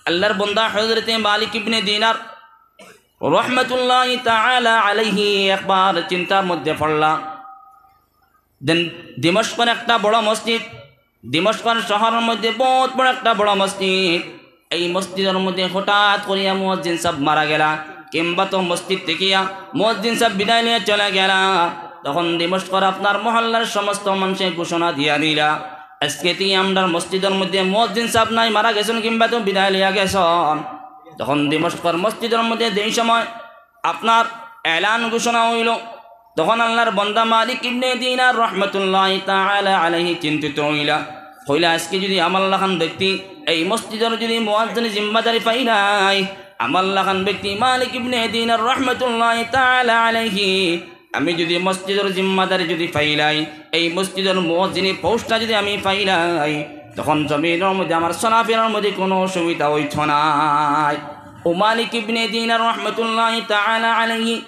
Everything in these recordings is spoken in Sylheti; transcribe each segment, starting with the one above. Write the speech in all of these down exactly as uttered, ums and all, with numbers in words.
আল্লাহর বন্দা হযরতে মালিক ইবনে দিনার রহমতুল্লাহি তাআলা আলাইহি একবার চিন্তার মধ্যে পড়লা। দেন দিমশকর একটা বড় মসজিদ, দিমশকর শহরর মধ্যে বউত বড় একটা বড় মসজিদ। এই মসজিদর মধ্যে হঠাৎ করিয়া মুয়াজ্জিন সাব মারা গেলা, কিংবা তো মসজিদ থাকিয়া মুয়াজ্জিন সাব বিদায় লইয়া চলে গেলা। তখন দিমশকর আপনার মহল্লার সমস্ত মানষে ঘোষণা দিয়া দিলা, "আজকে তি আমরার মসজিদর মধ্যে মুয়াজ্জিন সাব নাই, মারা গেছইন কিংবা তো বিদায় লইয়া গেছইন।" তখন দিমশকর মসজিদর মধ্যে যেই সময় আপনার এলান ঘোষণা অইলো, তখন আল্লাহর বন্দা মালিক ইবনে দিনার রহমতুল্লাহি তাআলা আলাইহি চিন্তিত অইলা। কইলা, "আজকে যুদি আমার লাখান ব্যক্তি এই মসজিদর যুদি মুয়াজ্জিন জিম্মাদারি পাইলাই, আমার লাখান ব্যক্তি মালিক ইবনে দিনার রহমতুল্লাহি তাআলা আলাইহি, আমি যুদি মসজিদর জিম্মাদারি যুদি পাইলাই, এই মসজিদর মুয়াজ্জিনি পোস্টটা যুদি আমি পাইলাই, তখন জমিনর মধ্যে আমার চলাফেরার মধ্যে কুনু অসুবিধা অইতো নায়।" ও মালিক ইবনে দিনার রহমতুল্লাহি তাআলা আলাইহি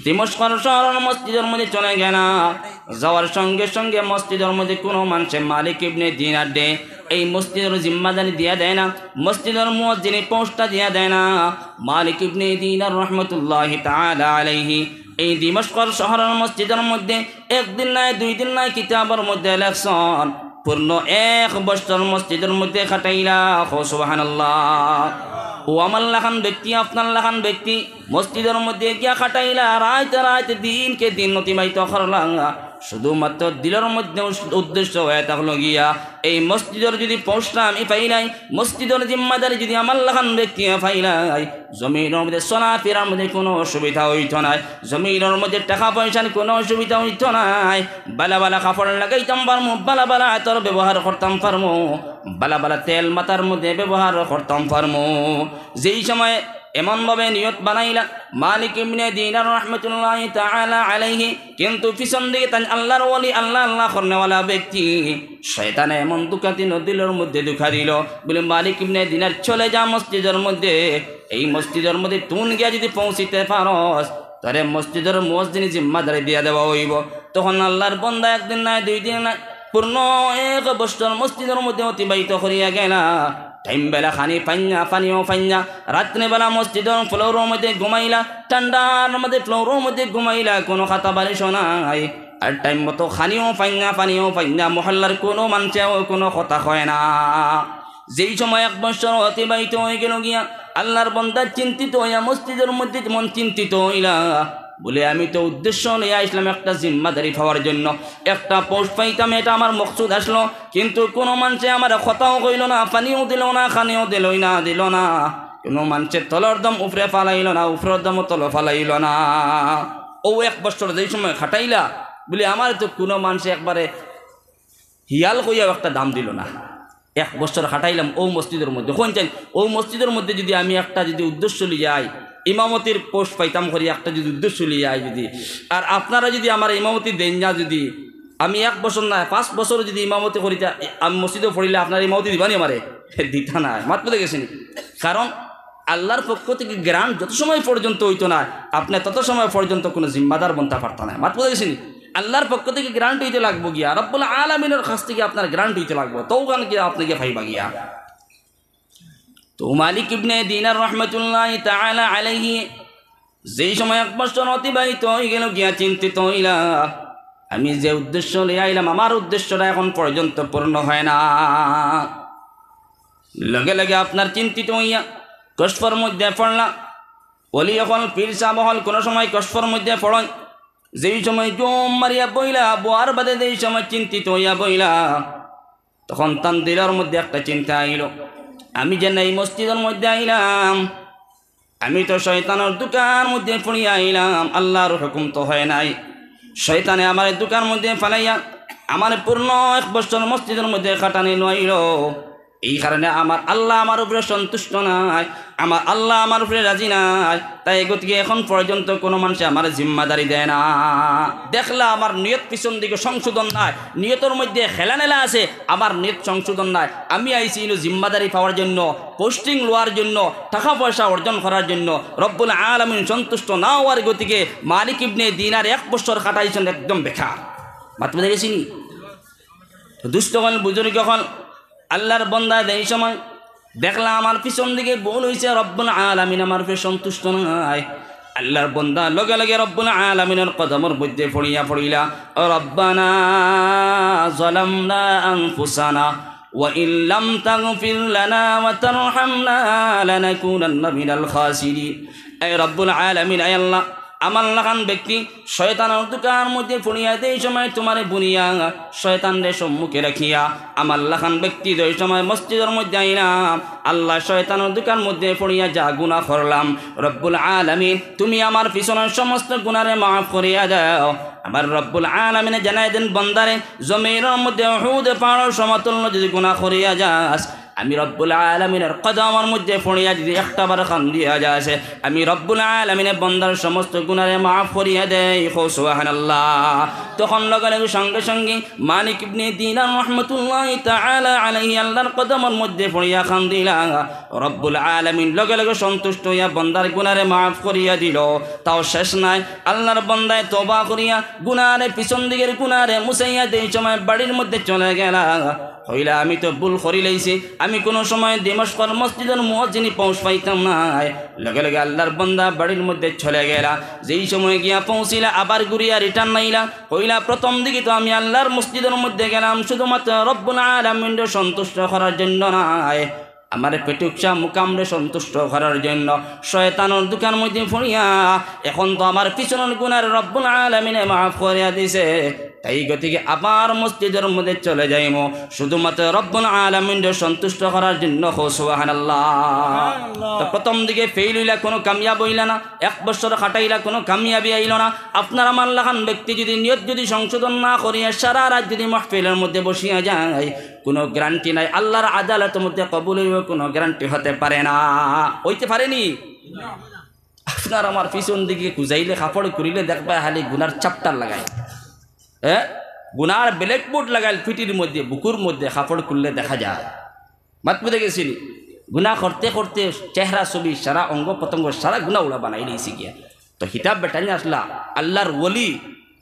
দিমশকর শহরর মসজিদর মধ্যে চলে গেলা। যাওয়ার সঙ্গে সঙ্গে মসজিদর মধ্যে কুনু মানষে মালিক ইবনে দিনাররে এই মসজিদর জিম্মাদারি দিয়া দেয় না, মসজিদর মুয়াজ্জিনি পোস্টটা দিয়া দেয় না। মালিক ইবনে দিনার রহমতুল্লাহি তাআলা আলাইহি এই দিমশকর শহরর মসজিদর মধ্যে একদিন নায়, দুই দিন নায়, কিতাবর মধ্যে লেখছইন, পূর্ণ এক বছর মসজিদর মধ্যে কাটাইলা। কও সুবহানাল্লাহ। ও আমার লাখান ব্যক্তি, আপনার লাখান ব্যক্তি মসজিদর মধ্যে গিয়া কাটাইলা, রাইত রাইত, দিনকে দিন অতিবাহিত করলা। শুধুমাত্র দিলর মধ্যে উস-, উদ্দেশ্য অইয়া থাকলো গিয়া, এই মসজিদর যুদি পোস্টটা আমি পাইলাই, মসজিদর জিম্মাদারি যুদি আমার লাখান ব্যক্তি পাইলাই, জমিনর মধ্যে চলাফেরার মধ্যে কুনু অসুবিধা অইতো নায়, জমিনর মধ্যে টেকা পয়সার কুনু অসুবিধা অইতো নায়, বালা বালা কাপড় লাগাইতাম পারমু, বালা বালা আতর ব্যবহার করতাম পারমু, বালা বালা তেল মাথার মধ্যে ব্যবহার করতাম পারমু। যেই সময় এমনভাবে নিয়ত বানাইলা মালিক ইবনে দিনার রহমতুল্লাহি তাআলা আলাইহি, কিন্তু পিছন দিকে তাইন আল্লাহর ওলি, আল্লাহ আল্লাহ করনেওয়ালা ব্যক্তি, শয়তানে এমন ধোঁকা দিল, দিলর মধ্যে ধোঁকা দিল, বলে, "মালিক ইবনে দিনার, চলে যা মসজিদর মধ্যে, এই মসজিদর মধ্যে তুন গিয়া যুদি পৌঁছিতে পারস, তোরে মসজিদর মুয়াজ্জিনি জিম্মাদারি দিয়া দেওয়া অইবো।" তখন আল্লাহর বন্দা একদিন নায়, দুই দিন নায়, পূর্ণ এক বছর মসজিদর মধ্যে অতিবাহিত করিয়া গেলা। টাইম বেলা খানি পাইন না, পানিও পাইন না। রাত্রে বেলা মসজিদর ফ্লোরর মধ্যে ঘুমাইলা, ঠান্ডার মধ্যে ফ্লোরর মধ্যে ঘুমাইলা, কুনু খাতা বালিশও নাই। আর টাইম মতো খানিও পাইন না, পানিও পাইন না, মহল্লার কুনু মানষেও কুনু কথা কয় না। যেই সময় এক বছর অতিবাহিত অইগেলো গিয়া, আল্লাহর বন্দা চিন্তিত অইয়া মসজিদর মধ্যে যেমন চিন্তিত অইলা, বলে, "আমি তো উদ্দেশ্য লইয়া আইছলাম একটা জিম্মাদারি পাওয়ার জন্য, একটা পোস্ট পাইতাম, এটা আমার মকসুদ আছলো, কিন্তু কুনু মানষে আমারে কথাও কইলো না, পানিও দিলো না, খানিও দিলো না, দিলো না, কুনু মানষে তলর দম উপরে ফালাইলো না, উপরর দম তলো ফালাইলো না।" অউ এক বছর যেই সময় কাটাইলা, বলে, "আমারে তো কুনু মানষে একবারে হিয়াল কইয়াও একটা দাম দিলো না। এক বছর কাটাইলাম অউ মসজিদর মধ্যে, কইন চাইন, অউ মসজিদর মধ্যে যুদি আমি একটা যুদি উদ্দেশ্য লইয়া আই, ইমামতির পোস্ট পাইতাম করি একটা যুদি উদ্দেশ্য লইয়া আই যুদি, আর আপনারা যুদি আমারে ইমামতি দেইন না যুদি, আমি এক বছর নায়, পাঁচ বছর যুদি ইমামতি করিতা, আমি মসজিদো পড়িলে আপনারা ইমামতি দিবা নি আমারে?" দিতা নায়। মাত বুঝা গেছে নি? কারণ আল্লাহর পক্ষ থাকি গ্রান্ট যত সময় পর্যন্ত অইতো নায়, আপনে তত সময় পর্যন্ত কুনু জিম্মাদার বনতা পারতা নায়। মাত বুঝা গেছে নি? আল্লাহর পক্ষ থাকি গ্রান্ট অইতে লাগবো গিয়া, রব্বুল আলামিনর কাছ থাকি আপনার গ্রান্ট অইতে লাগবো, তখন গিয়া আপনে গিয়া পাইবা গিয়া। তো মালিক ইবনে দিনার রহমতুল্লাহি তাআলা আলাইহি যেই সময় এক বছর অতিবাহিত অইগেলো গিয়া চিন্তিত অইলা, "আমি যে উদ্দেশ্য লইয়া আইলাম, আমার উদ্দেশ্যটা এখন পর্যন্ত পূর্ণ হয় না।" লগে লগে আপনার চিন্তিত অইয়া কশফর মধ্যে পড়লা। ওলি অকল, পীর সাব অকল কুনু সময় কশফর মধ্যে পড়ইন, যেই সময় জুম মারিয়া বইলা, বওয়ার বাদে যেই সময় চিন্তিত অইয়া বইলা, তখন তান দিলর মধ্যে একটা চিন্তা আইলো, "আমি যে এই মসজিদর মধ্যে আইলাম, আমি তো শয়তানর ধোঁকার মধ্যে পড়িয়া আইলাম, আল্লাহর হুকুম তো হয় নাই। শয়তানে আমারে ধোঁকার মধ্যে ফালাইয়া আমারে পূর্ণ এক বছর মসজিদর মধ্যে কাটানি লইলো। এই কারণে আমার আল্লাহ আমার উপরে সন্তুষ্ট নাই, আমার আল্লাহ আমার উপরে রাজি নাই। তাই গতিকে এখন পর্যন্ত কুনু মানষে আমারে জিম্মাদারি দেয় না।" দেখলা আমার নিয়ত পিছন দিকে সংশোধন নাই, নিয়তর মধ্যে খেলানেলা আছে, আমার নিয়ত সংশোধন নাই। আমি আইছি ইনো জিম্মাদারি পাওয়ার জন্য, পোস্টিং লওয়ার জন্য, টাকা পয়সা অর্জন করার জন্য। রব্বুল আলামিন সন্তুষ্ট না অওয়ার গতিকে মালিক ইবনে দিনার এক বছর কাটাইছইন একদম বেকার। মাত বুঝা গেছে নি? তো দুস্ত অকল, বুজুর্গ অকল, আল্লাহর বন্দা যেই সময় দেখলা আমার পিছন দিকে ভুল অইছে, রব্বুল আলামিন আমার উপরে সন্তুষ্ট নায়। আল্লাহর বন্দা লগে লগে রব্বুল আলামিনের কদমর মধ্যে পড়িয়া পড়িলা, "রব্বানা যালামনা আনফুসানা ওয়া ইন লাম তাগফির লানা ওয়া তারহামনা লানাকুনান্না মিনাল খাসিরিন।" এ রব্বুল আলামিন, আয় আল্লাহ, আমার লাখান ব্যক্তি শয়তানর ধুকার মধ্যে পড়িয়া যেই সময় তুমারে বুনিয়া, শয়তানরে সম্মুখে রাখিয়া, আমার লাখান ব্যক্তি যেই সময় মসজিদর মধ্যে আইলাম, আল্লাহ, শয়তানর ধুকার মধ্যে পড়িয়া যা গুনাহ করলাম, রব্বুল আলামিন, তুমি আমার পিছনর সমস্ত গুনারে মাফ করিয়া দাও। আমার রব্বুল আলামিনে জানাই দেন বন্দারে, জমিনর মধ্যে উহুদ পাহাড়র সমতুল্য যদি গুনাহ করিয়া যাস, আমি রব্বুল আলামিনের কদমর মধ্যে পড়িয়া যদি একটা বার কান্দিয়া যাস, আমি রব্বুল আলামিনে বন্দার সমস্ত গুনারে মাফ করিয়া দেই। কও সুবহানাল্লাহ। তখন লগে লগে সঙ্গে সঙ্গে মালিক ইবনে দিনার রহমতুল্লাহি তাআলা আলাইহি আল্লাহর কদমর মধ্যে পড়িয়া কান্দিলা। রব্বুল আলামিন লগে লগে সন্তুষ্ট অইয়া বন্দার গুনারে মাফ করিয়া দিল। তাও শেষ নাই, আল্লাহর বন্দায় তওবা করিয়া গুনারে, পিছন দিকের গুনারে মুছাইয়া যেই সময় বাড়ির মধ্যে চলে গেলা, কইলা, "আমি তো ভুল করিলাইছি, আমি কুনু সময় দিমশকর মসজিদর মুয়াজ্জিনি পৌঁছ পাইতাম নায়।" লগে লগে আল্লাহর বন্দা বাড়ির মধ্যে চলে গেলা, যেই সময় গিয়া পৌঁছিলা, আবার ঘুরিয়া রিটার্ন আইলা, কইলা, "প্রথম দিকে তো আমি আল্লাহর মসজিদর মধ্যে গেলাম শুধুমাত্র রব্বুল আলামিনরে সন্তুষ্ট করার জন্য নায়, আমার পেটুকশা মুকামরে সন্তুষ্ট করার জন্য শয়তানর ধুকার মধ্যে পড়িয়া, এখন তো আমার পিছনর গুনারে রব্বুল আলামিনে মাফ করিয়া দিছে, তাই গতিকে আবার মসজিদর মধ্যে চলে যাইমু শুধুমাত্র রব্বুল আলামিনরে সন্তুষ্ট করার জন্য।" কও সুবহানাল্লাহ। সুবহানাল্লাহ। তো প্রথম দিকে ফেইল অইলা, কুনু কামিয়াব অইলা না, এক বছর খাটাইলা, কুনু কামিয়াবি আইলো না। আপনার আমার লাখান ব্যক্তি যদি নিয়ত যদি সংশোধন না করিয়া সারা রাত যদি মাহফিলর মধ্যে বসিয়া যায়, কুনু গ্যারান্টি নাই আল্লাহর আদালতর মধ্যে কবুল অইবো, কুনু গ্যারান্টি হতে পারে না। অইতে পারেনি? আপনার আমার পিছন দিকে খুজাইলে, কাপড় খুলিলে দেখবা খালি গুনার চ্যাপ্টার লাগাইল, হ্যাঁ, গুনার ব্ল্যাকবোর্ড লাগাইল পিঠির মধ্যে, বুকুর মধ্যে কাপড় খুললে দেখা যায়। মাত বুঝা গেছেনি? গুনা করতে করতে চেহারা ছবি, সারা অঙ্গ প্রত্যঙ্গ, সারা গুনা উড়া বানাইলাইছে গিয়া। তো হিতা বেটাইন আছলা, আল্লাহর ওলি,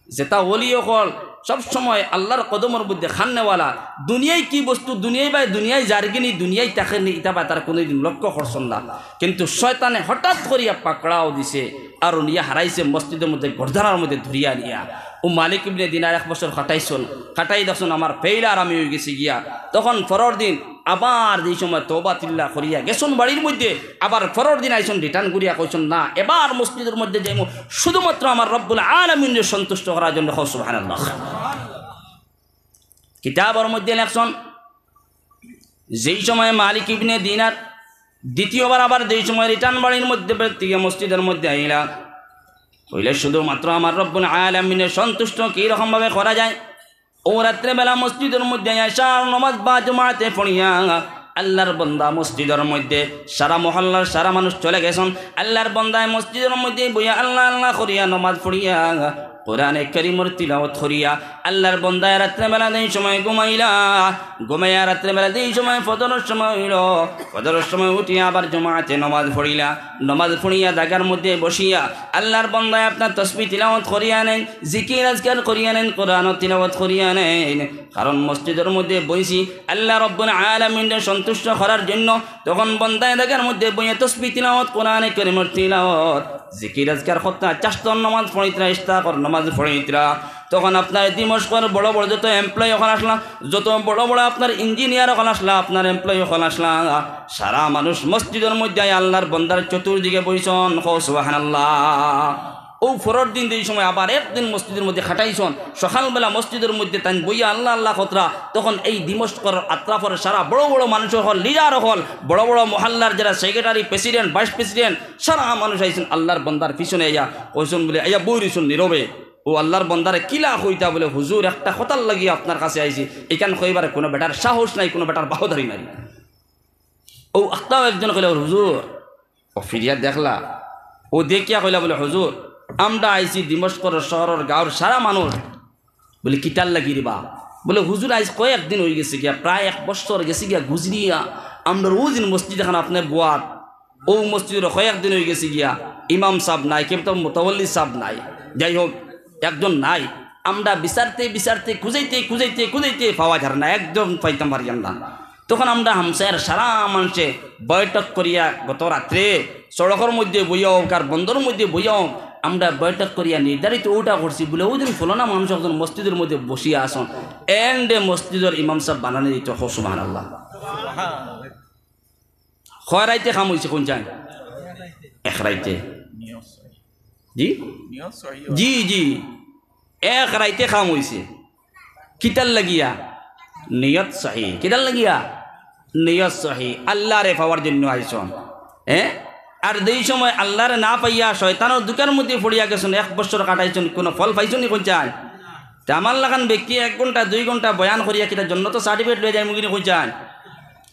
যেটা ওলি অকল সব সময় আল্লাহর কদমর মধ্যে কান্দেওয়ালা। দুনিয়াই কি বস্তু, দুনিয়াই বায়, দুনিয়াই যারগিনি, দুনিয়াই থাকেনি, ইতা বায় তারা কুনুদিন লক্ষ্য করছইন না। কিন্তু শয়তানে হঠাৎ করিয়া পাকড়াও দিছে, আর নিয়া হারাইছে মসজিদর মধ্যে গর্দানার মধ্যে ধরিয়া নিয়া। অউ মালিক ইবনে দিনার এক বছর খাটাইছইন, খাটাই দেখছইন আমার ফেইল আর আমি অইগেছি গিয়া। তখন পরর দিন আবার যেই সময় তওবা তিল্লা করিয়া গেছইন বাড়ির মধ্যে, আবার পরর দিন আইছইন রিটার্ন করিয়া কইছইন, "না, এবার মসজিদর মধ্যে যাইমু শুধুমাত্র আমার রব্বুল আলামিনরে সন্তুষ্ট করার জন্য।" কও সুবহানাল্লাহ। কিতাবর মধ্যে লেখছইন, যেই সময় মালিক ইবনে দিনার দ্বিতীয়বার আবার যেই সময় রিটার্ন বাড়ির মধ্যে, বাড়ির থাকি মসজিদর মধ্যে আইলা, কইলা, "শুধুমাত্র আমার রব্বুল আলামিনরে সন্তুষ্ট কি রকম ভাবে করা যায়?" অউ রাত্রে বেলা মসজিদর মধ্যে এশার নমাজ বা জমাতে পড়িয়া আল্লাহর বন্দা মসজিদর মধ্যে, সারা মহল্লার সারা মানুষ চলে গেছইন, আল্লাহর বন্দায় মসজিদর মধ্যে বইয়া আল্লাহ আল্লাহ করিয়া নমাজ পড়িয়া কোরআনে করিমর তিলাওয়াত করিয়া আল্লাহর বন্দায় রাত্রে বেলা যেই সময় ঘুমাইলা, ঘুমাইয়া রাত্রে বেলা যেই সময় ফজরর সময় অইলো, ফজরর সময় উঠিয়া আবার জমাতে নমাজ পড়িলা, নমাজ পড়িয়া জাগার মধ্যে বসিয়া আল্লাহর বন্দায় আপনার তসবিহ তিলাওয়াত করিয়া নেইন, জিকির আজকার করিয়া নেইন, কোরআন তিলাওয়াত করিয়া নেইন। কারণ মসজিদর মধ্যে বইছি আল্লাহ রব্বুল আলামিনরে সন্তুষ্ট করার জন্য। তখন বন্দায় জাগার মধ্যে বইয়া তসবিহ তিলাওয়াত, কোরআনে করিমর তিলাওয়াত, জিকির আজকার করতা, চারোক্ত নমাজ পড়িতরা, ইশরাকর নমাজ পড়িতরা। তখন আপনার দিমশকর বড় বড় যত এমপ্লয়ি অকল আছলা, যত বড় বড় আপনার ইঞ্জিনিয়ার অকল আছলা, আপনার এমপ্লয়ি অকল আছলা, সারা মানুষ মসজিদর মধ্যে আইয়া আল্লাহর বন্দার চতুর্দিকে বইছইন। কও সুবহানাল্লাহ। অউ পরর দিন যেই সময় আবার একদিন মসজিদর মধ্যে খাটাইছইন, সকালবেলা মসজিদর মধ্যে তাইন বইয়া আল্লাহ আল্লাহ করতরা, তখন এই দিমশকর আতরাফর সারা বড় বড় মানুষ অকল, লিডার অকল, বড় বড় মহল্লার যারা সেক্রেটারি, প্রেসিডেন্ট, ভাইস প্রেসিডেন্ট, সারা মানুষ আইছইন আল্লাহর বন্দার পিছনে আইয়া কইছইন বুলে, আইয়া বই রইছইন নীরবে। অউ আল্লাহর বন্দারে কিলা কইতা বুলে, "হুজুর, একটা কথার লাগি আপনার কাছে আইছি, ইখান কইবার কুনু বেটার সাহস নাই, কুনু বেটার বাহদারি নাই।" অউ আখতাও একজন কইলা, "হুজুর।" অউ ফিরিয়া দেখলা, অউ দেখিয়া কইলা বুলে, "হুজুর, আমরা আইছি দিমশকর শহরর গাঁওর সারা মানুষ।" বুলে, "কিতার লাগি রে বা?" বুলে, "হুজুর, আইজ কয়েকদিন অইগেছে গিয়া, প্রায় এক বছর গেছে গিয়া গুজরিয়া, আমরার অউ যেন মসজিদ এখান আপনে বওয়াত, অউ মসজিদর কয়েকদিন অইগেছে গিয়া, ইমাম সাব নাই, কেউ তো মুতাওয়াল্লি সাব নাই, যাই হোক, একজন নাই। আমরা বিচারতে বিচারতে, খুজাইতে খুজাইতে খুজাইতে পাওয়া যার না, একজন পাইতাম পারিয়ার না।" তখন আমরা হামসায়ার সারা মানষে বৈঠক করিয়া গত রাত্রে সড়কর মধ্যে বইয়া হোক আর বন্দর মধ্যে বইয়া হোক, আমরা বৈঠক করিয়া নির্ধারিত ওটা করছি বলে, ওই দিন ফলানা মানুষ একজন মসজিদর মধ্যে বসিয়া আছইন, এন্ডে মসজিদর ইমাম সাব বানানি দিত। কও সুবহানাল্লাহ। কয় রাইতে কাম অইছে কইন চাইন? এক রাইতে। জি? জি, জি। এক রাইতে কাম অইছে। কিতার লাগিয়া? নিয়ত সহি। কিতার লাগিয়া? নিয়ত সহি। আল্লারে পাওয়ার জন্য আইছইন। হ্যাঁ? আর যেই সময় আল্লারে না পাইয়া শয়তানর ধুকার মধ্যে পড়িয়া গেছইন, এক বছর কাটাইছইন, কোনো ফল পাইছইন নি কইন চাইন? তে আমার লাখান ব্যক্তি এক ঘন্টা, দুই ঘন্টা বয়ান করিয়া কিতা জন্নতর সার্টিফিকেট লইয়া যাইমুগি নি কইন চাইন?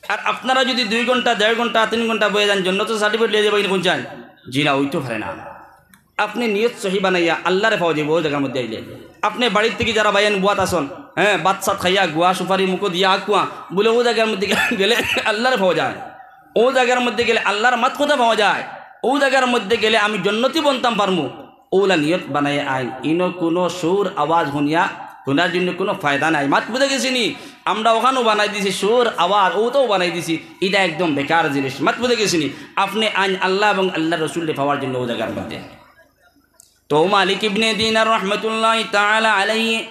আর আপনারা যদি দুই ঘন্টা, দেড় ঘন্টা, তিন ঘন্টা বইয়া যাইন, জন্নতর সার্টিফিকেট লইয়া যাইবা নি কইন চাইন? জি না, অইতো পারে না। আপনে নিয়ত সহি বানাইয়া আল্লারে পাওয়া যাইবো অউ জাগার মধ্যে আইলে। আপনে বাড়ির থাকি যারা ভাইয়াইন বুয়াত আছইন, হ্যাঁ, ভাত সাত খাইয়া গুয়া সুপারি মুখো দিয়া আকুয়া, বলে অউ জাগার মধ্যে গেলে আল্লারে পাওয়া যায়, অউ জাগার মধ্যে গেলে আল্লার মাত কথা পাওয়া যায়, অউ জাগার মধ্যে গেলে আমি জন্নতি বনতাম পারমু, অউলা নিয়ত বানাইয়া আইন। ইনো কুনু সুর আওয়াজ হুনিয়া হুনার জন্য কুনু ফায়দা নাই। মাত বুঝা গেছে নি? আমরা অখানও বানাই দিছি সুর আওয়াজ, অউটাও বানাই দিছি, ইটা একদম বেকার জিনিস। মাত বুঝা গেছে নি? আপনে আইন আল্লা এবং আল্লার রসুলরে পাওয়ার জন্য অউ জাগার মধ্যে। তো মালিক ইবনে দিনার রহমতুল্লাহি তাআলা আলাইহি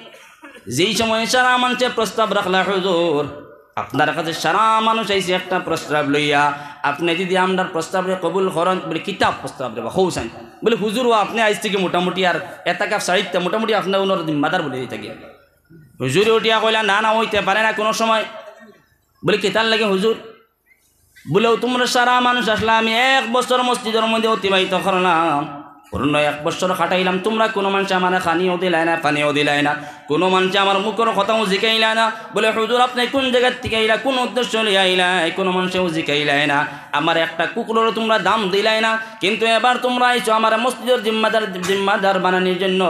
যেই সময় সারা মানষে প্রস্তাব রাখলা, "হুজুর, আপনার কাছে সারা মানুষ আইছে একটা প্রস্তাব লইয়া, আপনে যদি আমরার প্রস্তাবরে কবুল করইন," বলে, "কিতা প্রস্তাব রে বা, কও চাইন?" বলে, "হুজুর, অউ আপনে আইজ থাকি মোটামুটি আর এতাকাফ ছাড়িতা মোটামুটি আপনার অনর জিম্মাদার বলে দিতা গিয়া।" হুজুরে উঠিয়া কইলা, "না, না, অইতে পারে না কুনু সময়।" বলে, "কিতার লাগি হুজুর?" বলে, "অউ তুমরা সারা মানুষ আছলা, আমি এক বছর মসজিদর মধ্যে অতিবাহিত করলাম, পূর্ণ এক বছর কাটাইলাম, তুমরা কুনু মানষে আমারে খানিও দিলায় না, পানিও দিলায় না, কুনু মানষে আমার মুখর কথাও জিকাইলা না।" বলে, "হুজুর, আপনে কুন জাগার থাকি আইলা, কুন উদ্দেশ্য লইয়া আইলা, কুনু মানষেও জিকাইলায় না, আমার একটা কুকুররও তুমরা দাম দিলায় না, কিন্তু এবার তুমরা আইছো আমারে মসজিদর জিম্মাদার, জিম্মাদার বানানির জন্য।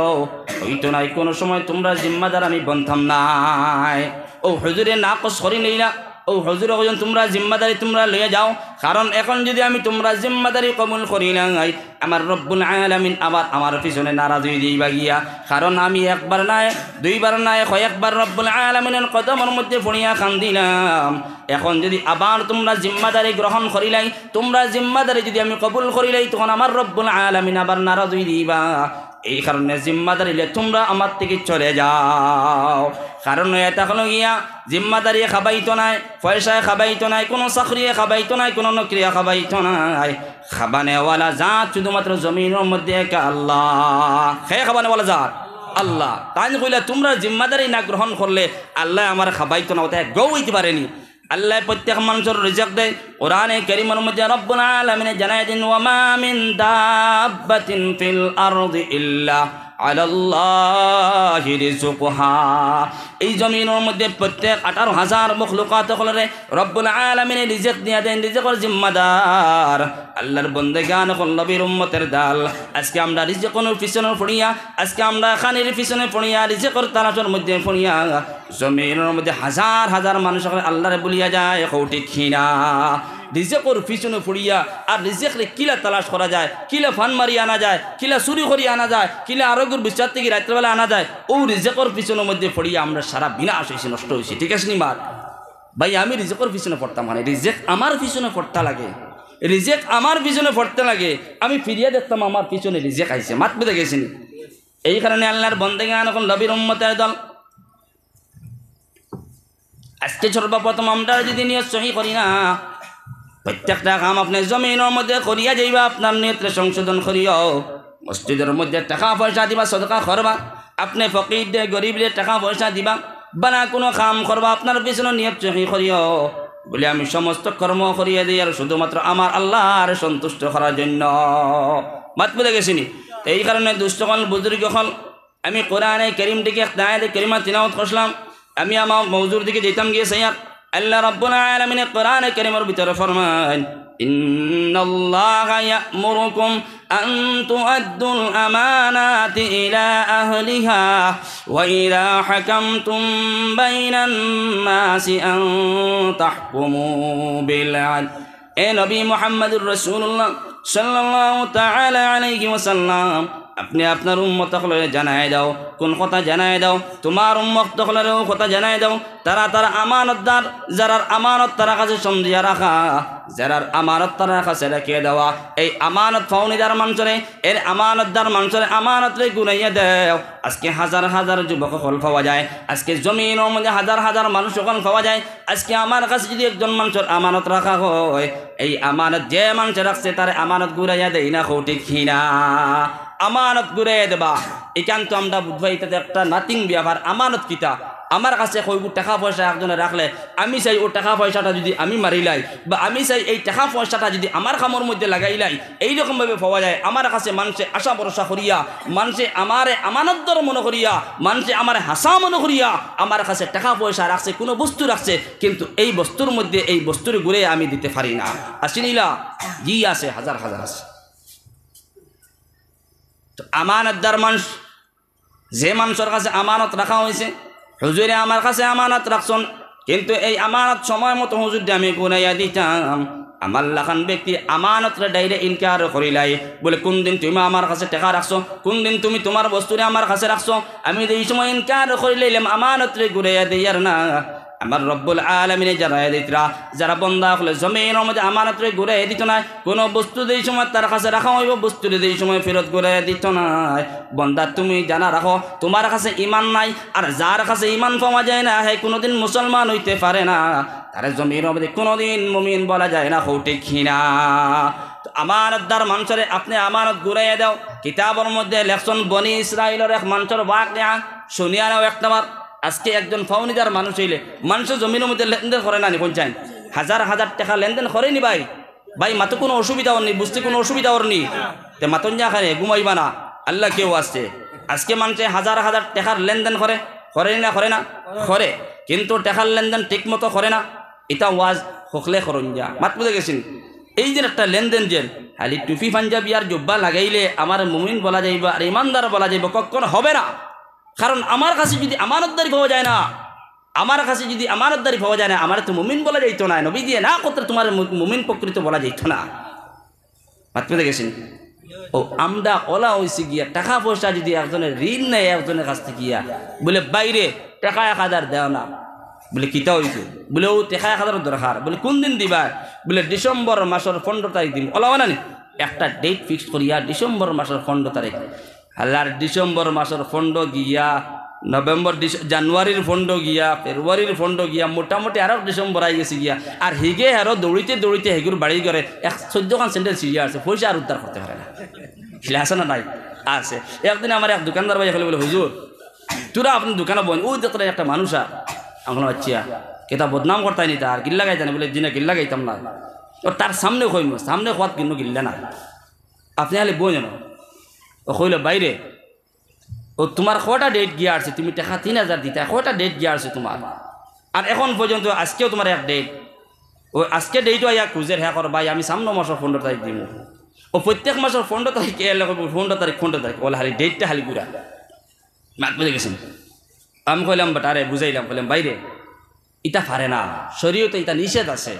অইতো নায়, কুনু সময় তুমরার জিম্মাদার আমি বনতাম নায়।" অউ হুজুরে নাকচ করি নিলা। অউ হুজুরে কইছইন, "তুমরার জিম্মাদারি তুমরা লইয়া যাও, কারণ এখন যদি আমি তুমরার জিম্মাদারি কবুল করিলাই, আমার রব্বুল আলামিন আবার আমার পিছনে নারাজ অইযিবা গিয়া, কারণ আমি একবার নায়, দুইবার নায়, কয়েকবার রব্বুল আলামিনর কদমর মধ্যে পড়িয়া কান্দিলাম। এখন যদি আবার তুমরা জিম্মাদারি গ্রহণ করিলাই, তুমরার জিম্মাদারি যদি আমি কবুল করিলাই, তখন আমার রব্বুল আলামিন আবার নারাজ অইযিবা।" এই কারণে জিম্মাদারি লইয়া তুমরা আমার থাকি চলে যাও। কারণ অইয়া থাকলো গিয়া, জিম্মাদারিয়ে খাবাইতো নায়, পয়সায় খাবাইতো নায়, কুনু চাকরিয়ে খাবাইতো নায়, কুনু নকরিয়ে খাবাইতো নায়। খাবানেওয়ালা জাত শুধুমাত্র জমিনর মধ্যে একা আল্লা। কে খাবানেওয়ালা জাত? আল্লা। তাইন কইলা, "তুমরা জিম্মাদারি না গ্রহণ করলে আল্লায় আমারে খাবাইতো না, অটা এক গউ অইতে পারে নি।" আল্লায় প্রত্যেক মানষর রিজিক দেয়। কোরআনে কারীমর মধ্যে রব্বুল আলামিনে জানাই দেন, "ওয়া মা মিন দাব্বাতিন ফিল আরদি ইল্লা আলাল্লাহি রিজকুহা।" এই জমিনর মধ্যে প্রত্যেক আঠারো হাজার মখলুকাত অকলরে রব্বুল আলামিনে রিজিক দিয়া দেন, রিজিকর জিম্মাদার আল্লার বন্দেগান অকল, নবীর উম্মতের দল। আজকে আমরা রিজিকর পিছনে পড়িয়া, আজকে আমরা খানির পিছনে পড়িয়া, রিজিকর তালাশর মধ্যে পড়িয়া, জমিনর মধ্যে হাজার হাজার মানুষ অকলে আল্লারে ভুলিয়া যায়, কও ঠিক কি না? রিজিকর পিছনে পড়িয়া আর রিজিকরে কিলা তালাশ করা যায়, কিলা ফান মারি আনা যায়, কিলা চুরি করি আনা যায়, কিলা আরোগ্যর বিচার থাকি রাত্রেবেলা আনা যায়, অউ রিজিকর পিছনর মধ্যে পড়িয়া আমরা সারা বিনাশ অইছি, নষ্ট অইছি। ঠিক আছে নি মাত? ভাই, আমি রিজিকর পিছনে পড়তাম মানে, রিজিক আমার পিছনে পড়তা লাগে, রিজিক আমার পিছনে পড়তা লাগে, আমি ফিরিয়া দেখতাম আমার পিছনে রিজিক আইছে। মাত বুঝা গেছে নি? এই কারণে আল্লার বন্দেগান অকল, নবীর উম্মতের দল, আজকে সর্বপ্রথম আমরা যদি নিয়ত সহি করি না, প্রত্যেকটা কাম আপনে জমিনর মধ্যে করিয়া যাইবা, আপনার নিয়তরে সংশোধন করিও। মসজিদর মধ্যে টেকা পয়সা দিবা, সদকা করবা, আপনে ফকিররে, গরিবরে টেকা পয়সা দিবা, বালা কুনু কাম করবা, আপনার পিছনে নিয়ত সহি করিও, বলে, "আমি সমস্ত কর্ম করিয়া দেই আর শুধুমাত্র আমার আল্লারে সন্তুষ্ট করার জন্য।" মাত বুঝা গেছে নি? এই কারণে দুস্ত অকল, বুজুর্গ অকল, আমি কোরআনে কারীম থাকি একটা আয়াতে কারিমা তিলাওয়াত করছিলাম। আমি আমার মৌজুর দিকে যাইতাম গিয়া চাইয়া, আল্লাহ রাব্বুল আলামিনে কোরআনে কারীমর ভিতরে ফরমাইন, "ইন্নাল্লাহা ইয়া'মুরুকুম আন তুআদ্দুল আমানাতি ইলা আহলিহা ওয়া ইযা হাকামতুম বাইনান নাসি আন তাহকুমু বিল আদল।" এ নবী মুহাম্মদুর রাসূলুল্লাহ সাল্লাল্লাহু তাআলা আলাইহি ওয়াসাল্লাম, আপনে আপনার উম্মত অকলরে জানাই দাও। কুন কথা জানাই দাও? তুমার উম্মত অকলরে অউ কথা জানাই দাও, তারা তারা আমানতদার, যারার আমানত তারার কাছে সঞ্জিয়া রাখা, যারার আমানত তারার কাছে রাখিয়া দেওয়া। এই আমানত পাওনিদার মানষরে, এর আমানতদার মানষরে আমানতরে ঘুরাইয়া দেও। আজকে হাজার হাজার যুবক অকল পাওয়া যায়, আজকে জমিনর মধ্যে হাজার হাজার মানুষ অকল পাওয়া যায়। আজকে আমার কাছে যুদি একজন মানষর আমানত রাখা হয়, এই আমানত যে মানষে রাখছে, তারে আমানত ঘুরাইয়া দেই না, কও ঠিক কি না? আমানত ঘুরাইয়া দেবা, ইখান তো আমরা বুঝবায়, ইটা তো একটা nothing ব্যাপার। আমানত কিতা? আমার কাছে কইবো টেকা পয়সা একজনে রাখলে, আমি চাই অউ টেকা পয়সাটা যুদি আমি মারিলাই, বা আমি চাই এই টেকা পয়সাটা যুদি আমার কামর মধ্যে লাগাইলাই, এইরকম ভাবে পাওয়া যায়। আমার কাছে মানষে আশা ভরসা করিয়া, মানষে আমারে আমানতদার মনে করিয়া, মানষে আমারে হাছা মনে করিয়া, আমার কাছে টেকা পয়সা রাখছে, কুনু বস্তু রাখছে, কিন্তু এই বস্তুর মধ্যে এই বস্তুর ঘুরে আমি দিতে পারি না। আছে নি লা? জি আছে, হাজার হাজার আছে। তো আমানতদার মানষ, যে মানষর কাছে আমানত রাখা হইছে, হুজুরে আমার কাছে আমানত রাখছন, কিন্তু এই আমানত সময় মতো হুজুররে আমি ঘুরাইয়া দিতাম, আমার লাখান ব্যক্তি আমানতরে direct ইনকার করিলাই, বলে, "কুনদিন তুমি আমার কাছে টেকা রাখছো? কুনদিন তুমি তুমার বস্তুরে আমার কাছে রাখছো?" আমি যেই সময় ইনকার করিলাইলাম, আমানতরে ঘুরাইয়া দেইয়ার না। আমার রব্বুল আলামিনে জানাইয়া দিতরা, যারা বন্দা অকলে জমিনর মধ্যে আমানতরে ঘুরাইয়া দিত নায়, কুনু বস্তু যেই সময় তার কাছে রাখা হইবো, বস্তুরে যেই সময় ফেরত ঘুরাইয়া দিত নায়। বন্দা, তুমি জানা রাখো, তুমার কাছে ইমান নাই, আর যার কাছে ইমান পাওয়া যায় না, হে কুনুদিন মুসলমান হইতে পারে না, তারে জমিনর মধ্যে কুনুদিন মুমিন বলা যায় না, কও ঠিক কি না? তো আমানতদার মানষরে আপনে আমানত ঘুরাইয়া দেও। কিতাবর মধ্যে লেখছন, বনি ইসরাইলর এক মানষর ওয়াকিয়া, শুনিয়া নেও একটা বার। আজকে একজন পাওনিদার মানুষ অইলে, মানষে জমিনর মধ্যে লেনদেন করে না নি, কইন চাইন? হাজার হাজার টেকা লেনদেন করে নি ভাই? ভাই, মাতো কুনু অসুবিধা অর নি, বুঝতে কুনু অসুবিধা অর নি? তে মাতইন না কেনে, ঘুমাইবা না, আল্লাহ কেউ আছে। আজকে মানষে হাজার হাজার টেকার লেনদেন করে, করে নি না, করে না? করে। কিন্তু টেকার লেনদেন ঠিক মতো করে না, ইটা ওয়াজ হকলে করইন যা, মাত বুঝা গেছে নি? এই যে একটা লেনদেন, যে খালি টুপি পাঞ্জাবি আর জুব্বা লাগাইলে আমার মুমিন বলা যাইবো আর ইমানদার বলা যাইবো, কখনো হবে না। কারণ আমার কাছে যুদি আমানতদারি পাওয়া যায় না, আমার কাছে যুদি আমানতদারি পাওয়া যায় না, আমারে তো মুমিন বলা যাইতো না। নবীজিয়ে না করতে তুমারে মু-, মুমিন প্রকৃত বলা যাইতো না। মাত বুঝা গেছে নি? অউ আমরা অলা অইছি গিয়া, টেকা পয়সা যুদি একজনে ঋণ নেয় একজনর কাছ থাকি গিয়া, বলে, "বাইরে, টেকা এক হাজার দেও না।" বলে, "কিতা অইছে?" বলে, "অউ টেকা এক হাজার দরকার।" বলে, "কুনদিন দিবা?" বলে, "ডিসেম্বর মাসর পনরো তারিখ দিমু।" অলা অয় না নি? একটা date fix করিয়া ডিসেম্বর মাসর পনরো তারিখ। হালার ডিসেম্বর মাসর পনরো গিয়া, নভেম্বর, ডিস-, জানুয়ারির পনরো গিয়া, ফেব্রুয়ারির পনরো গিয়া, মোটামুটি আরক ডিসেম্বর আই গেছে গিয়া। আর হিগে আরো দৌড়িতে দৌড়িতে হেগুর বাড়ি ঘরে এক চৌদ্দ খান স্যান্ডেল ছিড়িয়া আছে, পয়সা আর উদ্ধার করতে পারে না। ইলা আছে না নাই? আছে। একদিন আমার এক দোকানদার ভাই কইলে, বলে, "হুজুর, তোরা আপনার দোকানো বইন, অউ দেখরা একটা মানুষ আর।" আমি কইলাম, "আচ্ছা, কিতা বদনাম করতায় নি তার, কিল্লা গাইতা না?" বলে, "জি না, কিল্লা গাইতাম না। অউ তার সামনে কইমু, সামনে কওয়াত কিন্তু কিল্লা না। আপনে খালি বইন না।" অউ কইলো, "বাইরে, অউ তুমার কয়টা date গিয়া আছে, তুমি টেকা তিন হাজার দিতায়, কয়টা date গিয়া আছে তুমার? আর এখন পর্যন্ত আজকেও তুমার এক date। অউ আজকে date আইয়া খুজের, হে কর, 'ভাই, আমি সামনর মাসর পনরো তারিখ দিমু।' অউ প্রত্যেক মাসর পনরো তারিখ এলে কইবো, 'পনরো তারিখ, পনরো তারিখ।' অলা খালি date টা খালি ঘুরা।" মাত বুঝা গেছে নি? আমি কইলাম, বেটারে বুঝাইলাম, কইলাম, "বাইরে, ইটা পারে না, শরীয়তে ইটা নিষেধ আছে।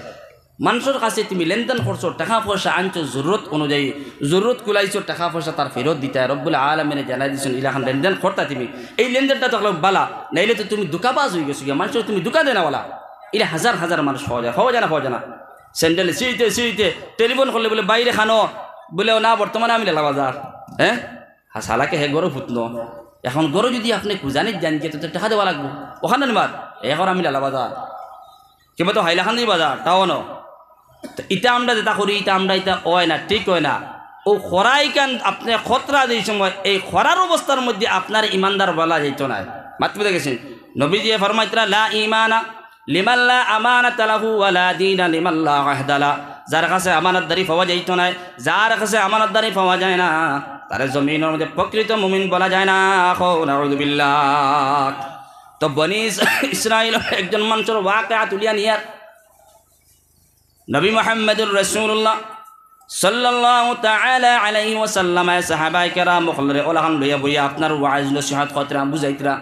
মানষর কাছে তুমি লেনদেন করছো, টেকা পয়সা আনছো জরুরত অনুযায়ী, জরুরত কুলাইছো, টেকা পয়সা তার ফেরত দিতায়, রব্বুল আলামিনে জানাই দিছইন, ইলাখান লেনদেন করতায় তুমি। এই লেনদেনটা তো অইলো বালা, নাইলে তো তুমি ধোকাবাজ অইগেছো গিয়া, মানষরে তুমি ধোকা দেনাওয়ালা।" ইলা হাজার হাজার মানুষ পাওয়া যায়, পাওয়া যায় না, পাওয়া যায় না। স্যান্ডেল ছিড়িতে ছিড়িতে টেলিফোন করলে বলে, "বাইরে খানো?" বলে, "ও না, বর্তমানে আমি লালাবাজার।" হ্যাঁ? আর শালাকে হে ঘরো ফুতনো। এখন ঘরো যুদি আপনে খুজানিত যাইন গিয়া, তো টেকা দেওয়া লাগবো। অখান নি মাত, এখন আমি লালাবাজার। কিবা তো হাইলাকান্দি বাজার, টাউনো। তো ইতা আমরা যেটা করি, ইতা আমরা ইতা অয় না, ঠিক অয় না। অউ করাইখান আপনে খতরা যেই সময়, এই করার অবস্থার মধ্যে আপনারে ইমানদার বলা যাইতো নায়। মাত বুঝা গেছে নি? নবীজিয়ে ফরমাইতরা, "লা ঈমানা লিমান লা আমানাতা লাহু ওয়া লা দীনা লিমান লা আহদা লা।" যার কাছে আমানতদারি পাওয়া যাইতো নায়, যার কাছে আমানতদারি পাওয়া যায় না, তারে জমিনর মধ্যে প্রকৃত মুমিন বলা যায় না। কও নাউযুবিল্লাহ। তো বনি ইস-, ইসরাইল একজন মানষর ওয়াকিয়া তুলিয়া নিয়ার নবী মুহাম্মদুর রাসূলুল্লাহ সাল্লাল্লাহু তাআলা আলাইহি ওয়াসাল্লামে সাহাবায়ে কেরাম অকলরে অলাখান লইয়া বইয়া আপনার ওয়াজ নসিহত করতরা, বুঝাইতরা।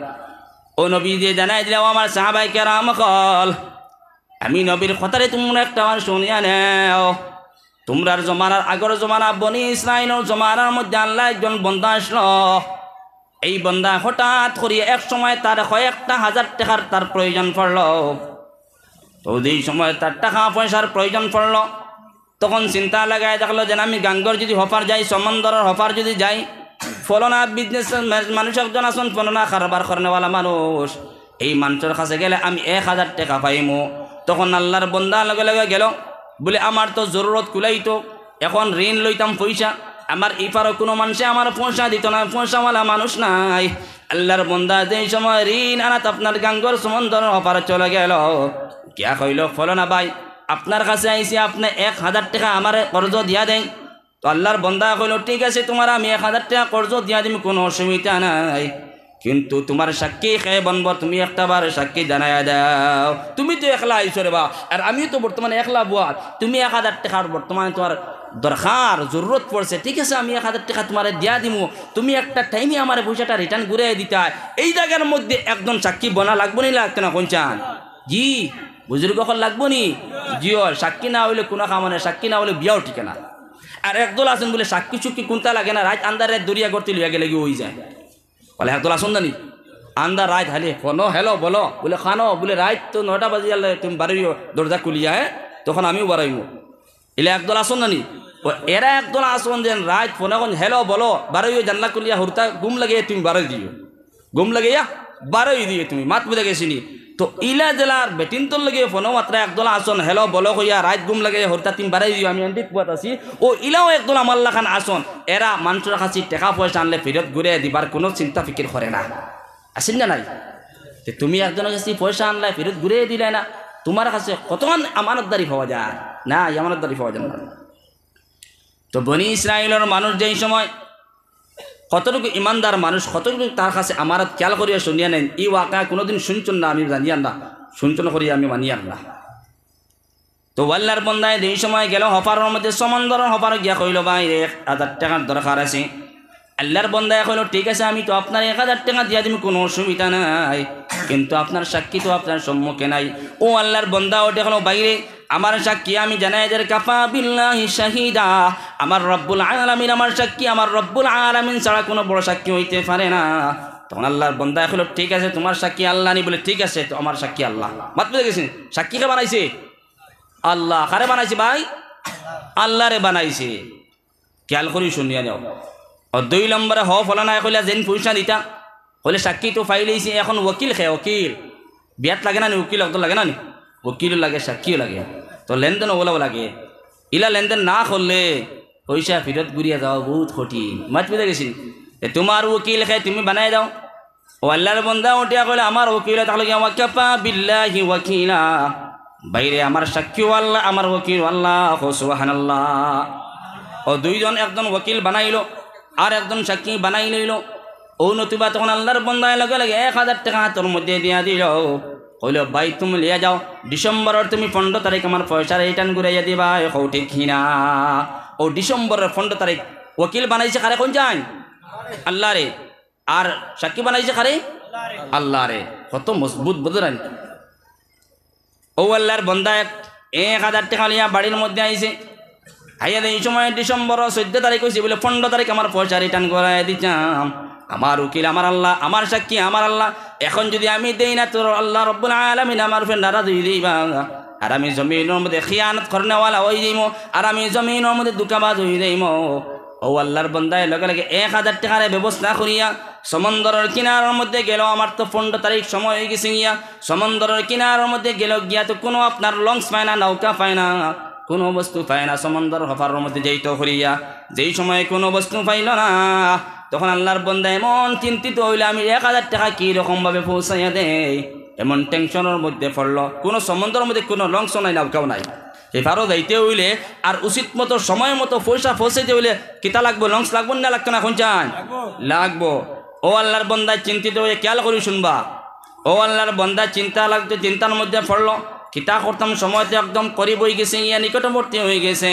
অউ নবীজিয়ে জানাই দিলা, "ও আমার সাহাবায়ে কেরাম অকল, আমি নবীর কথারে তুমরা একটা বার শুনিয়া নেও।" তুমরার জমানার, আগর জমানা, বনি ইসরাইলর জমানার মধ্যে আল্লার একজন বন্দা আছলো। এই বন্দা হঠাৎ করি এক সময় তার কয়েকটা হাজার টেকার তার প্রয়োজন পড়লো। তো যেই সময় তার টেকা পয়সার প্রয়োজন পড়লো, তখন চিন্তা লাগায় দেখলো যে আমি গাঙ্গর যদি হপার যাই, সমুন্দরর হপার যদি যাই, ফলনা বিজনেস মানুষ একজন আছইন, ফলনা কারবার করনেওয়ালা মানুষ, এই মানষর কাছে গেলে আমি এক হাজার টেকা পাইমু। তখন আল্লার বন্দা লগে লগে গেলো, বুলে, আমার তো জরুরত কুলাইতো, এখন ঋণ লইতাম পয়সা, আমার ইপারো কুনু মানষে আমার পয়সা দিতো নায়, পয়সাওয়ালা মানুষ নাই। আল্লার বন্দা যেই সময় ঋণ আনাত আপনার গাঙ্গর সমুন্দরর হপার চলে গেলো, গিয়া কইলো, ফলনা ভাই, আপনার কাছে আইছি, আপনে এক হাজার টেকা আমারে কর্জ দিয়া দেইন। তো আল্লার বন্দা কইলো, ঠিক আছে, তুমারে আমি এক হাজার টেকা কর্জ দিয়া দিমু, কুনু অসুবিধা নাই, কিন্তু তুমার সাক্ষী কে বনবো, তুমি একটা বার সাক্ষী জানাইয়া দেও। তুমি তো একলা আইছো রে বা, আর আমিও তো বর্তমানে একলা বওয়া। তুমি এক হাজার টেকার বর্তমানে তুমার দরকার, জরুরত পড়ছে, ঠিক আছে, আমি এক হাজার টেকা তুমারে দিয়া দিমু, তুমি একটা টাইমে আমারে পয়সাটা return ঘুরাইয়া দিতায়। এই জাগার মধ্যে একজন সাক্ষী বনা লাগবো নি, লাগতো না? কইনচাইন জি, বুজুর্গ অকল লাগবো নি? জি অয়, সাক্ষী না অইলে কুনু কাম নাই, সাক্ষী না অইলে বিয়াও টিকে না। আর একদল আছইন বুলে সাক্ষী সুক্ষী কুনতা লাগে না, রাইত আন্দার রাইত ধরিয়া গর্তে লইয়া গেলেগি অইযায়। বুলে একদল আছইন না নি? আন্দার রাইত খালি ফোনো, হ্যালো, বলো, বুলে কানো, বুলে রাইত তো নয়টা বাজি গেলে তুমি বারইও দরজা খুলিয়া, হ্যাঁ, তখন আমিও বারইমু। ইলা একদল আছইন না নি? ও এরা একদল আছইন যেন রাইত ফোনো কইন, হ্যালো, বলো, বারইও জানলা খুলিয়া হুরুতা ঘুম লাগাইয়া তুমি বারই দিও। ঘুম লাগাইয়া বারই দিও তুমি, মাত বুজা গেছে নি? তো ইলা যেলা বেটিন্তর লগে ফোনো মাতরা একদল আছইন, হ্যালো, বলো কইয়া রাইত ঘুম লাগাইয়া হুরুতা তুমি বারই দিও, আমি এন্দিত বওয়াত আছি। ও ইলাও একদল আমার লাখান আছইন, এরা মানষর কাছে টেকা পয়সা আনলে ফিরত ঘুরাইয়া দিবার কুনু চিন্তা ফিকির করে না। আছইন না নাই? তে তুমি একজনর কাছে পয়সা আনলায়, ফিরত ঘুরাইয়া দিলায় না, তুমার কাছে কতখান আমানতদারি পাওয়া যায়? না, এই আমানতদারি পাওয়া যায় না। তো বনি ইসরাইলর মানুষ যেই সময় কতটুকু ইমানদার মানুষ, কতটুকু তার কাছে আমানত, খেয়াল করিয়া শুনিয়া নেইন, ই ওয়াকিয়া কুনুদিন শুনছইন না, আমি জানিয়ার না, শুনছইন করিয়া আমি মানিয়ার না। তো আল্লার বন্দায় যেই সময় গেলো হপারর মধ্যে, সমুন্দরর হপারো গিয়া কইলো, ভাই রে, এক হাজার টেকার দরকার আছে। আল্লার বন্দায় কইলো, ঠিক আছে, আমি তো আপনারে এক হাজার টেকা দিয়া দিমু, কুনু অসুবিধা নাই, কিন্তু আপনার সাক্ষী তো আপনার সম্মুখে নাই। ও আল্লার বন্দা উঠে কইলো, ভাই রে, আমার সাক্ষী আমি জানাইয়া দেইরাম, কাফা বিল্লাহি শাহিদা, আমার রব্বুল আলামিন আমার সাক্ষী, আমার রব্বুল আলামিন ছাড়া কুনু বড় সাক্ষী অইতে পারে না। তখন আল্লার বন্দায় কইলো, ঠিক আছে, তুমার সাক্ষী আল্লা নি? বুলে, ঠিক আছে, তো আমার সাক্ষী আল্লা। মাত বুজা গেছে নি? সাক্ষী কে বানাইছে? আল্লা। কারে বানাইছে ভাই? আল্লারে বানাইছে। খেয়াল করি শুনিয়া নেও। ও দুই নম্বরে, হ ফলানায় কইলা যেইন পয়সা দিতা, কইলে সাক্ষী তো পাইলাইছি, এখন উকিল কে? উকিল বিয়াত লাগে না নি? উকিল অকল লাগে না নি? উকিলও লাগে, সাক্ষীও লাগে, তো লেনদেন অলাও লাগে। ইলা লেনদেন না করলে পয়সা ফিরত ঘুরিয়া যাওয়া বউত কঠিন। মাত বুজা গেছে নি? এ তুমার উকিল কে তুমি বানাই দেও। ও আল্লার বন্দা উঠিয়া কইলো, আমার উকিল থাকলো গিয়া, ওয়া কাফা বিল্লাহি ওয়াকিলা। ভাই রে, আমার সাক্ষীও আল্লা, আমার উকিলও আল্লা। কও সুবহানাল্লাহ। ও দুইজন, একজন উকিল বানাইলো, আর একজন সাক্ষী বানাই লইলো। ও নতুবা তখন আল্লার বন্দায় লগে লগে এক হাজার টেকা হাতর মধ্যে দিয়া দিলো। কইলো, ভাই, তুমি লইয়া যাও, ডিসেম্বরর তুমি পনরো তারিখ আমার পয়সা return ঘুরাইয়া দিবায়। কও ঠিক কি না? ও ডিসেম্বরর পনরো তারিখ উকিল বানাইছে কারে কইনচাইন? আল্লারে। আর সাক্ষী বানাইছে কারে? আল্লারে। কত মজবুত, বুজরা নি? ও আল্লার বন্দা এক, এক হাজার টেকা লইয়া বাড়ির মধ্যে আইছে। আইয়া দেই, ই সময় ডিসেম্বরর চৌদ্দ তারিখ অইছে, বুলে পনরো তারিখ আমার পয়সা return করাই দিতাম। আমার উকিল আমার আল্লা, আমার সাক্ষী আমার আল্লা। এখন যুদি আমি দেই না, তো আল্লা রব্বুল আলামিন আমার উপরে নারাজ অইযিবা। আর আমি জমিনর মধ্যে খিয়ানত করনেওয়ালা অইযিমু, আর আমি জমিনর মধ্যে ধুকাবাজ অইযিমু। ও আল্লার বন্দায় লগে লগে এক হাজার টেকারে ব্যবস্থা করিয়া সমুন্দরর কিনারর মধ্যে গেলো। আমার তো পনরো তারিখ সময় অইগেছে গিয়া, সমুন্দরর কিনারর মধ্যে গেলো গিয়া তো কুনু আপনার লঞ্চ পায় না, নৌকা পায় না, কুনু বস্তু পায় না, সমুন্দরর হপারর মধ্যে যাইতো করিয়া। যেই সময় কুনু বস্তু পাইলো না, তখন আল্লার বন্দা এমন চিন্তিত অইলো, আমি এক হাজার টেকা কি রকম ভাবে পৌঁছাইয়া দেই, এমন টেনশনর মধ্যে পড়লো। কুনু সমুন্দরর মধ্যে কুনু লঞ্চও নাই, নৌকাও নাই। হিপারো যাইতে অইলে আর উচিত মতো, সময় মতো পয়সা পৌঁছাইতে অইলে কিতা লাগবো? লঞ্চ লাগবো না লাগতো না? কইনচাইন লাগবো। ও আল্লার বন্দায় চিন্তিত অইয়া, খেয়াল করি শুনবা। ও আল্লার বন্দায় চিন্তা লাগতে চিন্তার মধ্যে পড়লো, কিতা করতাম, সময় তো একদম করিব অইগেছে, ইয়া নিকটবর্তী অইগেছে।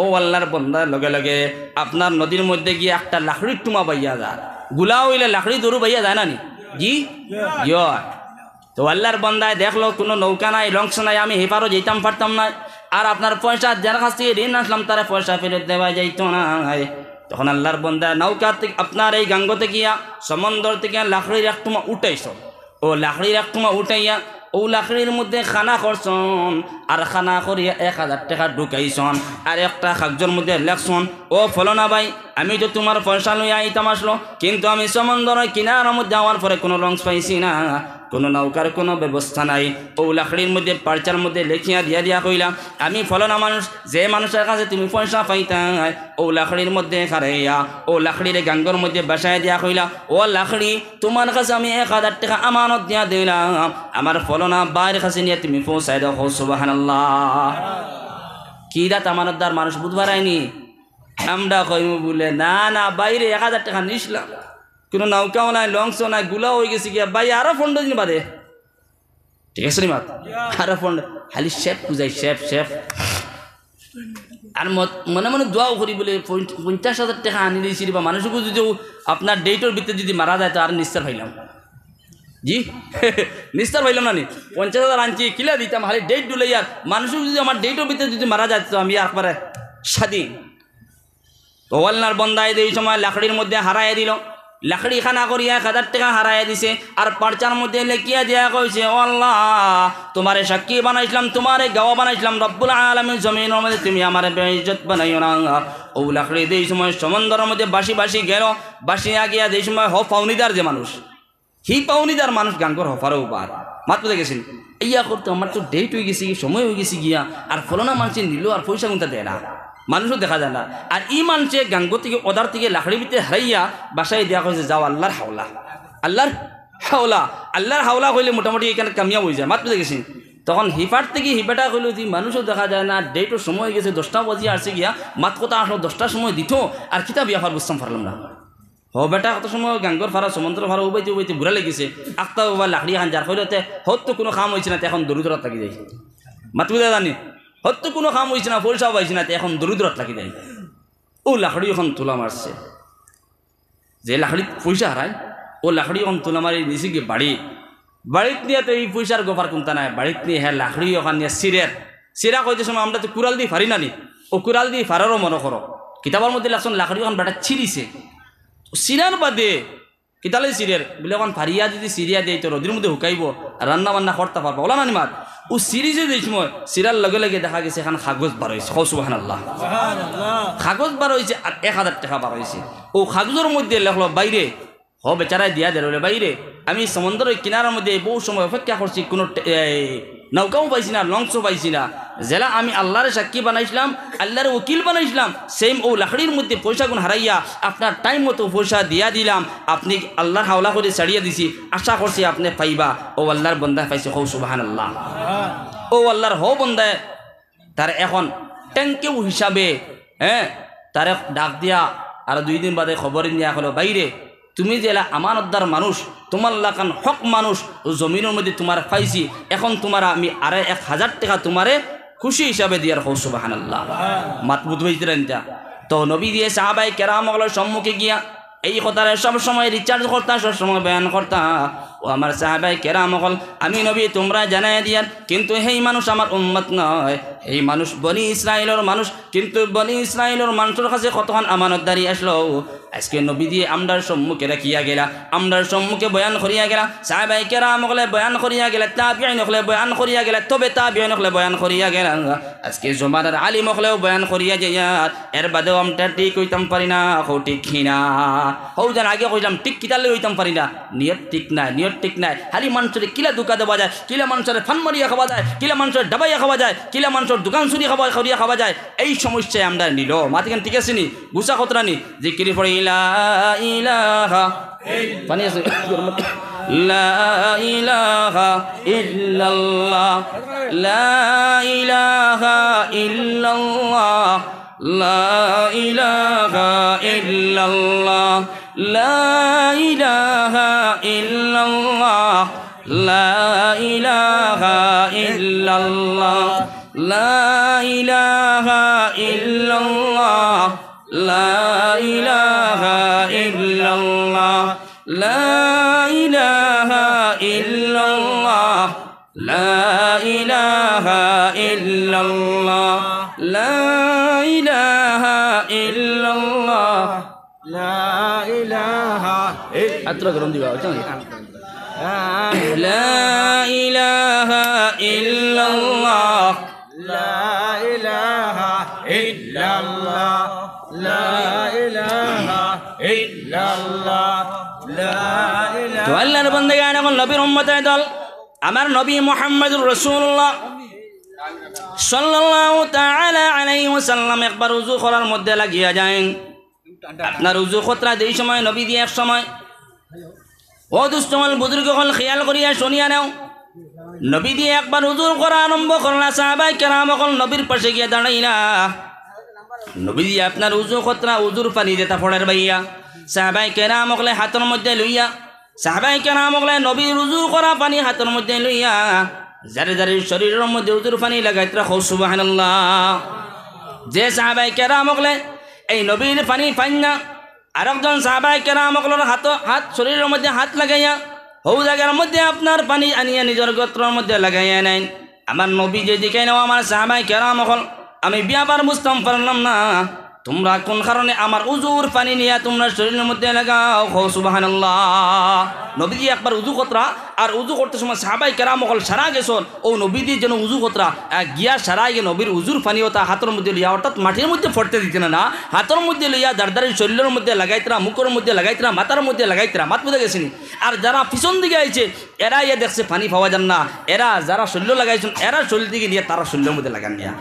ও আল্লার বন্দায় লগে লগে আপনার নদীর মধ্যে গিয়া একটা লাকড়ির টুমা পাইয়া যায়, গুলা অইলে লাকড়ি দরু পাইয়া যায় না নি? জি? ইয়া। তো আল্লার বন্দায় দেখলো কুনু নৌকা নাই, লঞ্চ নাই, আমি হিপারো যাইতাম পারতাম না। আর আপনার পয়সা, যার কাছ থাকি ঋণ আনছলাম, তারে পয়সা ফেরত দেওয়া যাইতো নায়। তখন আল্লার বন্দা নৌকা থাকি, আপনার এই গাঙ্গ থাকি গিয়া, সমুন্দর থাকি গিয়া লাকড়ির এক টুমা উঠাইছইন। অউ লাকড়ির এক টুমা উঠাইয়া অউ লাকড়ির মধ্যে খানা করছইন, আর খানা করিয়া এক হাজার টেকা ঢুকাইছইন, আর একটা কাগজর মধ্যে লেখছইন, "ও ফলনা ভাই, আমি তো তুমার পয়সা লইয়া আইতাম আছলো, কিন্তু আমি সমুন্দরর কিনারার মধ্যে আওয়ার পরে কুনু লঞ্চ পাইছি না, কুনু নৌকার কুনু ব্যবস্থা নাই।" অউ লাকড়ির মধ্যে, পার্চার মধ্যে লেখিয়া দিয়া দিয়া কইলা, "আমি ফলনা মানুষ, যে মানুষর কাছে তুমি পয়সা পাইতায়, অউ লাকড়ির মধ্যে খাড়াইয়া, অউ লাকড়িরে গাঙ্গর মধ্যে ভাসাইয়া দিয়া কইলা, 'ও লাকড়ি, তুমার কাছে আমি এক হাজার টেকা আমানত দিয়া দিলাম, আমার ফলনা ভাইর কাছে নিয়া তুমি পৌঁছাই দেও।'" কও সুবহানাল্লাহ। কিতা আমানতদার মানুষ বুঝবার আইনি? আমরা কইমু বুলে, "না, না, ভাইরে, এক হাজার টেকা নিছলাম, কুনু নৌকাও নাই, লঞ্চও নাই, গুলাও অইগেছে গিয়া, ভাই, আরো পনরো দিন বাদে।" ঠিক আছে নি মাত? আরো পনরো, খালি শেফ বুঝাই, শেফ, শেফ। আর মত-, মনে মনে দোয়াও করি বুলে, "পঞ্চ-, পঞ্চাশ হাজার টেকা আনি দিছি রে বা, মানুষগু যুদি আপনার ডেটর ভিতরে যুদি মারা যায়, তো আর নিস্তার পাইলাম।" জি? নিস্তার পাইলাম না নি? পঞ্চাশ হাজার আনছি, কিলা দিতাম, খালি ডেট ডুলাইয়ার, মানুষগু যুদি আমার ডেটর ভিতরে যুদি মারা যায়, তো আমি একবারে স্বাধীন। তো আল্লার বন্দায় যেই সময় লাকড়ির মধ্যে হারাইয়া দিল, লাকড়ি খানা করিয়া এক হাজার টেকা হারাইয়া দিছে, আর পার্চার মধ্যে লেখিয়া দিয়া কইছে, "ও আল্লাহ, তুমারে সাক্ষী বানাইছলাম, তুমারে গাওয়া বানাইছলাম, রব্বুল আলামিন, জমিনর মধ্যে তুমি আমারে বেইজ্জত বানাইও না।" অউ লাকড়ি যেই সময় সমুন্দরর মধ্যে ভাসি ভাসি গেল, ভাসিয়া গিয়া যেই সময় হ পাওনিদার যে মানুষ, হি পাওনিদার মানুষ গাঙ্গর হপারো বার। মাত বুঝা গেছে নি? ইয়া করতে আমার তো ডেট অইগেছে গি, সময় অইগেছে গিয়া, আর ফলনা মানষে নিল আর পয়সাগুনতা দেয় না, মানুষও দেখা যায় না। আর ই মানষে গাঙ্গ থাকি, অদার থাকি লাকড়ির ভিতরে হারাইয়া ভাসাই দিয়া কইছে, "যাও, আল্লার হাওলা, আল্লার হাওলা।" আল্লার হাওলা কইলে মোটামুটি ইখান কামিয়াব অইযায়। মাত বুঝা গেছে নি? তখন হিপার থাকি হিপাটা কইলো যে মানুষও দেখা যায় না, ডেটর সময় অইগেছে, দশটা বাজিয়া আছে গিয়া, মাত কথা আছলো দশটার সময় দিত, আর কিতা বেয়াপার বুঝতাম পারলাম না। হ বেটা, কত সময় গাঙ্গর ফারা, সমুন্দরর ফারা, উবাইতে উবাইতে বুড়া লাগিছে। আখতা উবা লাকড়ি খান যার কইলো তে, হত তো কুনু কাম অইছে না, তে এখন দৌড়ি দৌড়াত লাগি যায়। মাত বুঝা যার নি? হত তো কুনু কাম অইছে না, পয়সাও পাইছে না, তে এখন দৌড়ি দৌড়াত লাগি যায়। অউ লাকড়ি অখন তুলা মারছে। যে লাকড়িত পয়সা হারায়, অউ লাকড়ি অখন তুলা মারি নিছে গি বাড়ি। বাড়িত নিয়া তো ই পয়সার গফার কুন্তা নাই, বাড়িত নিয়া হে লাকড়ি অখান নিয়া ছিড়ের। ছিড়া কইতে সময় আমরা তো কুড়াল দি ফাড়ি না নি, অউ কুড়াল দি ফাড়ারও মনো করো। কিতাবর মধ্যে লেখছইন লাকড়ি অখান বেটা ছিড়িছে। ছিড়ার বাদে কিতালে ছিড়ের? বুলে, "অখান ফাড়িয়া যুদি ছিড়িয়া দেই তো রইদর মধ্যে হুকাইবো, আর রান্না বান্না করতা পারবা।" অলা না নি মাত? অউ ছিড়িছে যেই সময়, ছিড়ার লগে লগে দেখা গেছে এখান কাগজ বার অইছে। কও সুবহানাল্লাহ। কাগজ বার অইছে আর এক হাজার টেকা বার অইছে। অউ কাগজর মধ্যে লেখলো, "ভাইরে," হ বেচারায় দিয়া দের, বুলে, "ভাইরে, আমি সমুন্দরর কিনারার মধ্যে বউত সময় অপেক্ষা করছি, কুনু টে-, এই, নৌকাও পাইছি না, লঞ্চও পাইছি না। যেলা আমি আল্লারে সাক্ষী বানাইছলাম, আল্লারে উকিল বানাইছলাম, same অউ লাকড়ির মধ্যে পয়সাগুন হারাইয়া আপনার টাইম মতো পয়সা দিয়া দিলাম, আপনে আল্লার হাওলা করি ছাড়িয়া দিছি, আশা করছি আপনে পাইবা।" অউ আল্লার বন্দায় পাইছে, কও সুবহানাল্লাহ। অউ আল্লার হউ বন্দায় তারে অখন thank you হিসাবে, হে, তারে ডাক দিয়া আরো দুই দিন বাদে খবর নিয়া কইলো, "ভাইরে, তুমি যেলা আমানতদার মানুষ, তুমার লাখান হক মানুষ, অউ জমিনর মধ্যে তুমারে পাইছি, অখন তুমারে আমি আরো এক হাজার টেকা তুমারে খুশি হিসাবে দিয়ার।" কও সুবহানাল্লাহ। মাত বুঝ পাইছইন নি তা? তো নবীজিয়ে সাহাবায়ে কেরাম অকলর সম্মুখে গিয়া এই কথারে সব সময় recharge করতা, সব সময় বয়ান করতা। ও আমার সাহাবায়ে কেরাম অকল, আমি নবী তুমরারে জানাইয়া দিয়ার, কিন্তু হেই মানুষ আমার উম্মত নায়, হেই মানুষ বনি ইসরাইলর মানুষ, কিন্তু বনি ইসরাইলর মানষর কাছে কতখান আমানতদারি আছলো। আজকে নবীজিয়ে আমরার সম্মুখে রাখিয়া গেলা, আমরার সম্মুখে বয়ান করিয়া গেলা, সাহাবায়ে কেরাম অকলে বয়ান করিয়া গেলা, তাবিঈন অকলে বয়ান করিয়া গেলা, তবে তাবিঈন অকলে বয়ান করিয়া গেলা। আজকে জমানার আলিম অকলেও বয়ান করিয়া যাইয়ার, এর বাদেও আমরা ঠিক অইতাম পারি না, কও ঠিক কি না? হউ যেন আগে কইলাম, ঠিক কিতার লাগি অইতাম পারি না, নিয়ত ঠিক নায়, নিয়ত ঠিক নায়। খালি মানষরে কিলা ধুকা দেওয়া যায়, কিলা মানষরে ফান মারিয়া খাওয়া যায়, কিলা মানষরে ডাবাইয়া খাওয়া যায়, কিলা মানষর দোকান চুরি খাওয়া, করিয়া খাওয়া যায়, এই সমস্যায় আমরারে নিলো। মাত ইখান ঠিক আছে নি? গুছা কথা নি? জিকির পড়ি, লা ইলাহা, পানি আছে? লা ইলাহা ইল্লাল্লাহ, লা ইলাহা ইল্লাল্লাহ, লা ইলাহা ইল্লাল্লাহ, লা ইলাহা ইল্লাল্লাহ, লা ইলাহা ইল্লাল্লাহ, লা ইলাহা ইল্লাল্লাহ, লা ইলাহা ইল্লাল্লাহ, লা ইলাহা ইল্লাল্লাহ, লা ইলাহা ইল্লাল্লাহ। ইল্লাল্লাহ, লা ইলাহা ইল্লাল্লাহ। আত্রা গরম দিবা, বুঝছো নি? লা ইলাহা ইল্লাল্লাহ, লা ইলাহা ইল্লাল্লাহ, লা ইলাহা ইল্লাল্লাহ, লা ইলাহা। তো আল্লাহর বান্দাগান, অখন নবীর উম্মতের দল, আমার নবী মুহাম্মদুর রাসূলুল্লাহ সাল্লাল্লাহু তাআলা আলাইহি ওয়াসাল্লাম একবার উজু করার মধ্যে লাগিয়া যাইন। আপনার উজু কতরা দেই সময়, নবীজিয়ে এক সময়। ও দুস্ত অকল, বুজুর্গ অকল, খিয়াল করিয়া শুনিয়া নেও। নবীজিয়ে একবার উজু করা আরম্ভ করলা, সাহাবায়ে কেরাম অকল নবীর পাশে গিয়া দাঁড়াইলা। নবীজিয়ে আপনার উজু কতরা, উজুর পানি যেটা পড়ের বাইয়া, সাহাবায়ে কেরাম অকলে হাতর মধ্যে লইয়া, সাহাবায়ে কেরাম অকলে নবীর উজু করা পানি হাতর মধ্যে লইয়া যারে যারে শরীরর মধ্যে উজুর পানি লাগাইতরা, কও সুবহানাল্লাহ। যে সাহাবায়ে কেরাম অকলে এই নবীর পানি পাইন না, আরকজন সাহাবায়ে কেরাম অকলর হাত, হাত, শরীরর মধ্যে হাত লাগাইয়া হউ জাগার মধ্যে আপনার পানি আনিয়া নিজর গতরর মধ্যে লাগাইয়া নেইন। আমার নবীজিয়ে জিকাইন, ও আমার সাহাবায়ে কেরাম অকল, আমি ব্যাপার বুঝতাম পারলাম না, তুমরা কুন কারণে আমার উজুর পানি নিয়া তুমরা শরীরর মধ্যে লাগাও? কও সুবহানাল্লাহ। নবীজিয়ে একবার উজু কতরা, আর উজু করতে সময় সাহাবায়ে কেরাম অকল সারা গেছইন, ও নবীজিয়ে যেন উজু কতরা, আহ, গিয়া সারা গিয়া নবীর উজুর পানি ওটা হাতর মধ্যে লইয়া, অর্থাৎ মাটির মধ্যে পড়তে দিতে না, না, হাতর মধ্যে লইয়া দারদারি শরীরর মধ্যে লাগাইতরা, মুখর মধ্যে লাগাইতরা, মাথার মধ্যে লাগাইতরা, মাত বুঝা গেছে নি? আর যারা পিছন দিকে আইছে, এরা ইয়া দেখছে পানি পাওয়া যার না, এরা যারা শরীর লাগাইছইন, এরা শরীর দিকে নিয়া তারা শরীরর মধ্যে লাগান নিয়া।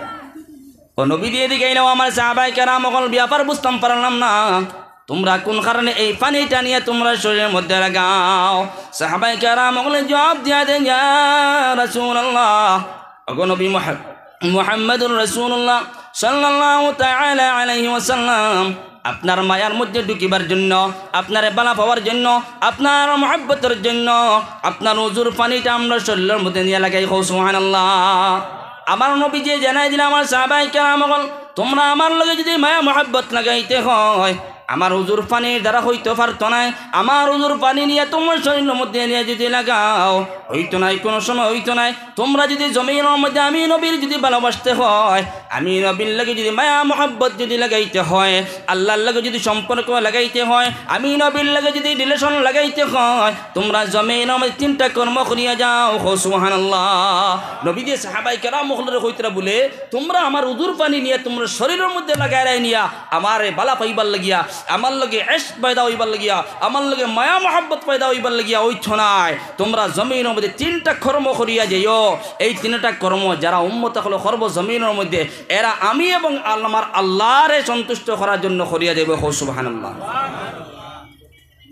ও নবীজিয়ে জিকাইলা, ও আমার সাহাবায়ে কেরাম অকল, ব্যাপার বুঝতাম পারলাম না, তুমরা কুন কারণে এই পানিটা নিয়া তুমরা শরীরর মধ্যে লাগাও? সাহাবায়ে কেরাম অকলে জবাব দিয়া দেইন, ইয়া রাসূলুল্লাহ, ওগো নবী মুহাম-, মুহাম্মাদুর রাসূলুল্লাহ সাল্লাল্লাহু তাআলা আলাইহি ওয়াসাল্লাম, আপনার মায়ার মধ্যে ঢুকিবার জন্য, আপনারে বালা পাওয়ার জন্য, আপনার মহব্বতর জন্য আপনার উজুর পানিটা আমরা শরীরর মধ্যে নিয়া লাগাই, কও সুবহানাল্লাহ। আমার নবীজিয়ে জানাই দিলা, আমার সাহাবায়ে কেরাম অকল, তুমরা আমার লগে যুদি মায়া মহব্বত লাগাইতে হয়, আমার উজুর পানির দ্বারা অইতো পারতো নায়। আমার উজুর পানি নিয়া তুমরা শরীরর মধ্যে নিয়া যুদি লাগাও, অইতো নায়, কুনু সময় অইতো নায়। তুমরা যুদি জমিনর মধ্যে আমি নবীর যুদি ভালোবাসতে হয়, আমি নবীর লগে যুদি মায়া মহব্বত যুদি লাগাইতে হয়, আল্লাহর লগে যুদি সম্পর্ক লাগাইতে হয়, আমি নবীর লগে যুদি relation লাগাইতে হয়, তুমরা জমিনর মধ্যে তিনটা কর্ম করিয়া যাও। কও সুবহানাল্লাহ। নবীজিয়ে সাহাবায়ে কেরাম অকলরে কইতরা বুলে, তুমরা আমার উজুর পানি নিয়া তুমরা শরীরর মধ্যে লাগাইরায় নিয়া আমারে বালা পাইবার লাগিয়া, আমার লগে ইশক পয়দা অইবার লাগিয়া, আমার লগে মায়া মহব্বত পয়দা অইবার লাগিয়া অইতো নায়। তুমরা জমিনর মধ্যে তিনটা কর্ম করিয়া যাইও। এই তিনটা কর্ম যারা উম্মত অকলে করবো জমিনর মধ্যে, এরা আমি এবং আমার আল্লাহরে সন্তুষ্ট করার জন্য করিয়া যাইবো। কও সুবহানাল্লাহ।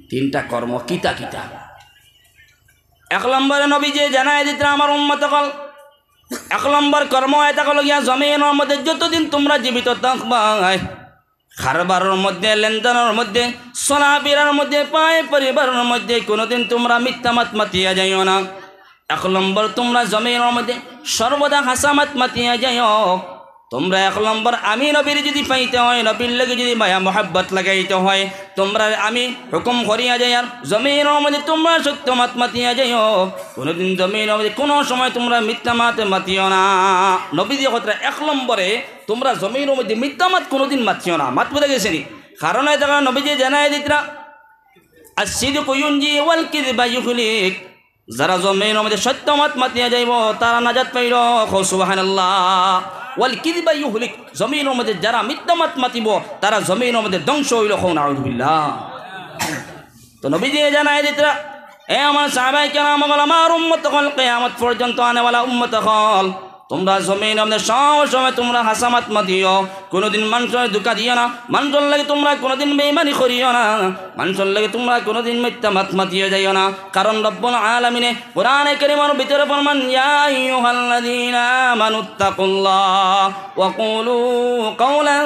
তিনটা কর্ম কিতা কিতা? এক নম্বরে নবীজিয়ে জানাই দিতরা আমার উম্মত অকল, এক নম্বর কর্ম ইটা অইলো গিয়া জমিনর মধ্যে যতদিন তুমরা জীবিত থাকবায়, কারবারর মধ্যে, লেনদেনর মধ্যে, চলাফিরার মধ্যে, পায় পরিবারর মধ্যে কুনুদিন তুমরা মিথ্যা মাত মাতিয়া যাইও না। এক নম্বর, তুমরা জমিনর মধ্যে সর্বদা হাছা মাত মাতিয়া যাইও। তুমরা এক নম্বর, আমি নবীর যুদি পাইতে হয়, নবীর লগে যুদি মায়া মহব্বত লাগাইতে হয়, তুমরারে আমি হুকুম করিয়া যাইয়ার, জমিনর মধ্যে তুমরা সত্য মাত মাতিয়া যাইও। কুনুদিন জমিনর মধ্যে কুনু সময় তুমরা মিথ্যা মাত মাতিও না। নবীজিয়ে কইতরা এক নম্বরে, তুমরা জমিনর মধ্যে মিথ্যা মাত কুনুদিন মাতিও না। মাত বুঝা গেছে নি? কারণ ইটা নবীজিয়ে জানাই দিতরা, "আস-সিদকু ইউনজি ওয়াল কিযবা ইউহলিক।" যারা জমিনর মধ্যে সত্য মাত মাতিয়া যাইবো, তারা নাজাত পাইলো। কও সুবহানাল্লাহ। "ওয়াল কিযবা ইউহলিক।" জমিনর মধ্যে যারা মিথ্যা মাত মাতিবো, তারা জমিনর মধ্যে ধ্বংস অইলো। কও নাউযুবিল্লাহ। তো নবীজিয়ে জানাই দিতরা, এ আমার সাহাবায়ে কেরাম অকল, আমার উম্মত অকল, কিয়ামত পর্যন্ত আনেওয়ালা উম্মত অকল, তুমরা জমিনর মধ্যে সব সময় তুমরা হাছা মাত মাতিও, কুনুদিন মানষরে ধোঁকা দিও না, মানষর লগে তুমরা কুনুদিন বেইমানি করিও না, মানষর লগে তুমরা কুনুদিন মিথ্যা মাত মাতিও যাইও না। কারণ রব্বুল আলামিনে কোরআনে কারীমর ভিতরে ফরমান, "ইয়া আইয়ুহাল্লাযীনা আমানুত্তাকুল্লাহ ওয়া কুলু কাওলান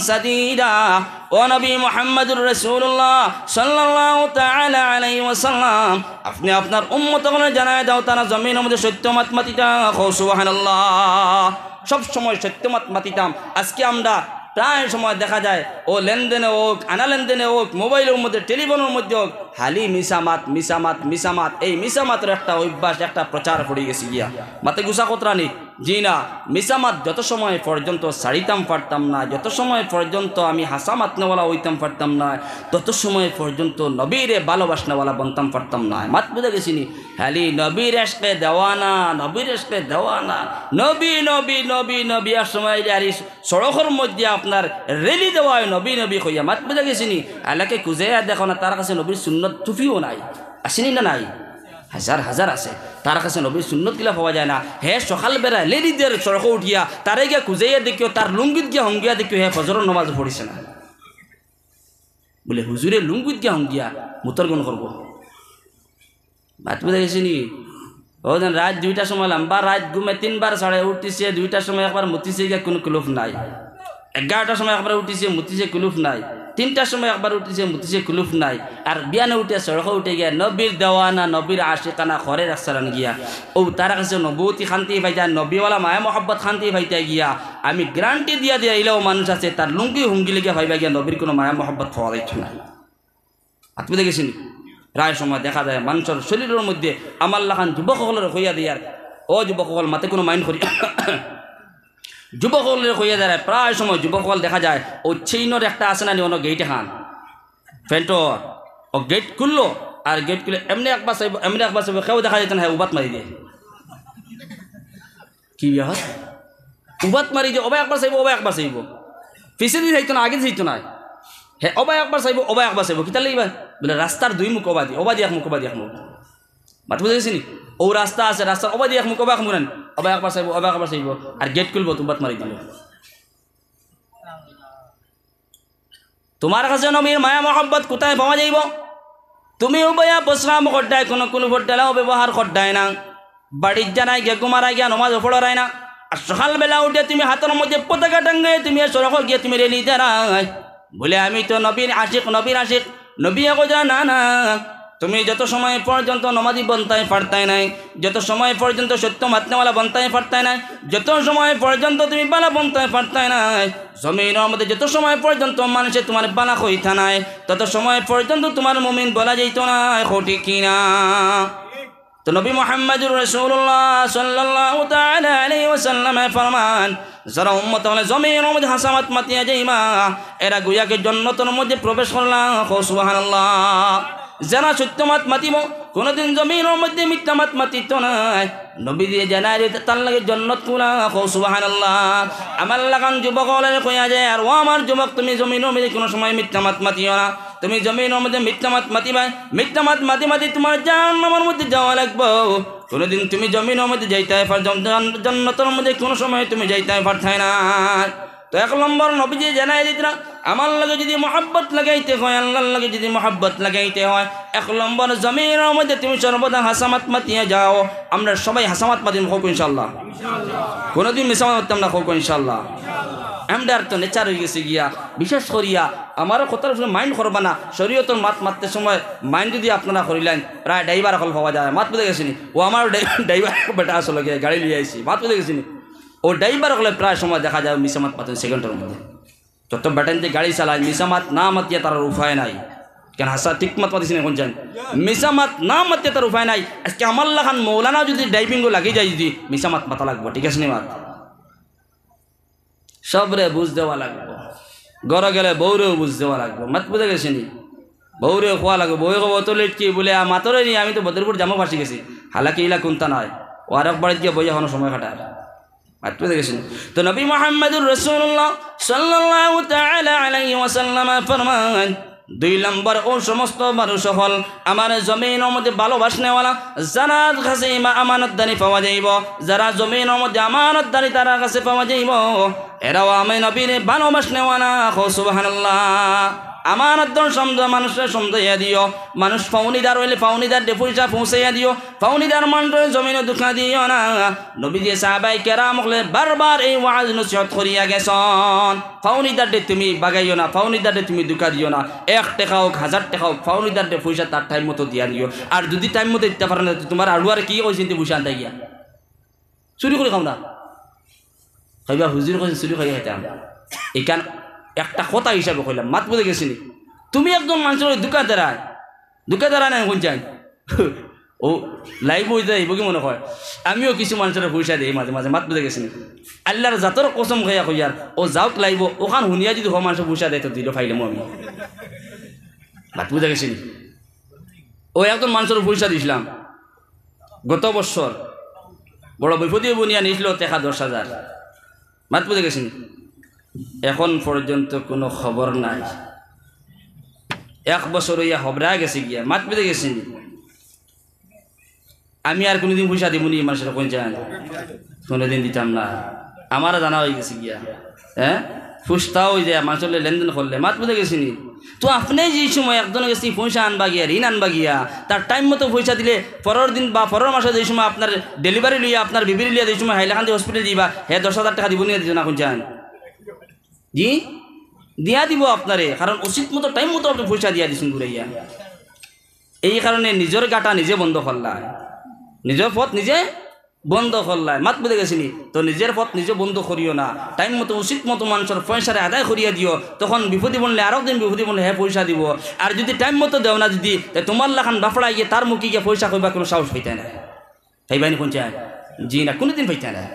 সাদীদা।" ও নবী মুহাম্মাদুর রাসূলুল্লাহ সাল্লাল্লাহু তাআলা আলাইহি ওয়াসাল্লাম, আপনে আপনার উম্মত অকলরে জানাই দাও, তারা জমিনর মধ্যে সত্য মাত মাতিতা। কও সুবহানাল্লাহ। সব সময় সত্য মাত মাতিতাম। আজকে আমরা প্রায় সময় দেখা যায়, ও লেনদেনে হোক, আনা লেনদেনে হোক, মোবাইলর মধ্যে, টেলিফোনর মধ্যে হোক, খালি মিছা মাত, মিছা মাত, মিছা মাত। এই মিছা মাতর একটা অভ্যাস, একটা প্রচার পড়ি গেছে গিয়া। মাতে গুছা কতরা নি? জি না, মিছা মাত যত সময় পর্যন্ত ছাড়িতাম পারতাম না, যত সময় পর্যন্ত আমি হাছা মাতনেওয়ালা অইতাম পারতাম না, তত সময় পর্যন্ত নবীরে ভালোবাসনেওয়ালা বনতাম পারতাম না। মাত বুঝা গেছে নি? খালি নবীর ইশকে দেওয়ানা, নবীর ইশকে দেওয়ানা, নবী, নবী, নবী, নবী। আর সময় আইলে আর এই সড়কর মধ্যে আপনার রেলি দেওয়া অয় নবী, নবী কইয়া। মাত বুঝা গেছে নি? এলাকে খুঁজিয়া দেখো না, তার কাছে নবীর সুন্নত টুপিও নাই। আছে নি না নাই? হাজার হাজার আছে। তার কাছে নবীর সুন্নত গিলা পাওয়া যায় না। হে সকালবেলা লেডিদের সড়কো উঠিয়া তারে গিয়া খুঁজাইয়া দেখিও, তার লুঙ্গিত গিয়া হঙ্গিয়া দেখিও, হে ফজরর নামাজ পড়ছে না। বলে, "হুজুরে লুঙ্গিত গিয়া হঙ্গিয়া মুতর গুন করবো।" মাত বুঝা গেছে নি? ও যেন রাইত দুইটার সময় লম্বা রাইত ঘুমে তিনবার ছাড়ে উঠিছে, দুইটার সময় একবার মুতিছে গিয়া কোনো কুলুফ নাই। এগারোটার সময় একবার উঠিছে, মুতিছে, কুলুফ নাই। তিনটার সময় একবার উঠিছে, মুতিছে, কুলুফ নাই। আর বিয়ানে উঠে সড়কো উঠে গিয়া নবীর দেওয়ানা, নবীর আশিকানা করে রাখছারান গিয়া। ও তার কাছে নবুতি খান্তি পাইতা, নবীওয়ালা মায়া মহব্বত খান্তি পাইতা গিয়া। আমি গ্যারান্টি দিয়া দিয়া ইলাও মানুষ আছে, তার লুঙ্গি হুঙ্গি লেগে পাইবা গিয়া নবীর কোনো মায়া মহব্বত পাওয়া যাইত না। আত্মীয় দেখেছি নি? প্রায় সময় দেখা যায় মানুষের শরীরের মধ্যে আমার লাখান যুবক সকলের হইয়া দিয়ার, ও যুবক সকল মাতে কোনো মাইন্ড করি যুবক সকলের হইয়া দাঁড়ায়, প্রায় সময় যুবক সকল দেখা যায় ও চেইনর একটা আছে না নি, অন্য গেট এখান প্যান্টর, ও গেট খুললো আর গেট খুলে এমনি একবার চাইব, এমনি একবার চাইব, কেউ দেখা যেত না, হ্যাঁ উবাত মারি দিয়ে। কি বিয়া হয়? উবাত মারি দিয়ে ওবা একবার চাইব, ওবা একবার চাইব, পিছে দিয়ে চাইতো না, আগে দিয়ে চাইতো না। হ্যাঁ, ওবা একবার চাইব, ওবা একবার চাইব, কিতার লাগি বা? বলে রাস্তার দুই মুখ ওবা দি, ওবা দি এক মুখ, ওবা দি এক মুখ। মাত বুঝা গেছে নি? ও রাস্তা আছে, রাস্তার ওবা দি এক মুখ, ওবা এক মুখ নানি। ওবা একবার চাইব, ওবা একবার চাইব, আর গেট খুলবো তো উবাত মারি দিল। তোমার কাছে নবীর মায়া মহব্বত কোথায় পাওয়া যাইব? তুমি উবাইয়া প্রস্রাব করতায়, কোনো কোনো ফোটালাও ব্যবহার করতায় না, বাড়ির জানায় গিয়া ঘুমারা গিয়া নমাজ পড়ারায় না, আর সকালবেলা উঠে তুমি হাতের মধ্যে পতাকা টাঙ্গাই তুমি সড়কো গিয়া তুমি রেলি দাঁড়ায়, বলে, "আমি তো নবীর আশিক, নবীর আশিক।" নবী কইরা, "না, না, তুমি যত সময় পর্যন্ত নমাজি বনতায় পারতায় নাই, যত সময় পর্যন্ত সত্য মাতনেওয়ালা বনতায় পারতায় নাই, যত সময় পর্যন্ত তুমি বালা বনতায় পারতায় নাই, জমিনর মধ্যে যত সময় পর্যন্ত মানুষে তোমার বালা কইতা নাই, তত সময় পর্যন্ত তোমার মুমিন বলা যাইতো না।" কও ঠিক কি না? তো নবী মুহাম্মাদুর রাসূলুল্লাহ সাল্লাল্লাহু তাআলা আলাইহি ওয়াসাল্লামে ফরমান, যারা উম্মত অকলে জমিনর মধ্যে হাছা মাত মাতিয়া যাইবা, এরা গুয়াকে জন্নতর মধ্যে প্রবেশ করলা। কও সুবহানাল্লাহ। যারা সত্য মাত মাতিব, কোনোদিন জমিনর মধ্যে মিথ্যা মাত মাতিত নায়। নবী দিয়ে জানায় যে তার লাগি জন্নত খোলা। কও সুবহানাল্লাহ। আমার লাখান যুবক অকলরে কইয়া যায়, আর ও আমার যুবক, তুমি জমিনর মধ্যে কোনো সময় মিথ্যা মাত মাতিও না। তুমি জমিনর মধ্যে মিথ্যা মাত মাতিবায়, মিথ্যা মাত মাতি মাতি তোমার জাহান্নামর মধ্যে যাওয়া লাগবো। কোনোদিন তুমি জমিনর মধ্যে যাইতায় পার-, জন-, জন-, জন্নতর মধ্যে কোনো সময় তুমি যাইতায় পারতায় না। তো এক নম্বর নবীজি জানাই দিতরা, আমার লগে যদি মহব্বত লাগাইতে হয়, আল্লাহর লগে যদি মহব্বত লাগাইতে হয়, এক নম্বর জমিনর মধ্যে তুমি সর্বদা হাছা মাত মাতিয়া যাও। আমরা সবাই হাছা মাত মাতিমু, কউক্কা ইনশাআল্লাহ। কোনোদিন মিছা মাত মাততাম না, কউক্কা ইনশাআল্লাহ। আমরার তো নেচার অই গেছে গিয়া, বিশেষ করিয়া আমার কথার উপরে মাইন্ড করবা না। শরীয়তর মাত মাততে সময় মাইন্ড যদি আপনারা করিলাইন, প্রায় ড্রাইভার অকল পাওয়া যায়। মাত বুঝা গেছে নি? ও আমার ড্রাই-, ড্রাইভার বেটা আসলে গিয়া গাড়ি লইয়া আইছি। মাত বুঝা গেছে নি? ও ড্রাইভার অকলে প্রায় সময় দেখা যায় মিছা মাত মাতইন সেকেন্ডর মধ্যে। যত বেটাইন্তে গাড়ি চালায়, মিছা মাত না মাতিয়া তারার উপায় নাই। কেন হাছা ঠিক মাত মাতিছি না, কউক্কা জানি? মিছা মাত না মাতিয়া তার উপায় নাই। আজকে আমার লাখান মৌলানা যদি ড্রাইভিংও লাগি যায়, যদি মিছা মাত মাতা লাগবো, ঠিক আছে নি মাত? সবরে বুঝ দেওয়া লাগবো। ঘরো গেলে বউরেও বুঝ দেওয়া লাগবো। মাত বুঝা গেছে নি? বউরে কওয়া লাগবো। বউয়ে কইবো, "অত লেট কি?" বলে, "আ, মাতরে নি, আমি তো বদরপুর জামো ফাঁসি গেছি।" হালাকি ইলা কুন্তা নাই। ও আরক বাড়িত গিয়া বইয়া অখন সময় কাটার। মাত বুঝা গেছে নি? তো নবী মুহাম্মাদুর রাসূলুল্লাহ সাল্লাল্লাহু তাআলা আলাইহি ওয়াসাল্লাম ফরমান, দুই নম্বর, ও সমস্ত মানুষ অকল আমার জমিনর মধ্যে ভালোবাসনেওয়ালা, যারার কাছে ইমা-, আমানতদারি পাওয়া যাইবো, যারা জমিনর মধ্যে আমানতদারি তারার কাছে পাওয়া যাইবো, এরাও আমি নবীরে ভালোবাসনেওয়ালা। কও সুবহানাল্লাহ। আমানতদার সমঝ-, মানুষরে সমঝাইয়া দিও, মানুষ পাওনিদার অইলে পাওনিদাররে পয়সা পৌঁছাইয়া দিও, পাওনিদার মানুষরে জমিনো ধোঁকা দিও না। নবীজি সাহাবায়ে কেরাম অকলে বারবার এই ওয়াজ নসিহত করিয়া গেছন। পাওনিদাররে তুমি বাগাইও না, পাওনিদাররে তুমি ধোঁকা দিও না। এক টেকা অউক, হাজার টেকা অউক, পাওনিদাররে পয়সা তার টাইম মতো দিয়া দিও। আর যদি টাইম মতো দিতা পারো না, তো তুমার আড়ুয়ারে কি কইছে, ইনতে পয়সা আনতা গিয়া? চুরি করি খাও না। কইবা, "হুজুরে কইছইন চুরি করি খাইতাম।" ইখান একটা কথা হিসাবে কইলাম, মাত বুঝা গেছে নি? তুমি একজন মানষরে ধোঁকা দেরায়, ধোঁকা দেরায় না, কউক্কা জানি? ও live অইযাইবো কি মনো কয়? আমিও কিছু মানষরে পয়সা দেই মাঝে মাঝে, মাত বুঝা গেছে নি? আল্লার জাতর কসম খাইয়া কইয়ার, ও যাউক live, অখান হুনিয়া যুদি হ মানষে পয়সা দেয় তো দিল পাইলাম আমি। মাত বুঝা গেছে নি? ও একজন মানষরে পয়সা দিছলাম গত বছর, বড় বিপদে বুনিয়া নিছিল টেকা দশ হাজার। মাত বুঝা গেছে নি? এখন পর্যন্ত কুনু খবর নাই। এক বছর অইয়া হবরা গেছে গিয়া। মাত বুঝা গেছে নি? আমি আর কুনুদিন পয়সা দিমু নি মানষরে, কইন চাইন? কুনুদিন দিতাম না। আমারও জানা অইগেছে গিয়া। হ্যাঁ? ফুস্তা অইযায় মানষর লগে লেনদেন করলে। মাত বুঝা গেছে নি? তো আপনে যেই সময় একজনর গেছে পয়সা আনবা গিয়া, ঋণ আনবা গিয়া, তার time মতো পয়সা দিলে পরর দিন বা পরর মাসো যেই সময় আপনার delivery লইয়া, আপনার বিবিরে লইয়া যেই সময় হাইলাকান্দি hospital যাইবা, হে দশ হাজার টেকা দিবো নি, দিতো না, কইন চাইন? জি? দিয়া দিবো আপনারে, কারণ উচিত মতো time মতো আপনে পয়সা দিয়া দিছইন ঘুরাইয়া। এই কারণে নিজর গাটা নিজে বন্ধ করলায়, নিজর পথ নিজে বন্ধ করলায়। মাত বুঝা গেছে নি? তো নিজর পথ নিজে বন্ধ করিও না, time মতো উচিত মতো মানষর পয়সারে আদায় করিয়া দিও, তখন বিপদে পড়লে আরক দিন বিপদে পড়লে হে পয়সা দিবো। আর যুদি time মতো দেও না যুদি, তে তুমার লাখান বাফড়ায় গিয়া তার মুখে গিয়া পয়সা কইবার কুনু সাহস পাইতায় না। পাইবায় নি কইন চাইন? জি না, কুনুদিন পাইতায় না।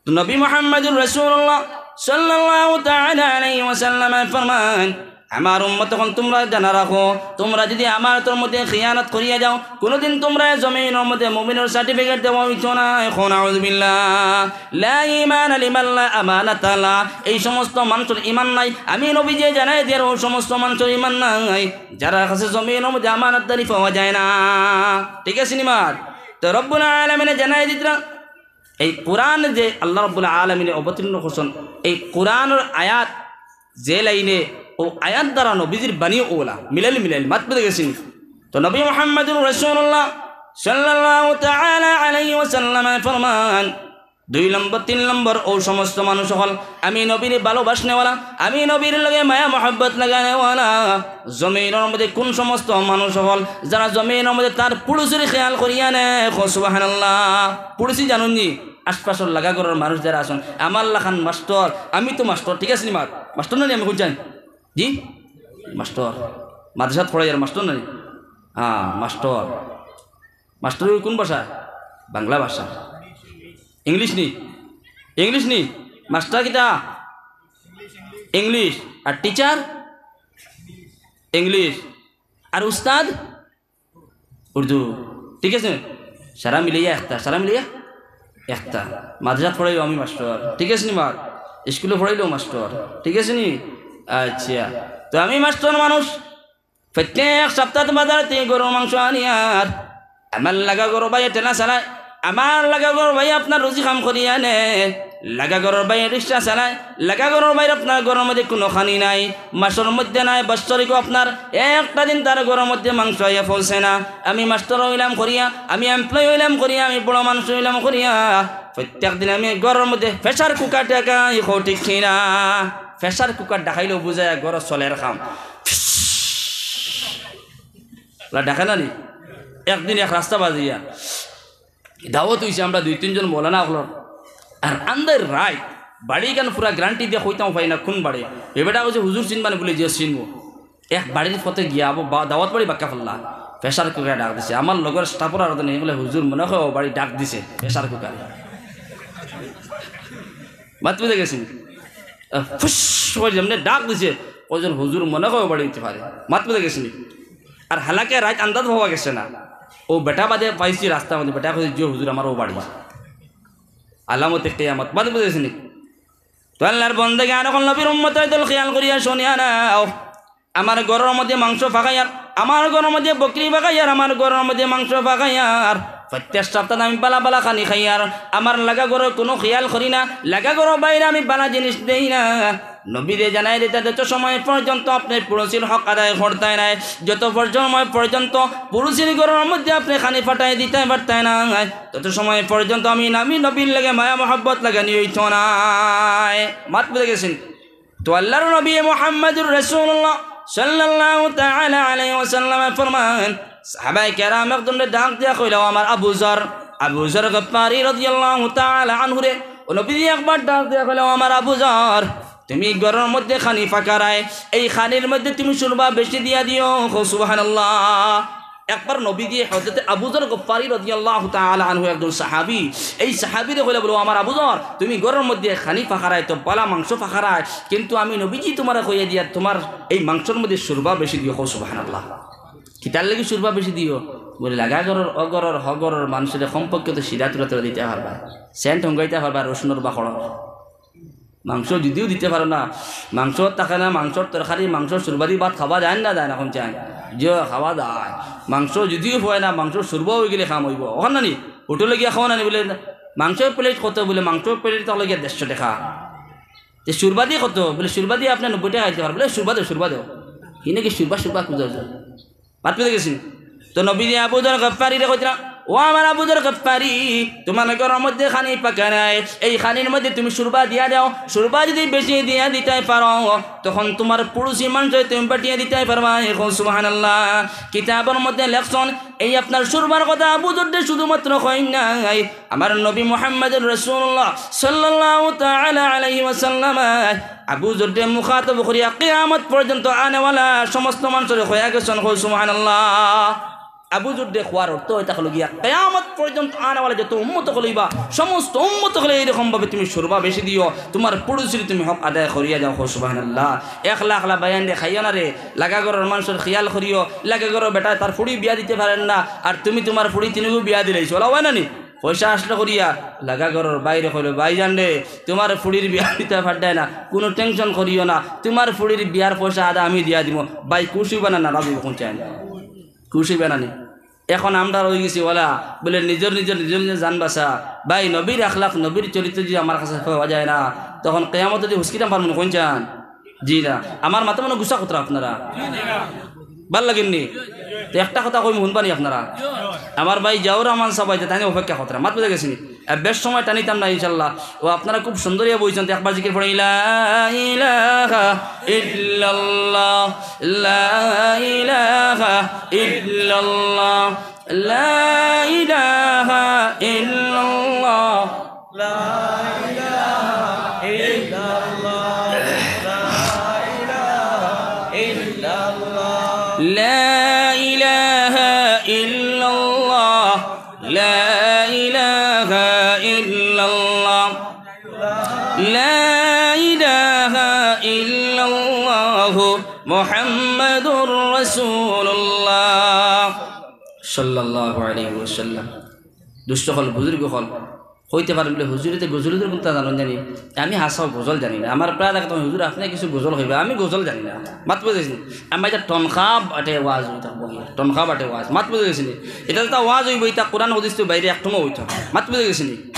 তো নবী মুহাম্মাদুর রাসূলুল্লাহ সাল্লাল্লাহু তাআলা আলাইহি ওয়াসাল্লামে ফরমান, আমার উম্মত অকল তুমরা জানা রাখো, তুমরা যুদি আমানতর মধ্যে খিয়ানত করিয়া যাও, কুনুদিন তুমরারে জমিনর মধ্যে মুমিনর certificate দেওয়া অইতো নায়। কও নাউজুবিল্লাহ। লা ঈমানা লিমান লা আমানাতা লাহ। এই সমস্ত মানষর ঈমান নাই। আমি নবীজিয়ে জানাই দিয়ার অউ সমস্ত মানষর ঈমান নাই, যারার কাছে জমিনর মধ্যে আমানতদারি পাওয়া যায় না। ঠিক আছে নি মাত? তো রব্বুল আলামিনে জানাই দিতরা, এই কোরআন যে আল্লাহ রাব্বুল আলামিনে অবতীর্ণ করছইন, এই কোরআনর আয়াত যে লাইনে, অউ আয়াত দ্বারা নবীজির বাণী অউলা মিলাইল মিলাইল। মাত বুঝা গেছে নি? তো নবী মুহাম্মাদুর রাসূলুল্লাহ সাল্লাল্লাহু তাআলা আলাইহি ওয়াসাল্লামে ফরমান, দুই নম্বর, তিন নম্বর, অউ সমস্ত মানুষ অকল আমি নবীরে ভালোবাসনেওয়ালা, আমি নবীর লগে মায়া মহব্বত লাগানেওয়ালা, জমিনর মধ্যে কুন সমস্ত মানুষ অকল যারা জমিনর মধ্যে তার পুড়ুষির খেয়াল করিয়া নে, কও সুবহানাল্লাহ। পুড়ুষি জানইন নি? আশপাশর লাগা ঘরর মানুষ যারা আছইন, আমার লাখান মাস্টর, আমি তো মাস্টর, ঠিক আছে নি মাত? মাস্টর না নি আমি, কইন চাইন? জি? মাস্টর। মাদ্রাসাত পড়াইয়ার মাস্টর না নি? হ্যাঁ, মাস্টর। মাস্টর অউ কুন ভাষা? বাংলা ভাষা। English নি? English নি? মাস্টার কিতা? English। আর teacher? English। আর উস্তাদ? উর্দু। ঠিক আছে? সারা মিলাইয়া একটা, সারা মিলাইয়া একটা। মাদ্রাসাত পড়াইলেও আমি মাস্টর, ঠিক আছে নি মাত? স্কুলো পড়াইলেও মাস্টর, ঠিক আছে নি? আচ্ছা, তো আমি মাস্টর মানুষ, প্রত্যেক সপ্তাহত বাজার থাকি গরুর মাংস আনিয়ার আমার লাগা ঘরর ভাইয়ে ঠেলা চালায়, আমার লাগা ঘরর ভাইয়ে আপনার রুজি কাম করিয়া নে, লাগা ঘরর ভাইয়ে রিক্সা চালায়, লাগা ঘরর ভাইর আপনার ঘরর মধ্যে কুনু খানি নাই, মাসর মধ্যে নাই, বৎসরিকও আপনার একটা দিন তার ঘরর মধ্যে মাংস আইয়া পৌঁছে না। আমি মাস্টর অইলাম করিয়া, আমি employee অইলাম করিয়া, আমি বড় মানুষ অইলাম করিয়া, প্রত্যেক দিন আমি ঘরর মধ্যে pressure cooker ডাকাই, কও ঠিক কি না? Pressure cooker ডাকাইলেও বুঝায় ঘরো চলের কাম। ওলা ডাকে না নি? একদিন এক রাস্তা বাজিয়া দাওয়াত অইছে, আমরা দুই তিনজন মৌলানা অকলর। আর আন্দাইর রাইত, বাড়িখান পুরা guarantee দিয়া কইতাম পারি না কুন বাড়ি। এ বেটা কইছে, "হুজুর চিনবা নি?" বুলে, "জি চিনমু।" এক বাড়ির পথে গিয়া আবো বা-, দাওয়াত বাড়ি বাক্কা ফাল্লা। Pressure cooker ডাক দিছে। আমার লগর staff অর আরো নেই, বুলে, "হুজুর মনে কয় অউ বাড়ি ডাক দিছে pressure cooker।" মাত বুঝা গেছে নি? আহ, ফুস করে যেমনে ডাক দিছে, কয়জন হুজুর মনে কয় অউ বাড়ি অইতে পারে। মাত বুঝা গেছে নি? আর হালাকে রাইত আন্দাজ পাওয়া গেছে না। অউ বেটা বাদে পাইছি রাস্তার মধ্যে, বেটা কইছে, "জি হুজুর, আমার অউ বাড়ি।" আলামতে কিয়ামত। মাত বুঝা গেছে নি? তো আল্লার বন্দেগান অকল, নবীর উম্মত অকল, খেয়াল করিয়া শুনিয়া নেও। আমার ঘরর মধ্যে মাংস ফাকাইয়ার, আমার ঘরর মধ্যে বকরি ফাকাইয়ার, আমার ঘরর মধ্যে মাংস ফাকাইয়ার, প্রত্যেক সপ্তাহে আমি বালা বালা খানি খাইয়ার, আমার লাগা ঘরর কুনু খেয়াল করি না, লাগা ঘরর ভাইরে আমি বালা জিনিস দেই না। নবীরে জানাই দিতা, যত সময় পর্যন্ত আপনে পুড়ুষির হক আদায় করতায় নায়, যত পর-, সময় পর্যন্ত পুড়ুষির ঘরর মধ্যে আপনে খানি ফাটাই দিতায় পারতায় নায়, তত সময় পর্যন্ত আমি নামি নবীর লগে মায়া মহব্বত লাগানি অইতো নায়। মাত বুঝা গেছে নি? তো আল্লার নবী মুহাম্মাদুর রাসূলুল্লাহ সাল্লাল্লাহু তাআলা আলাইহি ওয়াসাল্লামে ফরমান, সাহাবায়ে কেরাম একজনরে ডাক দিয়া কইলা, "ও আমার আবু যর।" আবু যর গফফারী রাদিয়াল্লাহু তাআলা আনহুরে, ও নবীজি একবার ডাক দিয়া কইলা, "ও আমার আবু যর, তুমি ঘরর মধ্যে খানি ফাকারায়, এই খানির মধ্যে তুমি সুরমা বেশি দিয়া দিও।" কও সুবহানাল্লাহ। একবার নবীজিয়ে হযরতে আবু যর গফফারী রাদিয়াল্লাহু তাআলা আনহু, একজন সাহাবী, এই সাহাবীরে কইলা বলে, "ও আমার আবু যর, তুমি ঘরর মধ্যে খানি ফাখারায় তো বালা মাংস ফাখারায়, কিন্তু আমি নবীজি তুমারে কইয়া দিয়া তুমার এই মাংসর মধ্যে সুরবা বেশি দিও।" কও সুবহানাল্লাহ। কিতার লাগি সুরবা বেশি দিও? বলে, "লাগা ঘরর, অ ঘরর, হ ঘরর মানষরে কমপক্ষে তো শিরা তুরা তুরা দিতায় পারবায়, সেন্ট হুঙ্গাইতায় পারবায় রসুনর বাকড়র।" মাংস যুদিও দিতায় পারো না, মাংস থাকে না, মাংসর তরকারি, মাংসর সুরবাদি ভাত খাওয়া যায় না, যায় না, কইন চাইন? জি, খাওয়া যায়। মাংস যুদিও অয় না, মাংসর সুরবা অইগেলে কাম অইবো। অখান না নি? হোটেলো গিয়া খাও না নি? বলে, "মাংসর প্লেট কত?" বলে, "মাংসর প্লেট তো অইলো গিয়া দেড়শো টেকা।" "তে সুরবাদি কত?" বলে, "সুরবাদি আপনে নব্বই টেকা খাইতা পারবা।" বলে, "সুরবা দেও, সুরবা দেও।" হি নাকি সুরবা, সুরবা খুঁজা যায়। মাত বুঝা গেছে? তো নবীজি আবু যর গফফারীরে কইতরা, "ও আমার আবু যর গফফারী, তুমার ঘরর মধ্যে খানি ফাখারায়, এই খানির মধ্যে তুমি সুরবা দিয়া দেও, সুরবা যুদি বেশি দিয়া দিতায় পারো, তখন তুমার পড়শি মানষরে তুমি বাটিয়া দিতায় পারবায়।" কও সুবহানাল্লাহ। কিতাবর মধ্যে লেখছইন, এই আপনার সুরবার কথা আবু যররে শুধুমাত্র কইন নাই, আমার নবী মুহাম্মদুর রাসূলুল্লাহ সাল্লাল্লাহু তাআলা আলাইহি ওয়াসাল্লাম আবু যররে মুখাতব করিয়া কিয়ামত পর্যন্ত আনেওয়ালা সমস্ত মানষরে কইয়া গেছইন। কও সুবহানাল্লাহ। আবু যররে কওয়ার অর্থ অইতা অইলো গিয়া, কিয়ামত পর্যন্ত আনেওয়ালা যত উম্মত অকল অইবা, সমস্ত উম্মত অকলরে এইরকম ভাবে তুমি সুরবা বেশি দিও, তুমার পড়শিরে তুমি হক আদায় করিয়া যাও। কও সুবহানাল্লাহ। একলা একলা ভাইয়াইনরে খাইও না রে, লাগা ঘরর মানষর খিয়াল করিও, লাগা ঘরর বেটায় তার ফুড়ি বিয়া দিতে পারের না, আর তুমি তুমার ফুড়ি তিনগু বিয়া দিলাইছো, অলা অয় না নি? পয়সা আসলো করিয়া, লাগা ঘরর ভাইরে কইলো, "ভাইজান রে, তুমার ফুড়ির বিয়া দিতায় পাররায় না, কুনু টেনশন করিও না, তুমার ফুড়ির বিয়ার পয়সা আধা আমি দিয়া দিমু।" ভাই খুশ অইবা না নারাজ অইবা, কইন চাইন? খুশ অইবা না নি? এখন আমরা রইগেছি অলা, বলে নিজর নিজর, নিজর নিজর জান বাঁচা। ভাই, নবীর আখলাক, নবীর চরিত্র যুদি আমার কাছে পাওয়া যায় না, তখন কিয়ামতো যে হুসকিতাম পারমু নি, কইন চাইন? জি না। আমার মাতে মনো গুসা কররা আপনারা? ভালা লাগের নি? তে একটা কথা কইমু, হুনবা নি আপনারা? আমার ভাই জিয়াউর রহমান সাব আইতা, তাইন অপেক্ষা কররা। মাত বুঝা গেছে নি? এ, বেশ সময় টানিতাম না ইনশাআল্লাহ। ও আপনারা খুব সুন্দর অইয়া বইছইন, তে একবার জিকির পড়ইন, "লা ইলাহা ইল্লাল্লাহ, লা ইলাহা ইল্লাল্লাহ, লা ইলাহা ইল্লাল্লাহ।" لا إله إلا الله، لا إله إلا الله، لا إله إلا الله، لا إله إلا الله، لا إله إلا الله، محمد رسول الله، صلى الله عليه وسلم। দুস্ত অকল, বুজুর্গ অকল, কইতে পারইন বলে, "হুজুরে তে গজল টজল কুন্তা জানইন জানি?" আমি হাছাউ গজল জানি না। আমার প্রায় দেখতাম, "হুজুর, আপনে কিছু গজল কইবা।" আমি গজল জানি না। মাত বুঝা গেছে নি? আমি ইটা টনখা বাটে ওয়াজ অইতা, বইয়া। টনখা বাটে ওয়াজ। মাত বুঝা গেছে নি? ইটা যেটা ওয়াজ অইবো, ইটা কোরআন হাদিসর বাইরে একটুমও অইতো না। মাত বুঝা গেছে নি?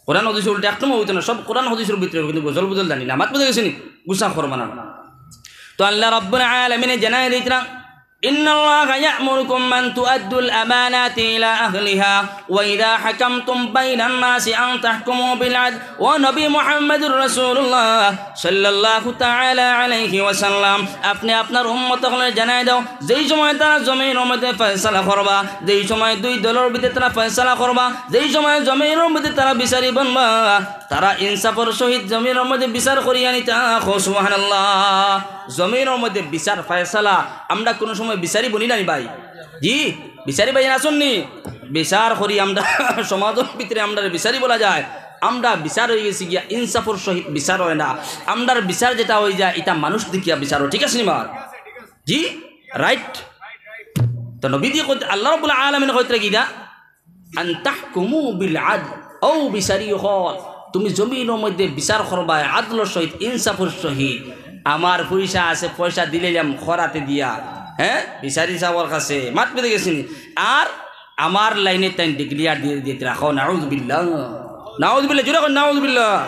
কোরআন হাদিসর উল্টা একটুমও অইতো না। সব কোরআন হাদিসর ভিতরে অইবো, কিন্তু গজল বজল জানি না। মাত বুঝা গেছে নি? গুসা করবা না। তো আল্লাহ রাব্বুল আলামিনে জানাই দিতরা, إن الله يأمركم أن تؤدوا الأمانات إلى أهلها وإذا حكمتم بين الناس أن تحكموا بالعدل। ও নবী মুহাম্মদুর রাসূলুল্লাহ সাল্লাল্লাহু তাআলা আলাইহি ওয়াসাল্লাম, আপনে আপনার উম্মত অকলরে জানাই দেও, যেই সময় তারা জমিনর মধ্যে ফয়সালা করবা, যেই সময় দুই দলর ভিতরে তারা ফয়সালা করবা, যেই সময় জমিনর মধ্যে তারা বিচারি বনবা, তারা ইনসাফর সহিত জমিনর মধ্যে বিচার করিয়া নিতা। কও সুবহানাল্লাহ। জমিনর মধ্যে বিচার ফয়সালা, আমরা কুনু সময় বিচারি বনি না নি ভাই? জি, বিচারি ভাই আছইন নি? বিচার করি আমরা, সমাজর ভিতরে আমরারে বিচারি বলা যায়। আমরা বিচার অইগেছি গিয়া ইনসাফর সহিত বিচার অয় না। আমরার বিচার যেটা অইযায়, ইটা মানুষ দেখিয়া বিচার অয়। ঠিক আছে নি বা? জি, right। তো নবীজি কইতে, আল্লাহ রাব্বুল আলামিন কইতরা কিতা? আন তাহকুমু বিল আদল। ও বিচারি অকল, তুমি জমিনর মধ্যে বিচার করবায় আদলর সহিত, ইনসাফর সহিত। আমার পয়সা আছে, পয়সা দিলাইলাম খরাতে দিয়া, হ্যাঁ, বিচারি সাবর কাছে, মাত বুঝা গেছে নি? আর আমার লাইনে তাইন declare দিয়া দিতরা। কও নাউজুবিল্লাহ, নাউজুবিল্লাহ, জোরে কও নাউজুবিল্লাহ।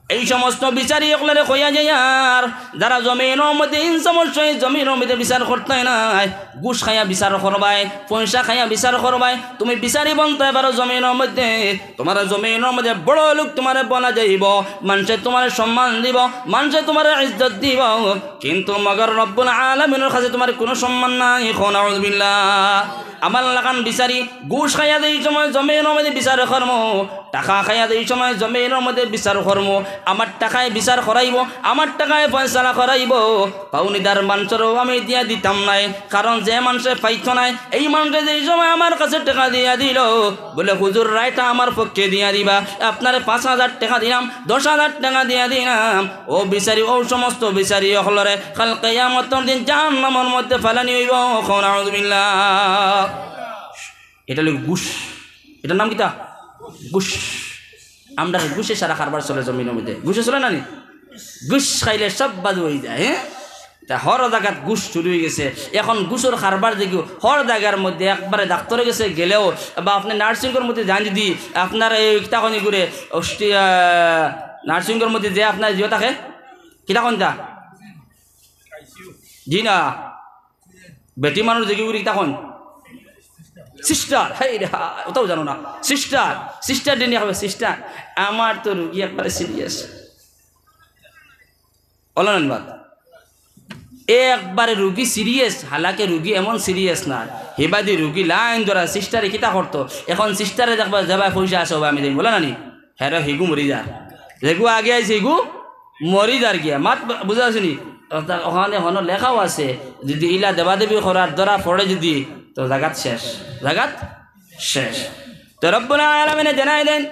এই সমস্ত বিচারি অকলরে কইয়া যাইয়ার, যারা জমিনর মধ্যে ইনসাফর সহিত জমিনর মধ্যে বিচার করতায় নায়, ঘুষ খাইয়া বিচার করবায়, পয়সা খাইয়া বিচার করবায়, তুমি বিচারি বনতায় পারো জমিনর মধ্যে, তুমার জমিনর মধ্যে বড় লোক তুমারে বনা যাইবো, মানষে তুমারে সম্মান দিবো, মানষে তুমারে ইজ্জত দিবো, কিন্তু মগর রব্বুল আলামিনর কাছে তুমার কুনু সম্মান নাই। কও নাউজুবিল্লাহ। আমার লাখান বিচারি ঘুষ খাইয়া যেই সময় জমিনর মধ্যে বিচার করমু, টেকা খাইয়া যেই সময় জমিনর মধ্যে বিচার করমু, আমার টেকায় বিচার করাইবো, আমার টেকায় ফয়সালা করাইবো। পাওনিদার মানষরেও আমি দিয়া দিতাম নায়, কারণ যে মানষে পাইতো নায়, এই মানষে যেই সময় আমার কাছে টেকা দিয়া দিলো, বলে, "হুজুর, রায়টা আমার পক্ষে দিয়া দিবা, আপনারে পাঁচ হাজার টেকা দিলাম, দশ হাজার টেকা দিয়া দিলাম।" ও বিচারি, ও সমস্ত বিচারি অকলরে কাল কিয়ামতর দিন জাহান্নামর মধ্যে ফালানি অইবো। কও নাউজুবিল্লাহ। ইটা অইলো ঘুষ। ইটার নাম কিতা? ঘুষ। আমরার ঘুষে সারা কারবার চলে জমিনর মধ্যে। ঘুষে চলে না নি? ঘুষ খাইলে সব বাজু অইযায়, হ্যাঁ? তে হর জাগাত ঘুষ শুরু অইগেছে। এখন ঘুষর কারবার দেখিও, হর জাগার মধ্যে একবারে ডাক্তারর গেছে গেলেও, বা আপনে নার্সিংর মধ্যে যাইন যদি, আপনার এই কিতা কইন ইগুরে, অস্টি-, আহ, নার্সিংর মধ্যে যে আপনার জিও থাকে, কিতা কইন তা? জি না। বেটি মানুষ দেখি উড়ি কিতা কইন? সিস্টার। হেই রে, হা, ওটাও জানো না। সিস্টার, সিস্টার ডেনি হবে সিস্টার। আমার তো রুগী একবারে সিরিয়াস। অলা না নি মাত? একবারে রুগী সিরিয়াস, হালাকে রুগী এমন সিরিয়াস না। হিবাদি রুগী লাইন ধরা, সিস্টারে কিতা করতো? এখন সিস্টারে দেখবা, যাবা পয়সা আছে, হবে আমি দেই, বলে না নি? হেরে হিগু মরি যার। যেগু আগে আইছে, হিগু মরি যার গিয়া। মাত ব-, বুঝা আছে নি? অর্থাৎ ওখানে হনো লেখাও আছে, যদি ইলা দেবাদেবি করার ধরা পড়ে যদি, তো জাগাত শেষ। জাগাত শেষ। তো রব্বুল আলামিনে জানাই দেন,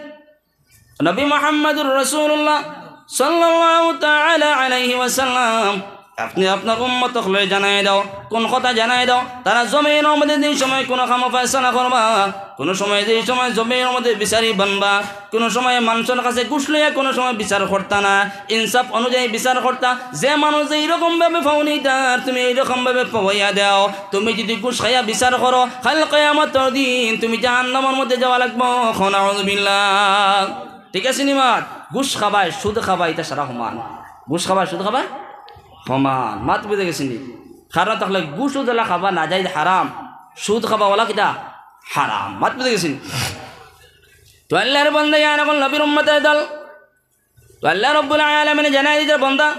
নবী মুহাম্মাদুর রাসূলুল্লাহ সাল্লাল্লাহু তাআলা আলাইহি ওয়াসাল্লাম, আপনে আপনার উম্মত অকলরে জানাই দাও, কোন কথা জানাই দাও? তারা জমিনর মধ্যে যেই সময় কোনো কাম ফয়সালা করবা, কোনো সময় যেই সময় জমিনর মধ্যে বিচারি বনবা, কোনো সময় মানষর কাছে ঘুষ লইয়া কোনো সময় বিচার করতা না, ইনসাফ অনুযায়ী বিচার করতা। যে মানুষ যে এইরকম ভাবে পাওনিদার, তুমি এইরকম ভাবে পাওয়াইয়া দাও। তুমি যদি ঘুষ খাইয়া বিচার করো, কাল কিয়ামতর দিন তুমি জাহান্নামর মধ্যে যাওয়া লাগবো। কও নাউজুবিল্লাহ। ঠিক আছে নি মাত? ঘুষ খাবায়, সুদ খাবায়, ইটা সারা সমান। ঘুষ খাবায়, সুদ খাবায় সমান। মাত বুঝা গেছে নি? কারণ তাহলে ঘুষ সুদ অলা খাবা নাজায়েজ হারাম, সুদ খাবা অলা কিতা? হারাম। মাত বুঝা গেছে নি? তো আল্লাহর বান্দা, ইয়ান অকল নবীর উম্মতর দল। তো আল্লাহ রব্বুল আলামিনে জানাই দিতে বন্দা,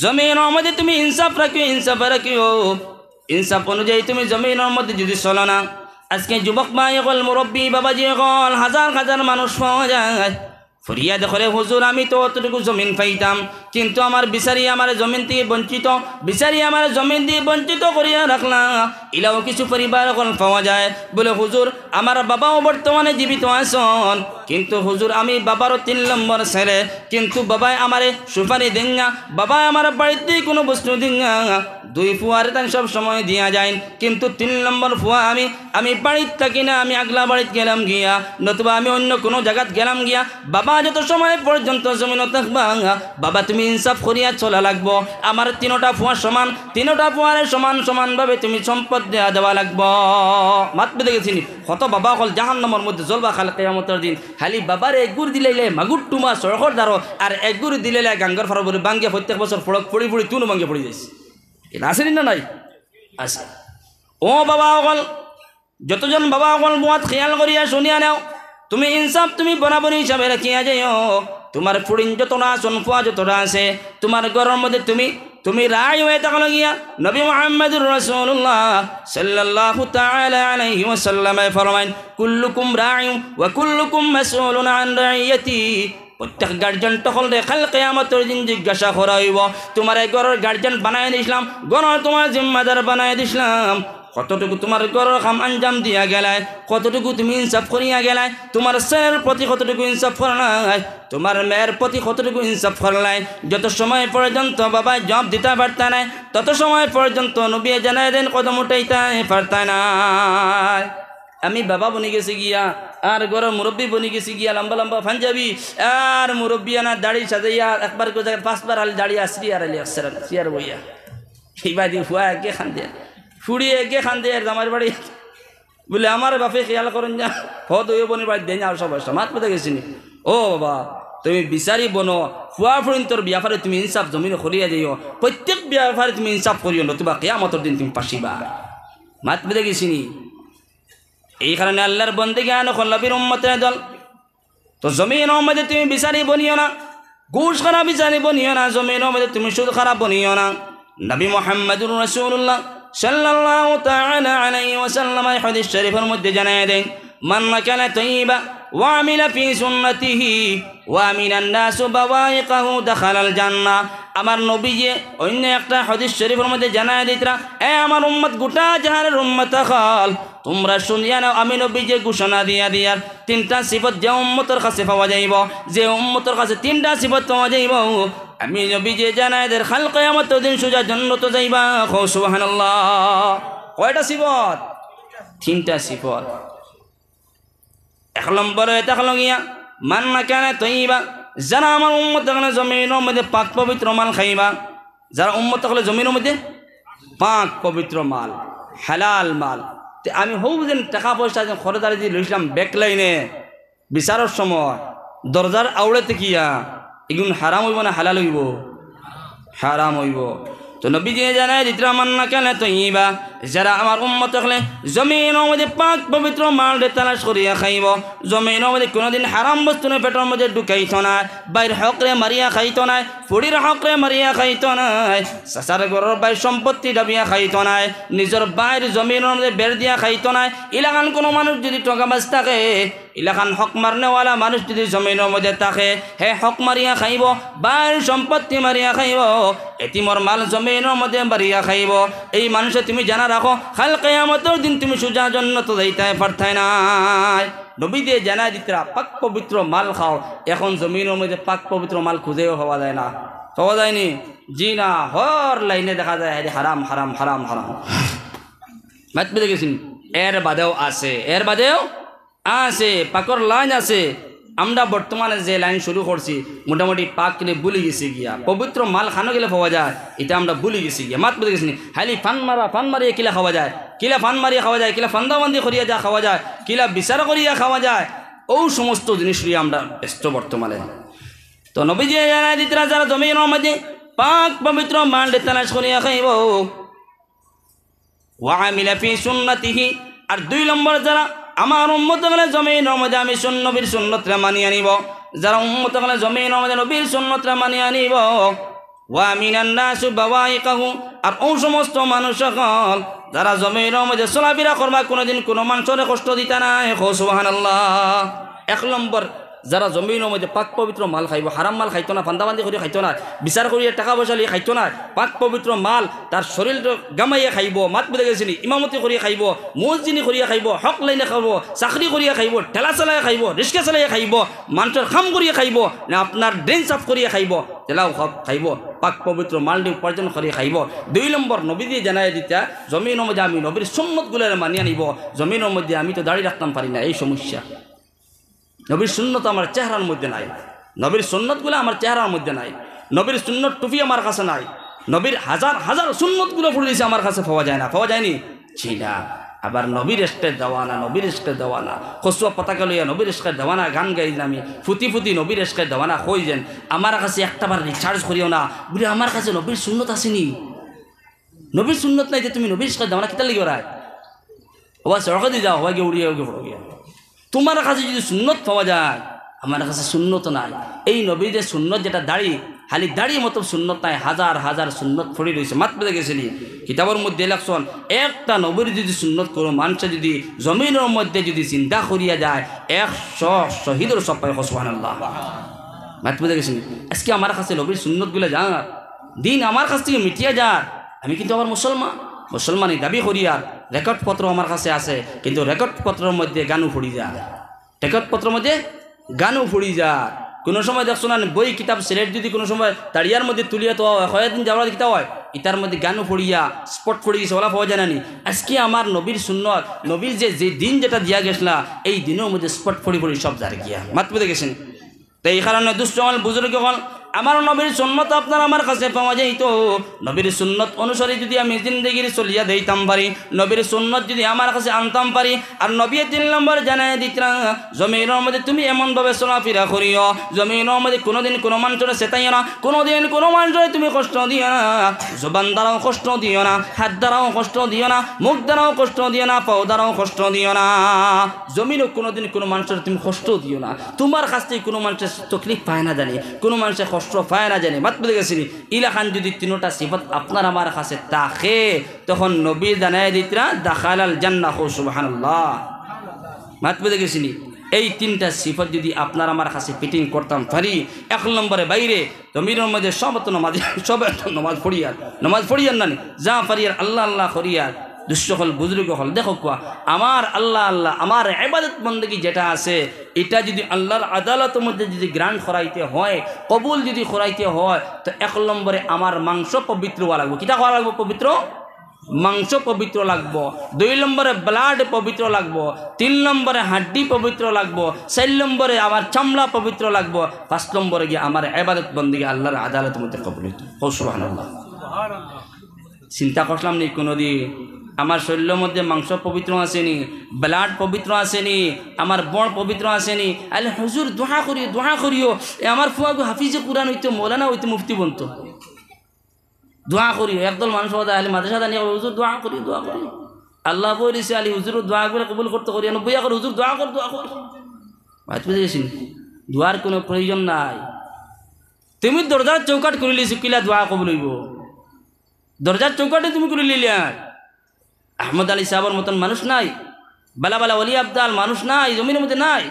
জমিনর মধ্যে তুমি ইনসাফ রাখিও, ইনসাফ রাখিও। ইনসাফ অনুযায়ী তুমি জমিনর মধ্যে যদি চলো না, আজকে যুবক ভাই অকল, মুরব্বী বাবাজি অকল, হাজার হাজার মানুষ পাওয়া যায়। ফরিয়াদ করে, "হুজুর, আমি তো অতটুকু জমিন পাইতাম, কিন্তু আমার বিচারি আমার জমিন থেকে বঞ্চিত, বিচারি আমার জমিন দিয়ে বঞ্চিত করিয়া রাখলা।" ইলাও কিছু পরিবার অকল পাওয়া যায়, বলে, "হুজুর, আমার বাবাও বর্তমানে জীবিত আছন, কিন্তু হুজুর, আমি বাবারও তিন নম্বর ছেলে, কিন্তু বাবায় আমারে সুপারি দেন না, বাবায় আমার বাড়িতে কোনো বস্তু দেন না। দুই ফুয়ারে তান সব সময় দিয়া যাইন, কিন্তু তিন নম্বর ফুয়া আমি, আমি বাড়িত থাকি না, আমি আগলা বাড়িত গেলাম গিয়া, নতুবা আমি অন্য কোনো জাগাত গেলাম গিয়া। বাবা যত সময় পর্যন্ত জমিনো থাকবা, বাবা তুমি ইনসাফ করিয়া চলা লাগবো। আমার তিনোটা ফুয়া সমান, তিনোটা ফুয়ারে সমান সমানভাবে তুমি সম্পদ দেয়া দেওয়া লাগবো।" মাত বুঝা গেছে নি? কত বাবা অকল জাহান্নামর মধ্যে জ্বলবা কাল কিয়ামতর দিন। খালি বাবারে এক গুড় দিলাইলে মাগুর টুমা সড়কর দ্বারো, আর এক গুড় দিলাইলে গাঙ্গর ফারো বলে বাঙ্গিয়া প্রত্যেক বছর ফড়ক ফড়ি ফড়ি তুনো বাঙ্গিয়া পড়ি যাইছে। ইটা আছে নি না নাই? আছে। ও বাবা অকল, যতজন বাবা অকল, বউত খেয়াল করিয়া শুনিয়া নেও। তুমি ইনসাফ তুমি বরাবর হিসাবে রাখিয়া যাইও। তোমার ফুড়িন যতটা আছন, ফুয়া যতটা আছে, তোমার ঘরর মধ্যে তুমি, তুমি রাই অইয়া থাকো গিয়া। নবী মুহাম্মাদুর রাসূলুল্লাহ সাল্লাল্লাহু তাআলা আলাইহি ওয়াসাল্লামে ফরমাইন, "কুল্লুকুম রাইন ওয়া কুল্লুকুম মাসউলুন আন রাইয়াতি।" প্রত্যেক গার্জিয়ান অকলরে কাল কিয়ামতর দিন জিজ্ঞাসা করা অইবো, "তোমারে ঘরর গার্জিয়ান বানাই দিছলাম, ঘরর তোমার জিম্মাদার বানাই দিছলাম, কতটুকু তোমার ঘরর কাম আঞ্জাম দিয়া গেলায়, কতটুকু তুমি ইনসাফ করিয়া গেলায়, তোমার ছেলের প্রতি কতটুকু ইনসাফ করলায়, তোমার মেয়ের প্রতি কতটুকু ইনসাফ করলায়?" যত সময় পর্যন্ত বাবায় জবাব দিতা পারতা নায়, তত সময় পর্যন্ত নবীয়ে জানাই দেন কদম উঠাইতা পারতা নায়। আমি বাবা বনি গেছি গিয়া, আর ঘরর মুরব্বি বনি গেছি গিয়া, লম্বা লম্বা পাঞ্জাবি, আর মুরব্বিয়ানা দাড়ি সাজাইয়া একবার করে জাগাত পাঁচবার আলি দাড়ি আছড়ি আর আলি আছড়ি আর বইয়া। ইবাদি ফুয়া একে কান্দে, ফুড়ি একে কান্দে, আর জামাইর বাড়ি বলে, "আমার বাপে খেয়াল করইন না, হদ অইবো বনির বাড়িত দেন আর সব আসে।" মাত বুঝা গেছে নি? ও বাবা, তুমি বিচারি বনো, ফুয়া ফুড়িন্তর ব্যাপারে তুমি ইনসাফ জমিনো করিয়া যাইও, প্রত্যেক ব্যাপারে তুমি ইনসাফ করিও, নতুবা কিয়ামতর দিন তুমি ফাঁসিবা। মাত বুঝা গেছে নি? এই কারণে আল্লাহর বন্দেগান অকল, নবীর উম্মতের দল, তো জমিনর মধ্যে তুমি বিচারি বনিও না, ঘুষ খারা বিচারি বনিও না, জমিনর মধ্যে তুমি সুদ খারা বনিও না। নবী মুহাম্মাদুর রাসূলুল্লাহ সাল্লাল্লাহু তাআলা আলাইহি ওয়াসাল্লাম এই হাদিস শরীফের মধ্যে জানাই দেন, "মান আকালা তাইয়িবা وعمل في سنته وأمن الناس بوائقه دخل الجنة। আমার নবীয়ে অন্য একটা হাদিস শরীফর মধ্যে জানায় দিতরা, এ আমার উম্মত, গোটা জাহানের উম্মত অকল, তুমরা শুনিয়া নেও, আমি নবীয়ে ঘোষণা দিয়া দিয়ার তিনটা সিফত যে উম্মতর কাছে পাওয়া যাইবো, যে উম্মতর কাছে তিনটা সিফত পাওয়া যাইবো, আমি নবীয়ে জানায় দের কাল কিয়ামতর দিন সোজা জন্নতো যাইবা। কও সুবহানাল্লাহ। কয়টা সিফত? তিনটা সিফত। এক নম্বরে থাকলো গিয়া, মান আকালা তৈয়িবা, যারা আমার উম্মত অকলে জমিনর মধ্যে পাক পবিত্র মাল খাইবা, যারা উম্মত অকলে জমিনর মধ্যে পাক পবিত্র মাল, হালাল মাল। তে আমি হউ যেন টেকা পয়সা যেন খরচদারি দিয়া লইছিলাম ব্যাংক লাইনে, বিচারর সময় দরজার আউড়ে থাকিয়া, ইগুন হারাম অইবো না হালাল অইবো? হারাম অইবো। তো নবীয়ে জানায় দিতরা, মান আকালা তৈয়িবা, যারা আমার উম্মত অকলে জমিনর মধ্যে পাক পবিত্র মালরে তালাশ করিয়া খাইবো, জমিনর মধ্যে কুনুদিন হারাম বস্তুরে পেটর মধ্যে ঢুকাইতো নায়, ভাইর হকরে মারিয়া খাইতো নায়, ফুড়ির হকরে মারিয়া খাইতো নায়, চাচার ঘরর ভাইর সম্পত্তি ডাবিয়া খাইতো নায়, নিজর ভাইর জমিনর মধ্যে বেড় দিয়া খাইতো নায়, ইলাখান কুনু মানুষ যুদি ঠগাবাজ থাকে, ইলাখান হক মারনেওয়ালা মানুষ যুদি জমিনর মধ্যে থাকে, হে হক মারিয়া খাইবো, ভাইর সম্পত্তি মারিয়া খাইবো, এতিমর মাল জমিনর মধ্যে মারিয়া খাইবো। এই মানষে তুমি জানা রাখো, কাল কিয়ামতর দিন তুমি সোজা জন্নতো যাইতায় পারতায় নায়। নবীয়ে জানায় দিতরা, পাক পবিত্র মাল খাও। এখন জমিনর মধ্যে পাক পবিত্র মাল খুঁজেও পাওয়া যায় না, পাওয়া যায়নি? জি না, হর লাইনে দেখা যায়, আরে হারাম, হারাম, হারাম, হারাম। মাত বুঝে গেছেন? এর বাদেও আছে, এর বাদেও আছে, পাকর লাইন আছে। আমরা বর্তমানে যে লাইন শুরু করছি, মোটামুটি পাকরে ভুলি গেছি গিয়া। পবিত্র মাল খানো গেলে পাওয়া যায়, ইটা আমরা ভুলি গেছি গিয়া। মাত বুঝে গেছেন? খালি ফান মারা, ফান মারিয়া কিলা খাওয়া যায়, কিলা ফান মারিয়া খাওয়া যায়, কিলা ফান্দাবান্দি করিয়া যা খাওয়া যায়, কিলা বিচার করিয়া খাওয়া যায়, অউ সমস্ত জিনিস লইয়া আমরা ব্যস্ত বর্তমানে। তো নবীয়ে জানায় দিতরা, যারা জমিনর মধ্যে পাক পবিত্র মালরে তালাশ করিয়া খাইবো, ওয়া আমিলা ফি সুন্নাতিহি। আর দুই নম্বর, যারা আমার উম্মত অকলে জমিনর মধ্যে আমি সুন-, নবীর সুন্নতরে মানিয়া নিবো, যারা উম্মত অকলে জমিনর মধ্যে নবীর সুন্নতরে মানিয়া নিবো, ওয়া আমিনান নাসু বাওয়াইকাহু, আর অউ সমস্ত মানুষ অকল যারা জমিনর মধ্যে চলাফিরা করবা, কুনুদিন কুনু মানষরে কষ্ট দিতা নায়। কও সুবহানাল্লাহ। এক নম্বর, যারা জমিনর মধ্যে পাক পবিত্র মাল খাইবো, হারাম মাল খাইতো না, ফান্দাবান্দি করি খাইতো না, বিচার করিয়া টেকা পয়সা লইয়া খাইতো না, পাক পবিত্র মাল তার শরীর গামাইয়া খাইবো, মাত বুঝে গেছেনি, ইমামতি করিয়া খাইবো, মুয়াজ্জিনি করিয়া খাইবো, হক লাইনে খাইবো, চাকরি করিয়া খাইবো, ঠেলা চালাইয়া খাইবো, রিক্সা চালাইয়া খাইবো, মানষর কাম করিয়া খাইবো, না আপনার ড্রেন সাফ করিয়া খাইবো, তেলাও খাব-, খাইবো, পাক পবিত্র মালডি উপার্জন করিয়া খাইবো। দুই নম্বর, নবীয়ে জানায় দিতরা, জমিনর মধ্যে আমি নবীর সুন্নতগুলারে মানিয়া নিবো, জমিনর মধ্যে আমি তো দাড়ি রাখতাম পারি না, এই সমস্যা। নবীর সুন্নত আমার চেহারার মধ্যে নাই, নবীর সুন্নতগুলা আমার চেহারার মধ্যে নাই, নবীর সুন্নত টুপি আমার কাছে নাই, নবীর হাজার হাজার সুন্নতগুলা পড়ি রইছে, আমার কাছে পাওয়া যায় না, পাওয়া যায়নি? জি না। আবার নবীর ইশকে দেওয়ানা, নবীর ইশকে দেওয়ানা, কচুয়া পতাকা লইয়া নবীর ইশকে দেওয়ানা গান গাই যেন আমি, ফুতি ফুতি নবীর ইশকে দেওয়ানা কই যেন, আমার কাছে একটা বার রিচার্জ করিও না, বুলে আমার কাছে নবীর সুন্নত আছেনি, নবীর সুন্নত নাই, যে তুমি নবীর ইশকে দেওয়ানা কিতার লাগি অরায়? ওবা সড়কেদি যাও, হবায় গিয়া উড়িয়া গিয়া পড়ো গিয়া। তুমার কাছে যুদি সুন্নত পাওয়া যায়, আমার কাছে সুন্নত নাই। এই নবীর যে সুন্নত, যেটা দাড়ি, খালি দাড়ি মতো সুন্নত নাই, হাজার হাজার সুন্নত পড়ি রইছে। মাত বুঝে গেছেনি? কিতাবর মধ্যে লেখছন, একটা নবীর যুদি সুন্নত কুনু মানষে যুদি জমিনর মধ্যে যুদি জিন্দা করিয়া যায়, একশো শহীদর সওয়াব পায়। কও সুবহানাল্লাহ। মাত বুঝে গেছেনি? আজকে আমার কাছে নবীর সুন্নতগুলা যার, দিন আমার কাছ থাকি মিটিয়া যার, আমি কিন্তু আবার মুসলমান, মুসলমানি দাবি করিয়ার, রেকর্ড পত্র আমার কাছে আছে, কিন্তু রেকর্ড পত্রর মধ্যে গানও পড়ি যায়। রেকর্ড পত্রর মধ্যে গানও পড়ি যায়। কুনু সময় দেখছো না, বই কিতাব সিলেট যুদি কুনু সময় তাড়িয়ার মধ্যে তুলিয়া থওয়া অয়, কয়েকদিন যাওয়ার কিতা অয়, ইতার মধ্যে গানও পড়িয়া স্পট পড়ি গেছে, অলা পাওয়া যায় না নি। আজকে আমার নবীর সুন্নত, নবীর যে, যে দিন যেটা দিয়া গেছলা, এই দিনর মধ্যে স্পট পড়ি পড়ি সব যার গিয়া। মাত বুঝে গেছেনি? তো এই কারণে দুস্ত অকল, বুজুর্গ অকল, আমার নবীর সুন্নত আপনার আমার কাছে পাওয়া যাইতো। নবীর সুন্নত অনুসারে যুদি আমি জিন্দেগির চলিয়া দিতাম পারি, নবীর সুন্নত যুদি আমার কাছে আনতাম পারি, আর নবীয়ে তিন নম্বর জানায় দিতরা, জমিনর মধ্যে তুমি এমনভাবে চলাফিরা করিও, জমিনর মধ্যে কুনুদিন কুনু মানষরে চেতাইও না, কুনুদিন কুনু মানষরে তুমি কষ্ট দিও না, জবান দ্বারাও কষ্ট দিও না, হাত দ্বারাও কষ্ট দিও না, মুখ দ্বারাও কষ্ট দিও না, পাও দ্বারাও কষ্ট দিও না। জমিনো কুনুদিন কুনু মানষরে তুমি কষ্ট দিও না। তুমার কাছ থাকি কুনু মানষে তকলিফ পায় না জানি, কুনু মানষে কষ্ট পায় না জানি। মাত বুঝে গেছেনি? ইলাখান যুদি তিনোটা সিফত আপনার আমার কাছে থাকে, তখন নবী জানায় দিতরা, দাখালাল জান্নাহ। কও সুবহানাল্লাহ। মাত বুঝে গেছেনি? এই তিনটা সিফত যদি আপনার আমার কাছে ফিটিং করতাম পারি, এক নম্বরে বাইরে জমিনর মধ্যে সব তো নামাজ, সব তো নামাজ পড়িয়ার, নামাজ পড়িয়ার না নি, যা পারিয়ার আল্লাহ আল্লাহ করিয়ার। দুষ্ট হল, বুজুর্গ হল, দেখো কুয়া, আমার আল্লাহ আল্লাহ, আমার ইবাদত বন্দেগী যেটা আছে, এটা যদি আল্লাহর আদালতর মধ্যে যদি গ্রান্ট করাইতে হয়, কবুল যদি করাইতে হয়, তো এক নম্বরে আমার মাংস পবিত্র হওয়া লাগবো। কিতা হওয়া লাগবো? পবিত্র মাংস পবিত্র লাগবো, দুই নম্বরে ব্লাড পবিত্র লাগবো, তিন নম্বরে হাড্ডি পবিত্র লাগবো, চার নম্বরে আমার চামড়া পবিত্র লাগবো, পাঁচ নম্বরে গিয়া আমার ইবাদত বন্দেগী আল্লাহর আদালতর মধ্যে কবুল হইতো। কও সুবহানাল্লাহ। চিন্তা করলাম নি কোনোদিন, আমার শরীরর মধ্যে মাংস পবিত্র আছে নি, ব্লাড পবিত্র আছে নি, আমার বড় পবিত্র আছে নি? আলে হুজুর দোয়া করিও, দোয়া করিও, এ আমার ফুয়াগু হাফিজে কোরআন হইতো, মৌলানা হইতো, মুফতি বনতো। দোয়া করিও। একদল মানুষ কথা আহলে মাদ্রাসা জানিয়া কয়, "হুজুর দোয়া করিও, দোয়া করিও।" আল্লাহ বই দিছে আলী হুজুর দোয়া করে কবুল করতে করিয়া, নব্বই করে হুজুর দোয়া কর, দোয়া কর। মাত বুঝে গেছি? দোয়ার কোনো প্রয়োজন নাই। তুমি দরজার চৌকাঠ খুলি লিছো, কিলা দোয়া কবুল হইব? দরজার চৌকাঠে তুমি খুলি লিলে আর আহমদ আলী সাহেবর মতন মানুষ নাই, বালা বালা ওলি আবদাল মানুষ নাই, জমিনর মধ্যে নাই।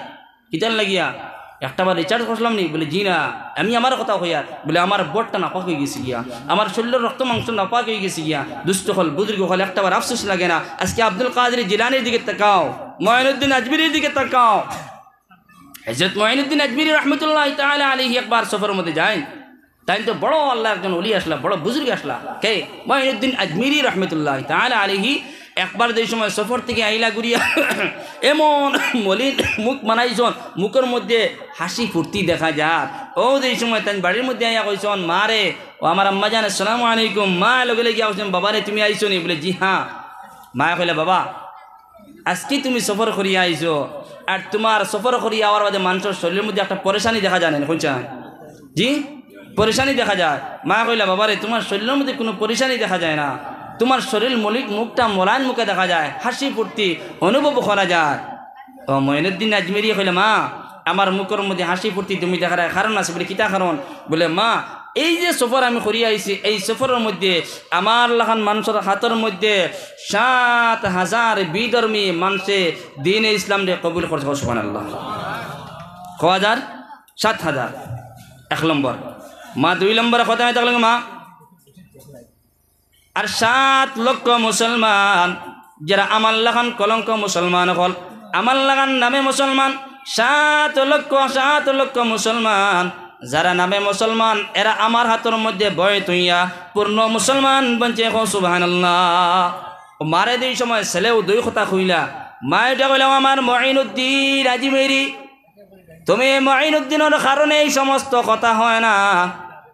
কিতার লাগিয়া? একটা বার রিচার্জ করছিলাম নি? বলে, "জি না, আমি আমার কথা কইয়ার।" বলে, "আমার বটটা নাপাক হয়ে গেছে গিয়া, আমার শরীরর রক্ত মাংস নাপাক হয়ে গেছে গিয়া।" দুষ্ট হল, বুজুর্গ হল, একটা বার আফসোস লাগে না? আজকে আব্দুল কাদের জিলানির দিকে তাকাও, মঈনুদ্দিন আজমিরির দিকে তাকাও। হযরত মঈনুদ্দিন আজমিরি রহমতুল্লাহ তাআলা আলাইহি একবার সফরর মধ্যে যাইন। তাইন তো বড় আল্লাহর একজন ওলি আসলা, বড় বুজুর্গ আসলা। কে? মঈনুদ্দিন আজমিরি রহমতুল্লাহ তাআলা আলাইহি একবার যেই সময় সফর থেকে আইলা ঘুরিয়া, এমন মলিন মুখ বানাইছন, মুখর মধ্যে হাসি ফুর্তি দেখা যার। ও যেই সময় তাইন বাড়ির মধ্যে আইয়া কইছন, "মা রে, ও আমার আম্মা জান, আসসালামু আলাইকুম।" মা লগে লগে গিয়া কইছন, "বাবা রে, তুমি আইছো নি?" বলে, "জি হ্যাঁ।" মায়ে কইলা, "বাবা, আজকে তুমি সফর করিয়া আইছো, আর তোমার সফর করিয়া আওয়ার বাদে মানুষর শরীরর মধ্যে একটা পরেশানি দেখা যায় না, কইছা?" জি, পরেশানি দেখা যায়। মা কইলা, "বাবা রে, তোমার শরীরর মধ্যে কোনো পরেশানি দেখা যায় না, তোমার শরীর মলিক, মুখটা মোলায়েম মুখে দেখা যায়, হাসি ফুর্তি অনুভব করা যায়।" ও মঈনুদ্দিন আজমিরি কইলা, "মা, আমার মুখর মধ্যে হাসি ফুর্তি তুমি দেখার কারণ আছে।" বলে, "কিতা কারণ?" বলে, "মা, এই যে সফর আমি করিয়া আইছি, এই সফরর মধ্যে আমার লাখান মানুষর হাতর মধ্যে সাত হাজার বিধর্মী মানুষে দ্বীনে ইসলামরে কবুল করছে।" সুবহানাল্লাহ। কয় হাজার? সাত হাজার। এক নম্বর। মা, দুই নম্বরে কথা হয়ে থাকলে মা, আর সাত লক্ষ মুসলমান, যারা আমার লাখান কলঙ্ক মুসলমান হল, আমার লাখান নামে মুসলমান, সাত লক্ষ, সাত লক্ষ মুসলমান, যারা নামে মুসলমান, এরা আমার হাতর মধ্যে বয় তুইয়া পূর্ণ মুসলমান বনছে। কও সুবহানাল্লাহ। ও মারে দুই সময় ছেলেও দুই কথা কইলা। মায়ে এটা কইলাম, "আমার মঈনুদ্দিন আজমিরি, তুমি মঈনুদ্দিনর কারণে এই সমস্ত কথা হয় না,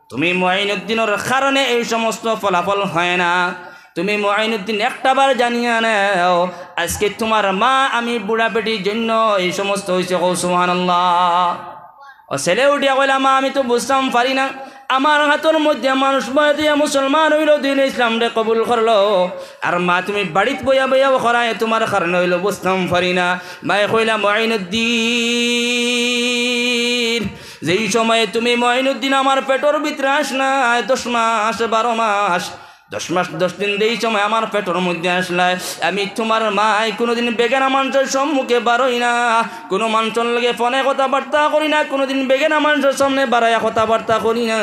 তুমি মঈনুদ্দিনর কারণে এই সমস্ত ফলাফল হয় না। তুমি মঈনুদ্দিন একটা বার জানিয়া নেও, আজকে তোমার মা আমি বুড়া বেটির জন্য এই সমস্ত হইছে।" কও সুবহানাল্লাহ। ও ছেলে উঠিয়া কইলা, "মা, আমি তো বুঝতাম পারি না, আমার হাতর মধ্যে মানুষ বয় দিয়া মুসলমান হইল, দ্বীনে ইসলামরে কবুল করলো, আর মা তুমি বাড়িত বইয়া বইয়া করায় তোমার কারণে হইল, বুঝতাম পারি না।" মায়ে কইলা, "মঈনুদ্দিন, যেই সময়ে তুমি মঈনুদ্দিন আমার পেটর ভিতরে আসলায়, দশ মাস, বারো মাস, দশ মাস দশ দিন যেই সময় আমার পেটর মধ্যে আসলায়, আমি তোমার মায় কোনোদিন বেগানা মানুষর সম্মুখে বারই না, কোনো মানুষর লগে ফোনে কথাবার্তা করি না, কোনোদিন বেগানা মানুষর সামনে বাড়াইয়া কথাবার্তা করি না।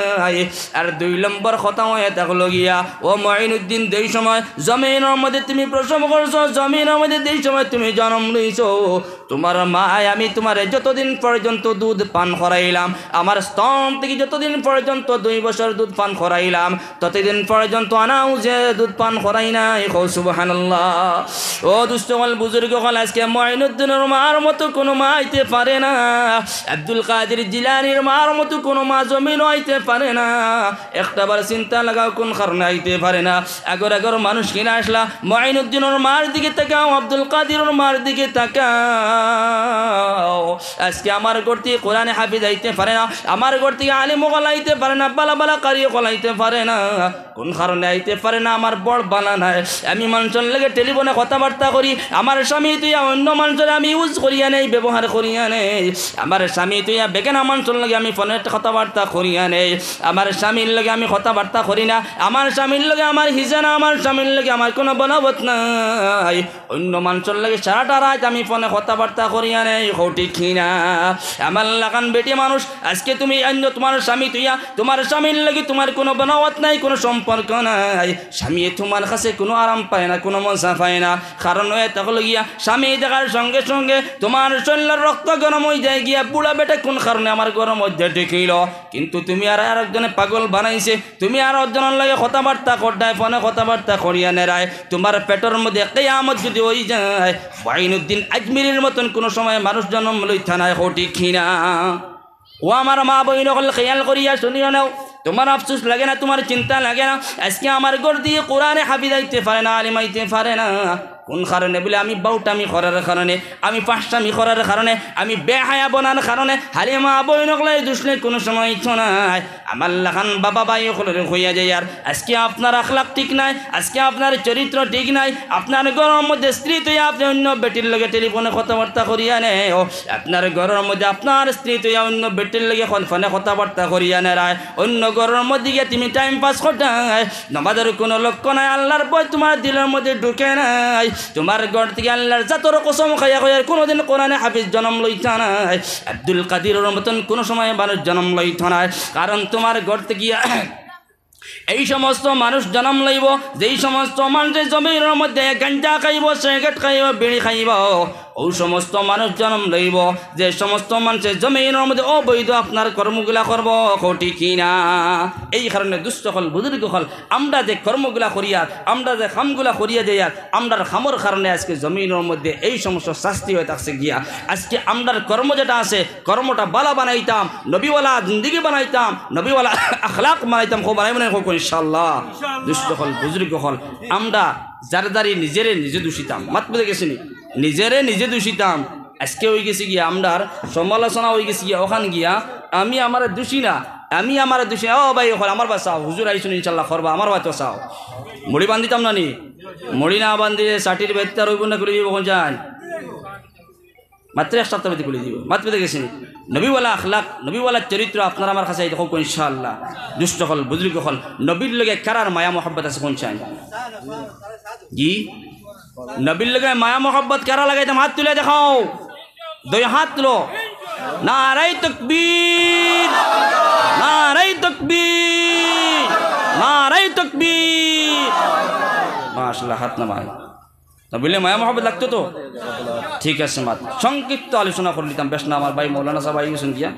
আর দুই নম্বর কথা হয়ে থাকলো গিয়া, ও মঈনুদ্দিন, যেই সময় জমিনর মধ্যে তুমি প্রসব করছো, জমিনর মধ্যে যেই সময় তুমি জন্ম লইছো, তোমার মায় আমি তোমারে যতদিন পর্যন্ত দুধ পান করাইলাম, আমার স্তন থেকে যতদিন পর্যন্ত দুই বছর দুধ পান করাইলাম, ততদিন পর্যন্ত আনাউজে দুধ পান করাই নাই।" কও সুবহানাল্লাহ। ও দুষ্ট হল, বুজুর্গ হল, আজকে মঈনুদ্দিনর মার মতো কোনো মা আইতে পারে না, আব্দুল কাদের জিলানির মার মতো কোনো মা জমিন আইতে পারে না। একটা বার চিন্তা লাগাও, কোন কারণে আইতে পারে না? আগর আগর মানুষ কিনা আসলা, মঈনুদ্দিনর মার দিকে তাকাও, আব্দুল কাদিরর মার দিকে তাকাও। আজকে আমার ঘর থেকে কোরআনে হাফিজ আইতে পারে না, আমার ঘর থেকে আলিম অকল আইতে পারে না, বালা বালা কারি অকল আইতে পারে না। কোন কারণে আইতে পারে না? আমার বড় বালা নাই। আমি মানুষর লগে টেলিফোনে কথাবার্তা করি, আমার স্বামী তুইয়া অন্য মানুষরে আমি ইউজ করিয়া নেই, ব্যবহার করিয়া নেই। আমার স্বামী তুইয়া বেগানা মানুষর লগে আমি ফোনে কথাবার্তা করিয়া নেই। আমার স্বামীর লগে আমি কথাবার্তা করি না। আমার স্বামীর লগে আমার হিজা না, আমার স্বামীর লগে আমার কোনো বনাবত নাই। অইন্য মানষর লগে সারাটা রাইত আমি ফোনে কথাবার্তা করিয়া নেই, কও ঠিক কি না? আমার লাখান বেটি মানুষ, আজকে তুমি অইন্য তুমার স্বামী থইয়া, তুমার স্বামীর লগে তুমার কুনু বনাওয়াত নাই, কুনু সম্পর্ক নাই। স্বামীয়ে তুমার কাছে কুনু আরাম পায় না, কুনু মজা পায় না। কারণ অইয়া থাকলো গিয়া, স্বামী দেখার সঙ্গে সঙ্গে তুমার শরীলর রক্ত গরম অইযায় গিয়া, বুড়া বেটা কুন কারণে আমার গরম অইযায় ঠিক অইলো। কিন্তু তুমি আর আরকজনে পাগল বানাইছে, তুমি আরকজনর লগে কথাবার্তা কররায়, ফোনে কথাবার্তা করিয়া নেরায়, তুমার পেটর মধ্যে কিয়ামত যদি অইযায়, মঈনুদ্দিন আজমিরির মতন কুনু সময় মানুষ জনম লইতা নায়, কও ঠিক কি না? ও আমার মা বইন অকল, খেয়াল করিয়া হুনিও নেও, তুমার আফসোস লাগে না, তুমার চিন্তা লাগে না? আজকে আমার ঘর দিয়া কোরআনে হাফিজ আইতে পারে না, আলিম আইতে পারে না। কুন কারণে? বুলে, আমি বাউটামি করার কারণে, আমি ফাহশামি করার কারণে, আমি বেহায়া বনার কারণে। হালিমা বইন অকলর দুষ নাই, কুনু সময় ইচ্ছা নাই। আমার লাখান বাবা ভাই অকলরে কইয়া যাইয়ার, আজকে আপনার আখলাক ঠিক নাই, আজকে আপনার চরিত্র ঠিক নাই, আপনার ঘরর মধ্যে স্ত্রী থইয়া আপনে অইন্য বেটির লগে টেলিফোনে কথাবার্তা করিয়া নেও, আপনার ঘরর মধ্যে আপনার স্ত্রী থইয়া অইন্য বেটির লগে ফোন-, ফোনে কথাবার্তা করিয়া নেরায়, অইন্য ঘরর মধ্যে গিয়া তুমি টাইম পাস কররায়, নামাজর কুনু লক্ষ্য নাই, আল্লার ভয় তুমার দিলর মধ্যে ঢুকে নাই। তুমার ঘর থাকি আল্লার জাতর কসম খাইয়া কইয়ার কুনুদিন কোরআনে হাফিজ জনম লইতা নায়। আব্দুল কাদিরর মতন কুনু সময় মানুষ জনম লইতা নায়, কারণ তুমার ঘর থাকি এই সমস্ত মানুষ জনম লইবো, যেই সমস্ত মানষে জমিনর মধ্যে গাঞ্জা খাইবো, সিগারেট খাইবো, বিড়ি খাইবো, অউ সমস্ত মানুষ জনম লইবো, যে সমস্ত মানষে জমিনর মধ্যে অবৈধ আপনার কর্মগুলা করবো, কও ঠিক কি না? এই কারণে দুষ্ট অকল, বুজুর্গ অকল, আমরা যে কর্মগুলা করিয়ার, আমরা যে কামগুলা করিয়া যাইয়ার, আমরার কামর কারণে আজকে জমিনর মধ্যে এই সমস্ত শাস্তি অইয়া থাকছে গিয়া। আজকে আমরার কর্ম যেটা আছে, কর্মটা বালা বানাইতাম, নবীওয়ালা জিন্দেগি বানাইতাম, নবীওয়ালা আখলাক বানাইতাম, কও বানাইমু না, কও ইনশাআল্লাহ। দুষ্ট অকল, বুজুর্গ অকল, আমরা যার যারি নিজেরে নিজে দোষিতাম, মাত বুঝে গেছে নি? নিজেরে নিজে দোষিতাম। আজকে অইগেছে গিয়া, আমরার সমালোচনা অইগেছে গিয়া, অখান গিয়া, আমি আমারে দোষী না, আমি আমারে দোষী না। ও ভাই অকল, আমার বাসাও, হুজুর আইছইন ইনশাআল্লাহ করবা, আমার বাসাও। মুড়ি বান্ধিতাম না নি? মুড়ি না বান্ধিলে ছাটির বেত্তার অইবো না, খুলি দিবো কইন চাইন? মাত্র এক সপ্তাহ ভিতরে খুলি দিবো। মাত বুঝে গেছে নি? নবীওয়ালা আখলাক, নবীওয়ালা চরিত্র আপনার আমার কাছে আইতে কও ইনশাআল্লাহ। দুষ্ট অকল, বুজুর্গ অকল, নবীর লগে কারার মায়া মহব্বত আছে কইন চাইন? জি? নবীর লগে মায়া মহব্বত কারা লাগাইতাম? হাত তুলে দেখাও। দুই হাত তুলো। নারায়ে তাকবীর, নারায়ে তাকবীর, নারায়ে তাকবীর। মাশাআল্লাহ, হাত নামাই। নবীর লগে মায়া মহব্বত লাগতো তো? ঠিক আছে, মাত সংক্ষিপ্ত আলোচনা করিলিতাম, বেশ না, আমার ভাই মৌলানা সাব আইগেছইন গিয়া।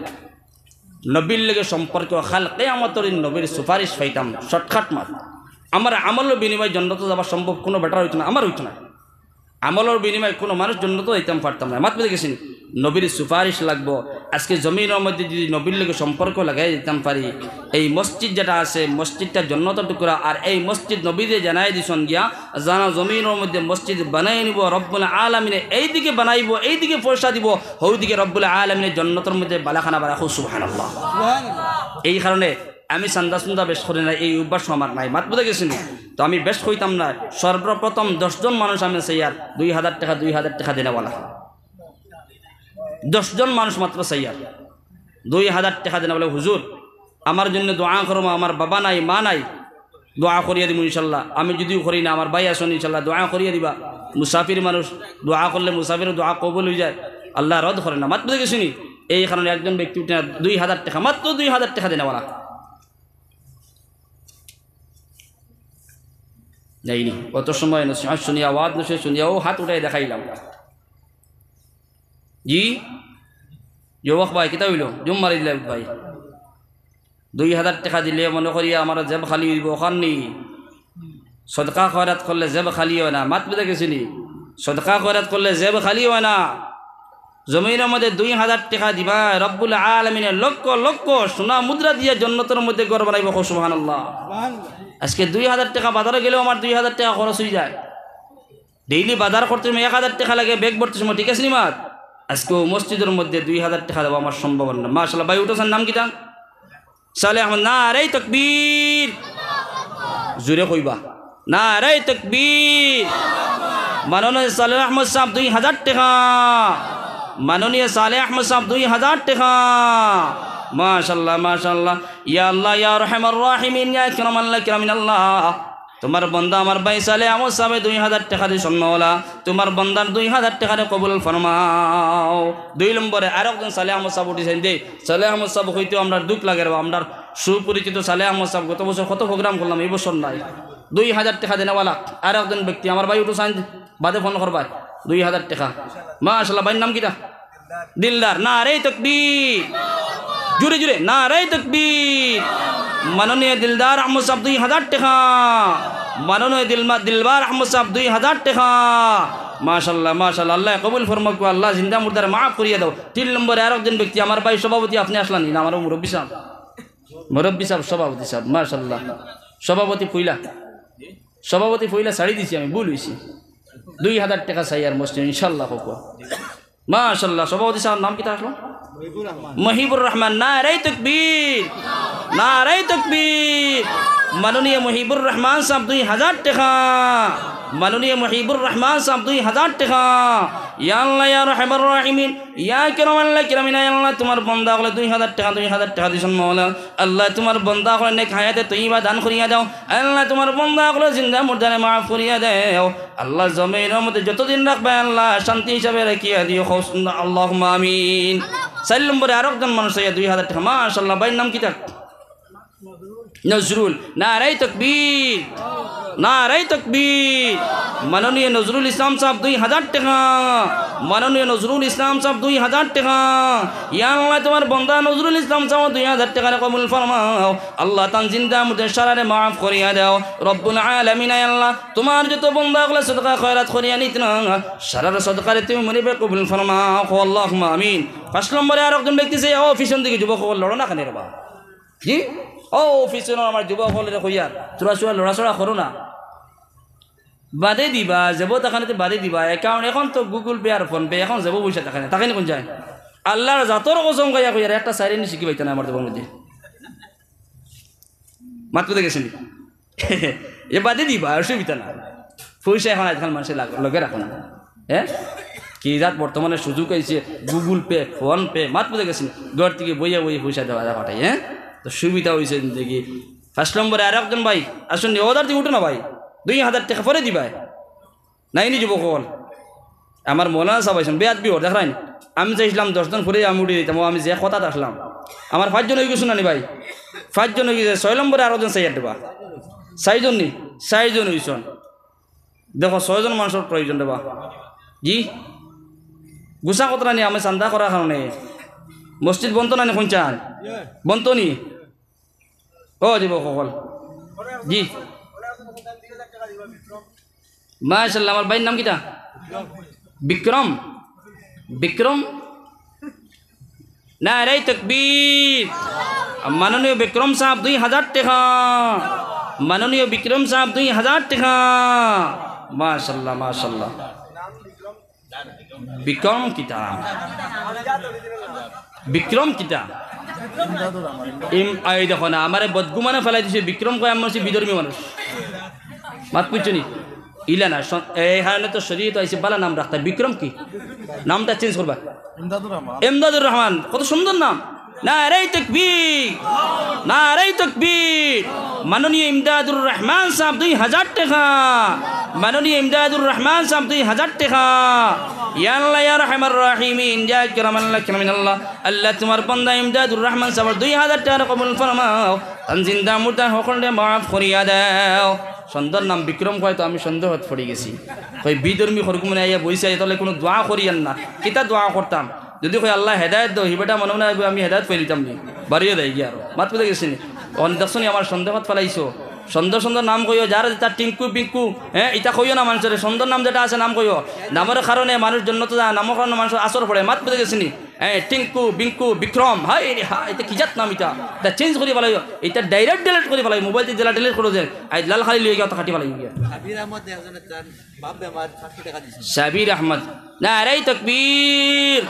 নবীর লগে সম্পর্ক, কাল কিয়ামতর দিন নবীর সুপারিশ পাইতাম, শর্টকাট মাত। আমার আমলর বিনিময়ে জন্নতো যাওয়া সম্ভব কুনু বেটার অইতো না, আমার অইতো না। আমলর বিনিময়ে কুনু মানুষ জন্নতো যাইতাম পারতাম না। মাত বুঝে গেছে নি? নবীর সুপারিশ লাগবো। আজকে জমিনর মধ্যে যদি নবীর লগে সম্পর্ক লাগাই দিতাম পারি, এই মসজিদ যেটা আছে, মসজিদটা জন্নতর টুকরা, আর এই মসজিদ নবীয়ে জানাই দিছইন গিয়া, যারা জমিনর মধ্যে মসজিদ বানাই নিবো, রব্বুল আলামিনে এইদিকে বানাইবো, এইদিকে পয়সা দিবো, হউদিকে রব্বুল আলামিনে জন্নতর মধ্যে বালাখানা বানাইবো। সুবহানাল্লাহ। এই কারণে আমি চান্দা-সুন্দা বেশ করি না, এই অভ্যাস আমার নাই। মাত বুঝে গেছে নি? তো আমি বেশ কইতাম না, সর্বপ্রথম দশ জন মানুষ আমি চাইয়ার, দুই হাজার টেকা, দুই হাজার টেকা দেনেওয়ালা। দশ জন মানুষ মাত্র চাইয়ার, দুই হাজার টেকা দেনেওয়ালা, "হুজুর, আমার জন্য দোয়া করবা, আমার বাবা নাই, মা নাই, দোয়া করিয়া দিমু ইনশাআল্লাহ। আমি যুদিও করি না, আমার ভাই আছইন ইনশাআল্লাহ, দোয়া করিয়া দিবা।" মুসাফির মানুষ, দোয়া করলে মুসাফিরর দোয়া কবুল অইযায়, আল্লায় রদ করে না। মাত বুঝে গেছে নি? এই কারণে একজন ব্যক্তি উঠে না, দুই হাজার টেকা, মাত্র দুই হাজার টেকা দেনেওয়ালা। যাইনি। অত সময় নসিহত শুনিয়া, ওয়াজ নসিহত শুনিয়া, অউ হাত উঠাই দেখাইলাম। জি? যুবক ভাই, কিতা অইলো? জুম মারি দিলা ভাই। দুই হাজার টেকা দিলে মনে করি আমার জেব খালি অইবো, অখান নি। সদকা খয়রাত করলে জেব খালি অয় না। মাত বুঝে গেছে নি? সদকা খয়রাত করলে জেব খালি অয় না। জমিনর মধ্যে দুই হাজার টেকা দিবা, রব্বুল আলামিনে লক্ষ লক্ষ সোনা মুদ্রা দিয়া জন্নতর মধ্যে ঘর বানাইবো। কও সুবহানাল্লাহ। আজকে দুই হাজার টেকা বাজারো গেলেও আমার দুই হাজার টেকা খরচ অইযায়। ডেইলি বাজার করতে সময় এক হাজার টেকা লাগে, ব্যাগ ভরতে সময়, ঠিক আছে নি মাত? আজকে অউ মসজিদর মধ্যে দুই হাজার টেকা দেওয়া আমার সম্ভব না। মাশাআল্লাহ, ভাই উঠছইন, নাম কিতা? সালেহ আহমদ, নারায়ে তাকবীর। জোরে কইবা, নারায়ে তাকবীর। মাননীয় সালেহ আহমদ সাব দুই হাজার টেকা। মাননীয় সালেহ আহমদ সাব দুই হাজার টেকা। মাশাআল্লাহ, মাশাআল্লাহ। ইয়া আল্লাহ, ইয়া আরহামার রাহিমিন, ইয়া আকরামাল আকরামিন আল্লাহ। তুমার বন্দা আমার ভাই সালেহ আহমদ সাবে দুই হাজার টেকা দিছইন মাওলা, তুমার বন্দার দুই হাজার টেকারে কবুল ফরমাও। দুই নম্বরে আরক জন সালেহ আহমদ সাব উঠিছইন দে, সালেহ আহমদ সাব কইতেউ আমরার দুখ লাগে রে বা, আমরার সুপরিচিত সালেহ আহমদ সাব, গত বছর কত program করলাম, এই বছর নাই। দুই হাজার টেকা দেনেওয়ালা আরক জন ব্যক্তি, আমার ভাই উঠছইন, বাদে ফোন করবা, দুই হাজার টেকা। মাশাআল্লাহ, ভাইর নাম কিতা? দিলদার, নারায়ে তাকবীর। জুরে জুরে, নারায়ে তাকবীর। মাননীয় দিলদার আহমদ সাব দুই হাজার টেকা। মাননীয় দিলমা-, দিলবার আহমদ সাব দুই হাজার টেকা। মাশাআল্লাহ, মাশাআল্লাহ, আল্লায় কবুল ফরমাউক্কা, আল্লায় জিন্দা মুর্দারে মাফ করিয়া দেও। তিন নম্বরে আরক জন ব্যক্তি, আমার ভাই সভাপতি, আপনে আছলা নি? না, আমার মুরব্বি সাব। মুরব্বি সাব, সভাপতি সাব, মাশাআল্লাহ। সভাপতি পয়লা, সভাপতি পয়লা ছাড়ি দিছি আমি, ভুল অইছে। দুই হাজার টেকা চাইয়ার মসজিদ, ইনশাআল্লাহ, কউক্কা। মাশাআল্লাহ, সভাপতি সাবর নাম কিতা আছলো? মহিবুর রহমান। নারায়ে তাকবীর, নারায়ে তাকবীর। মাননীয় মহিবুর রহমান সাব দুই হাজার টেকা। মাননীয় মহিবুর রহমান সাব দুই হাজার টেকা। ইয়া আল্লাহ, ইয়া আরহামার রাহিমিন, ইয়া আকরামাল আকরামিন, আয় আল্লাহ, তুমার বন্দা অকলে দুই হাজার টেকা, দুই হাজার টেকা দিছইন মাওলা। আল্লাহ, তুমার বন্দা অকলরে নেক হায়াতে তৈয়বা দান করিয়া দেও। আল্লাহ, তুমার বন্দা অকলর জিন্দা মুর্দারে মাফ করিয়া দেও। আল্লাহ, জমিনর মধ্যে যতদিন রাখবায়, আল্লাহ, শান্তি হিসাবে রাখিয়া দিও। কও সুন্না, আল্লাহুম্মা আমিন। চাইর নম্বরে আরক জন মানুষ আইয়া দুই হাজার টেকা। মাশাআল্লাহ, ভাইর নাম কিতা? নজরুল। নারায়ে তাকবীর, নারায়ে তাকবীর। মাননীয় নজরুল ইসলাম সাব দুই হাজার টেকা। মাননীয় নজরুল ইসলাম সাব দুই হাজার টেকা। ইয়া আল্লাহ, তুমার বন্দা নজরুল ইসলাম সাব দুই হাজার টেকারে কবুল ফরমাও। আল্লাহ, তান জিন্দা মুর্দা সারারে মাফ করিয়া দেও। রব্বুল আলামিন, আয় আল্লাহ, তুমার যত বন্দা অকলে সদকা খয়রাত করিয়া নিতা না, সারার সদকারে তুমি মনিবে কবুল ফরমাও। কও আল্লাহুম্মা আমিন। পাঁচ নম্বরে আরক জন ব্যক্তি যে, ও পিছন দিকে যুবক অকল, লড়ো না কেনে রে বা? জি? ও পিছনর আমার যুবক অকলরে কইয়ার, তোরা সবাই লড়াচড়া করো না। বাদে দিবা, যেবো থাকইন তে বাদে দিবা। অখন, অখন তো Google Pay আর PhonePe, অখন যেবো পয়সা থাকইন, থাকইন কুন জাগাত? আল্লাহর জাতর কসম খাইয়া কইয়ার, একটা চাইর আনা শিখি পাইতা না আমার যুবক মধ্যে। মাত বুঝা গেছে নি? এ বাদে দিবা, অসুবিধা না। পয়সা অখন আজকাল মানষে লাগ-, লগে রাখে না। হ্যাঁ? কি জাত বর্তমানে সুযোগ আইছে, Google Pay, PhonePe, মাত বুঝা গেছে নি? ঘর থাকি বইয়া বইয়া পয়সা দেওয়া যায় পাঠাই, হ্যাঁ? তো সুবিধা অইছে দেখি। পাঁচ নম্বরে আরক জন ভাই, আসুন নি, অদার থাকি উঠো না ভাই, দুই হাজার টেকা পরে দিবায়। নাইনি যুবক অকল? আমার মৌলানা সাব আইছইন, বেয়াদবি অর, দেখরায়নি? আমি চাইছলাম দশ জন পরে আমি উঠি যাইতাম, ও আমি যে কথাত আছলাম। আমার পাঁচজন অইগেছইন না নি ভাই? পাঁচজন অইগেছে, ছয় নম্বরে আরক জন চাইয়ার রে বা। চাইরজন নি? চাইরজন অইছইন। দেখো, ছয়জন মানষর প্রয়োজন রে বা। জি? গুছা কতরা নি আমি চান্দা করার কারণে। মসজিদ বনতো না নি কুনখান? বনতো নি? ও যুবক অকল। জি। মাশাআল্লাহ, আমার ভাইর নাম কিতা? বিক্রম। বিক্রম। নারায়ে তাকবীর। মাননীয় বিক্রম সাব দুই হাজার টেকা। মাননীয় বিক্রম সাব দুই হাজার টেকা। মাশাআল্লাহ, মাশাআল্লাহ। বিক্রম কিতা? বিক্রম কিতা? ইম-, এই দেখো না, আমারে বদগুমানে ফালাই দিছে, বিক্রম কয় আমি অইছি বিধর্মী মানুষ। মাত বুঝছো নি? ইলা না, স-, এই কারণে তো শরীয়ত আইছে, বালা নাম রাখতা। বিক্রম কি? নামটা change করবা। ইমদাদুর রহমান। ইমদাদুর রহমান, কত সুন্দর নাম। নারায়ে তাকবীর, নারায়ে তাকবীর। মাননীয় ইমদাদুর রহমান সাব দুই হাজার টেকা। মাননীয় ইমদাদুর রহমান সাব দুই হাজার টেকা। ইয়া আল্লাহ, ইয়া আরহামার রাহিমিন, ইয়া আকরামাল আকরামিন আল্লাহ। আল্লাহ, তুমার বান্দা ইমদাদুর রহমান সাবর দুই হাজার টেকারে কবুল ফরমাও। তান জিন্দা মুর্দা হকলরে মাফ করিয়া দেও। সন্ধ্যার নাম বিক্রম কয় তো আমি সন্দেহত পড়ি গেছি। কই বিধর্মী খরগুমনে আইয়া বইছে, তাইলে কুনু দোয়া করিয়ার না। কিতা দোয়া করতাম? যদি কই, "আল্লাহ হেদায়েত দেও", হি বেটা মনে মনে কইবো, "আমি হেদায়েত পাইলিতাম নি, বাড়িয়ে দেয় গিয়া আরো।" মাত বুঝা গেছে নি? অখন দেখছো নি আমার সন্দেহত ফালাইছো। সুন্দর সুন্দর নাম কইও, যার যেটা টিঙ্কু পিঙ্কু, হ্যাঁ, ইটা কইও না মানষরে। সুন্দর নাম যেটা আছে নাম কইও। নামর কারণে মানুষ জন্নতো যায়, নামর কারণে মানুষর আসর পড়ে। মাত বুঝা গেছে নি? হ্যাঁ, টিঙ্কু, বিঙ্কু, বিক্রম, হায় রে হায়, ইটা কি জাত নাম ইটা? ইটা change করি ফালাইও, ইটা direct delete করি ফালাইও, মোবাইল থাকি যেলা delete করো যে, আইজ লাল কালি লইয়া গিয়া, অতা কাটি ফালাইও গিয়া। সাবির আহমদ একজনে তার বাপ বেমার, পাঁচশো টেকা দিছে। সাবির আহমদ, নারায়ে তাকবীর,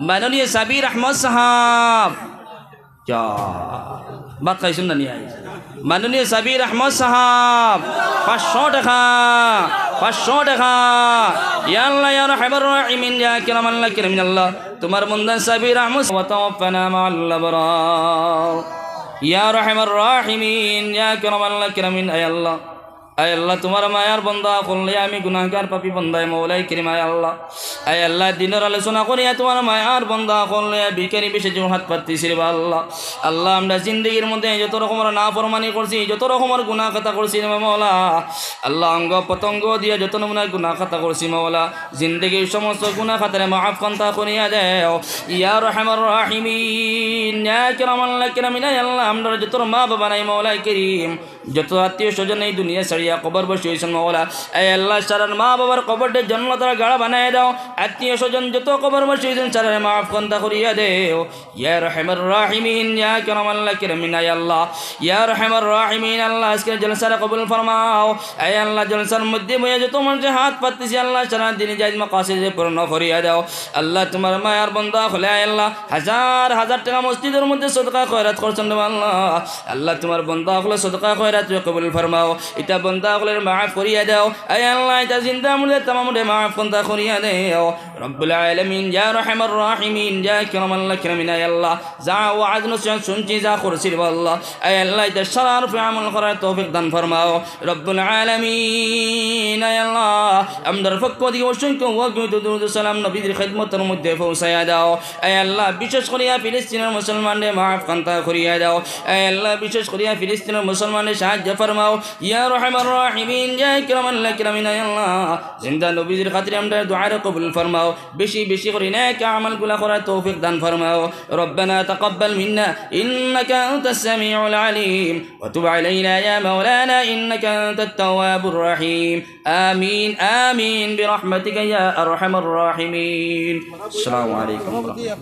মাননীয় সাবির আহমদ সাহাব। যা, ভাত খাইছইন না নি আইজ? মাননীয় সাবির আহমদ সাহাব, পাঁচশো টেকা, পাঁচশো টেকা। ইয়া আল্লাহ, ইয়া আরহামার রাহিমিন, ইয়া আকরামাল আকরামিন আল্লাহ, তুমার বন্দা সাবির আহমদ, ওয়া তাওয়াফফানা মাআল আবরার। ইয়া আরহামার রাহিমিন, ইয়া আকরামাল আকরামিন, আয় আল্লাহ, আয় আল্লাহ, তুমার মায়ার বন্দা অকল লইয়া আমি গুনাহগার পাপী বন্দায় মওলায় করিম, আয় আল্লাহ। আয় আল্লাহ, দিনর আলোচনা করিয়া তুমার মায়ার বন্দা অকল লইয়া ভিখারি বেশে জোর হাত পাতছি রে বা আল্লাহ। আল্লাহ, আমরা জিন্দেগির মধ্যে যত রকমর নাফরমানি করছি, যত রকমর গুনাহ খাতা করছি রে মওলা, আল্লাহ, অঙ্গ প্রত্যঙ্গ দিয়া যত নমুনার গুনাহ খাতা করছি মওলা, জিন্দেগির সমস্ত গুনাহ খাতারে মাফ খান্তা করিয়া দেও। ইয়া আরহামার রাহিমিন, ইয়া আকরামাল আকরামিন, আয় আল্লাহ, আমরার যত মা বাবা নাই মওলায় করিম, যত আত্মীয় স্বজন এই দুনিয়া ছাড়িয়া কবরবাসী অইছইন মওলা, আয় আল্লাহ, সারার মা বাবার কবররে জন্নতর গাড়া বানাই দেও। আত্মীয় স্বজন যত কবরবাসী অইছইন, সারারে মাফ খান্তা করিয়া দেও। ইয়া আরহামার রাহিমিন, ইয়া আকরামাল আকরামিন, আয় আল্লাহ, ইয়া আরহামার রাহিমিন, আল্লাহ, আজকের জলসারে কবুল ফরমাও। আয় আল্লাহ, জলসার মধ্যে বইয়া যত মানষে হাত পাতছি, আল্লাহ, সারা দিনে জায়েজ মাকাসিদে পূর্ণ করিয়া দেও। আল্লাহ, তুমার মায়ার বন্দা অকলে, আয় আল্লাহ, হাজার হাজার টেকা মসজিদর মধ্যে সদকা খয়রাত করছইন রে আল্লাহ। আল্লাহ, তুমার বন্দা অকলর সদকা খয়রাতরে কবুল ফরমাও। ইতা বন্দা অকলরে মাফ করিয়া দেও। আয় আল্লাহ, ইতা জিন্দা মুর্দা তামামরে মাফ খান্তা করিয়া দেও। রব্বুল আলামিন, ইয়া আরহামার রাহিমিন, ইয়া আকরামাল আকরামিন, আয় আল্লাহ, যা ওয়াজ নসিহত শুনছি, যা করছি রে আল্লাহ, আয় আল্লাহ, ইতা সারার উপরে আমল করার তৌফিক দান ফরমাও। রব্বুল আলামিন, আয় আল্লাহ, আমরার পক্ষ থাকি অসংখ্য অগণিত দুরূদ সালাম নবীজির খেদমতর মধ্যে পৌঁছাইয়া দেও। আয় আল্লাহ, বিশেষ করিয়া ফিলিস্তিনর মুসলমানরে মাফ খান্তা করিয়া দেও। আয় আল্লাহ, বিশেষ করিয়া ফিলিস্তিনর মুসলমানরে সাহায্য ফরমাও। ইয়া আরহামার রাহিমিন, ইয়া আকরামাল আকরামিন, আয় আল্লাহ, জিন্দা নবীজির খাতিরে আমরার দোয়ারে কবুল ফরমাও। বেশি বেশি করি নেক আমলগুলা করার তৌফিক দান ফরমাও। ربنا تقبل منا إنك أنت السميع العليم وتب علينا يا مولانا إنك أنت التواب الرحيم. آمين، آمين، برحمتك يا أرحم الراحمين. السلام عليكم ورحمة الله.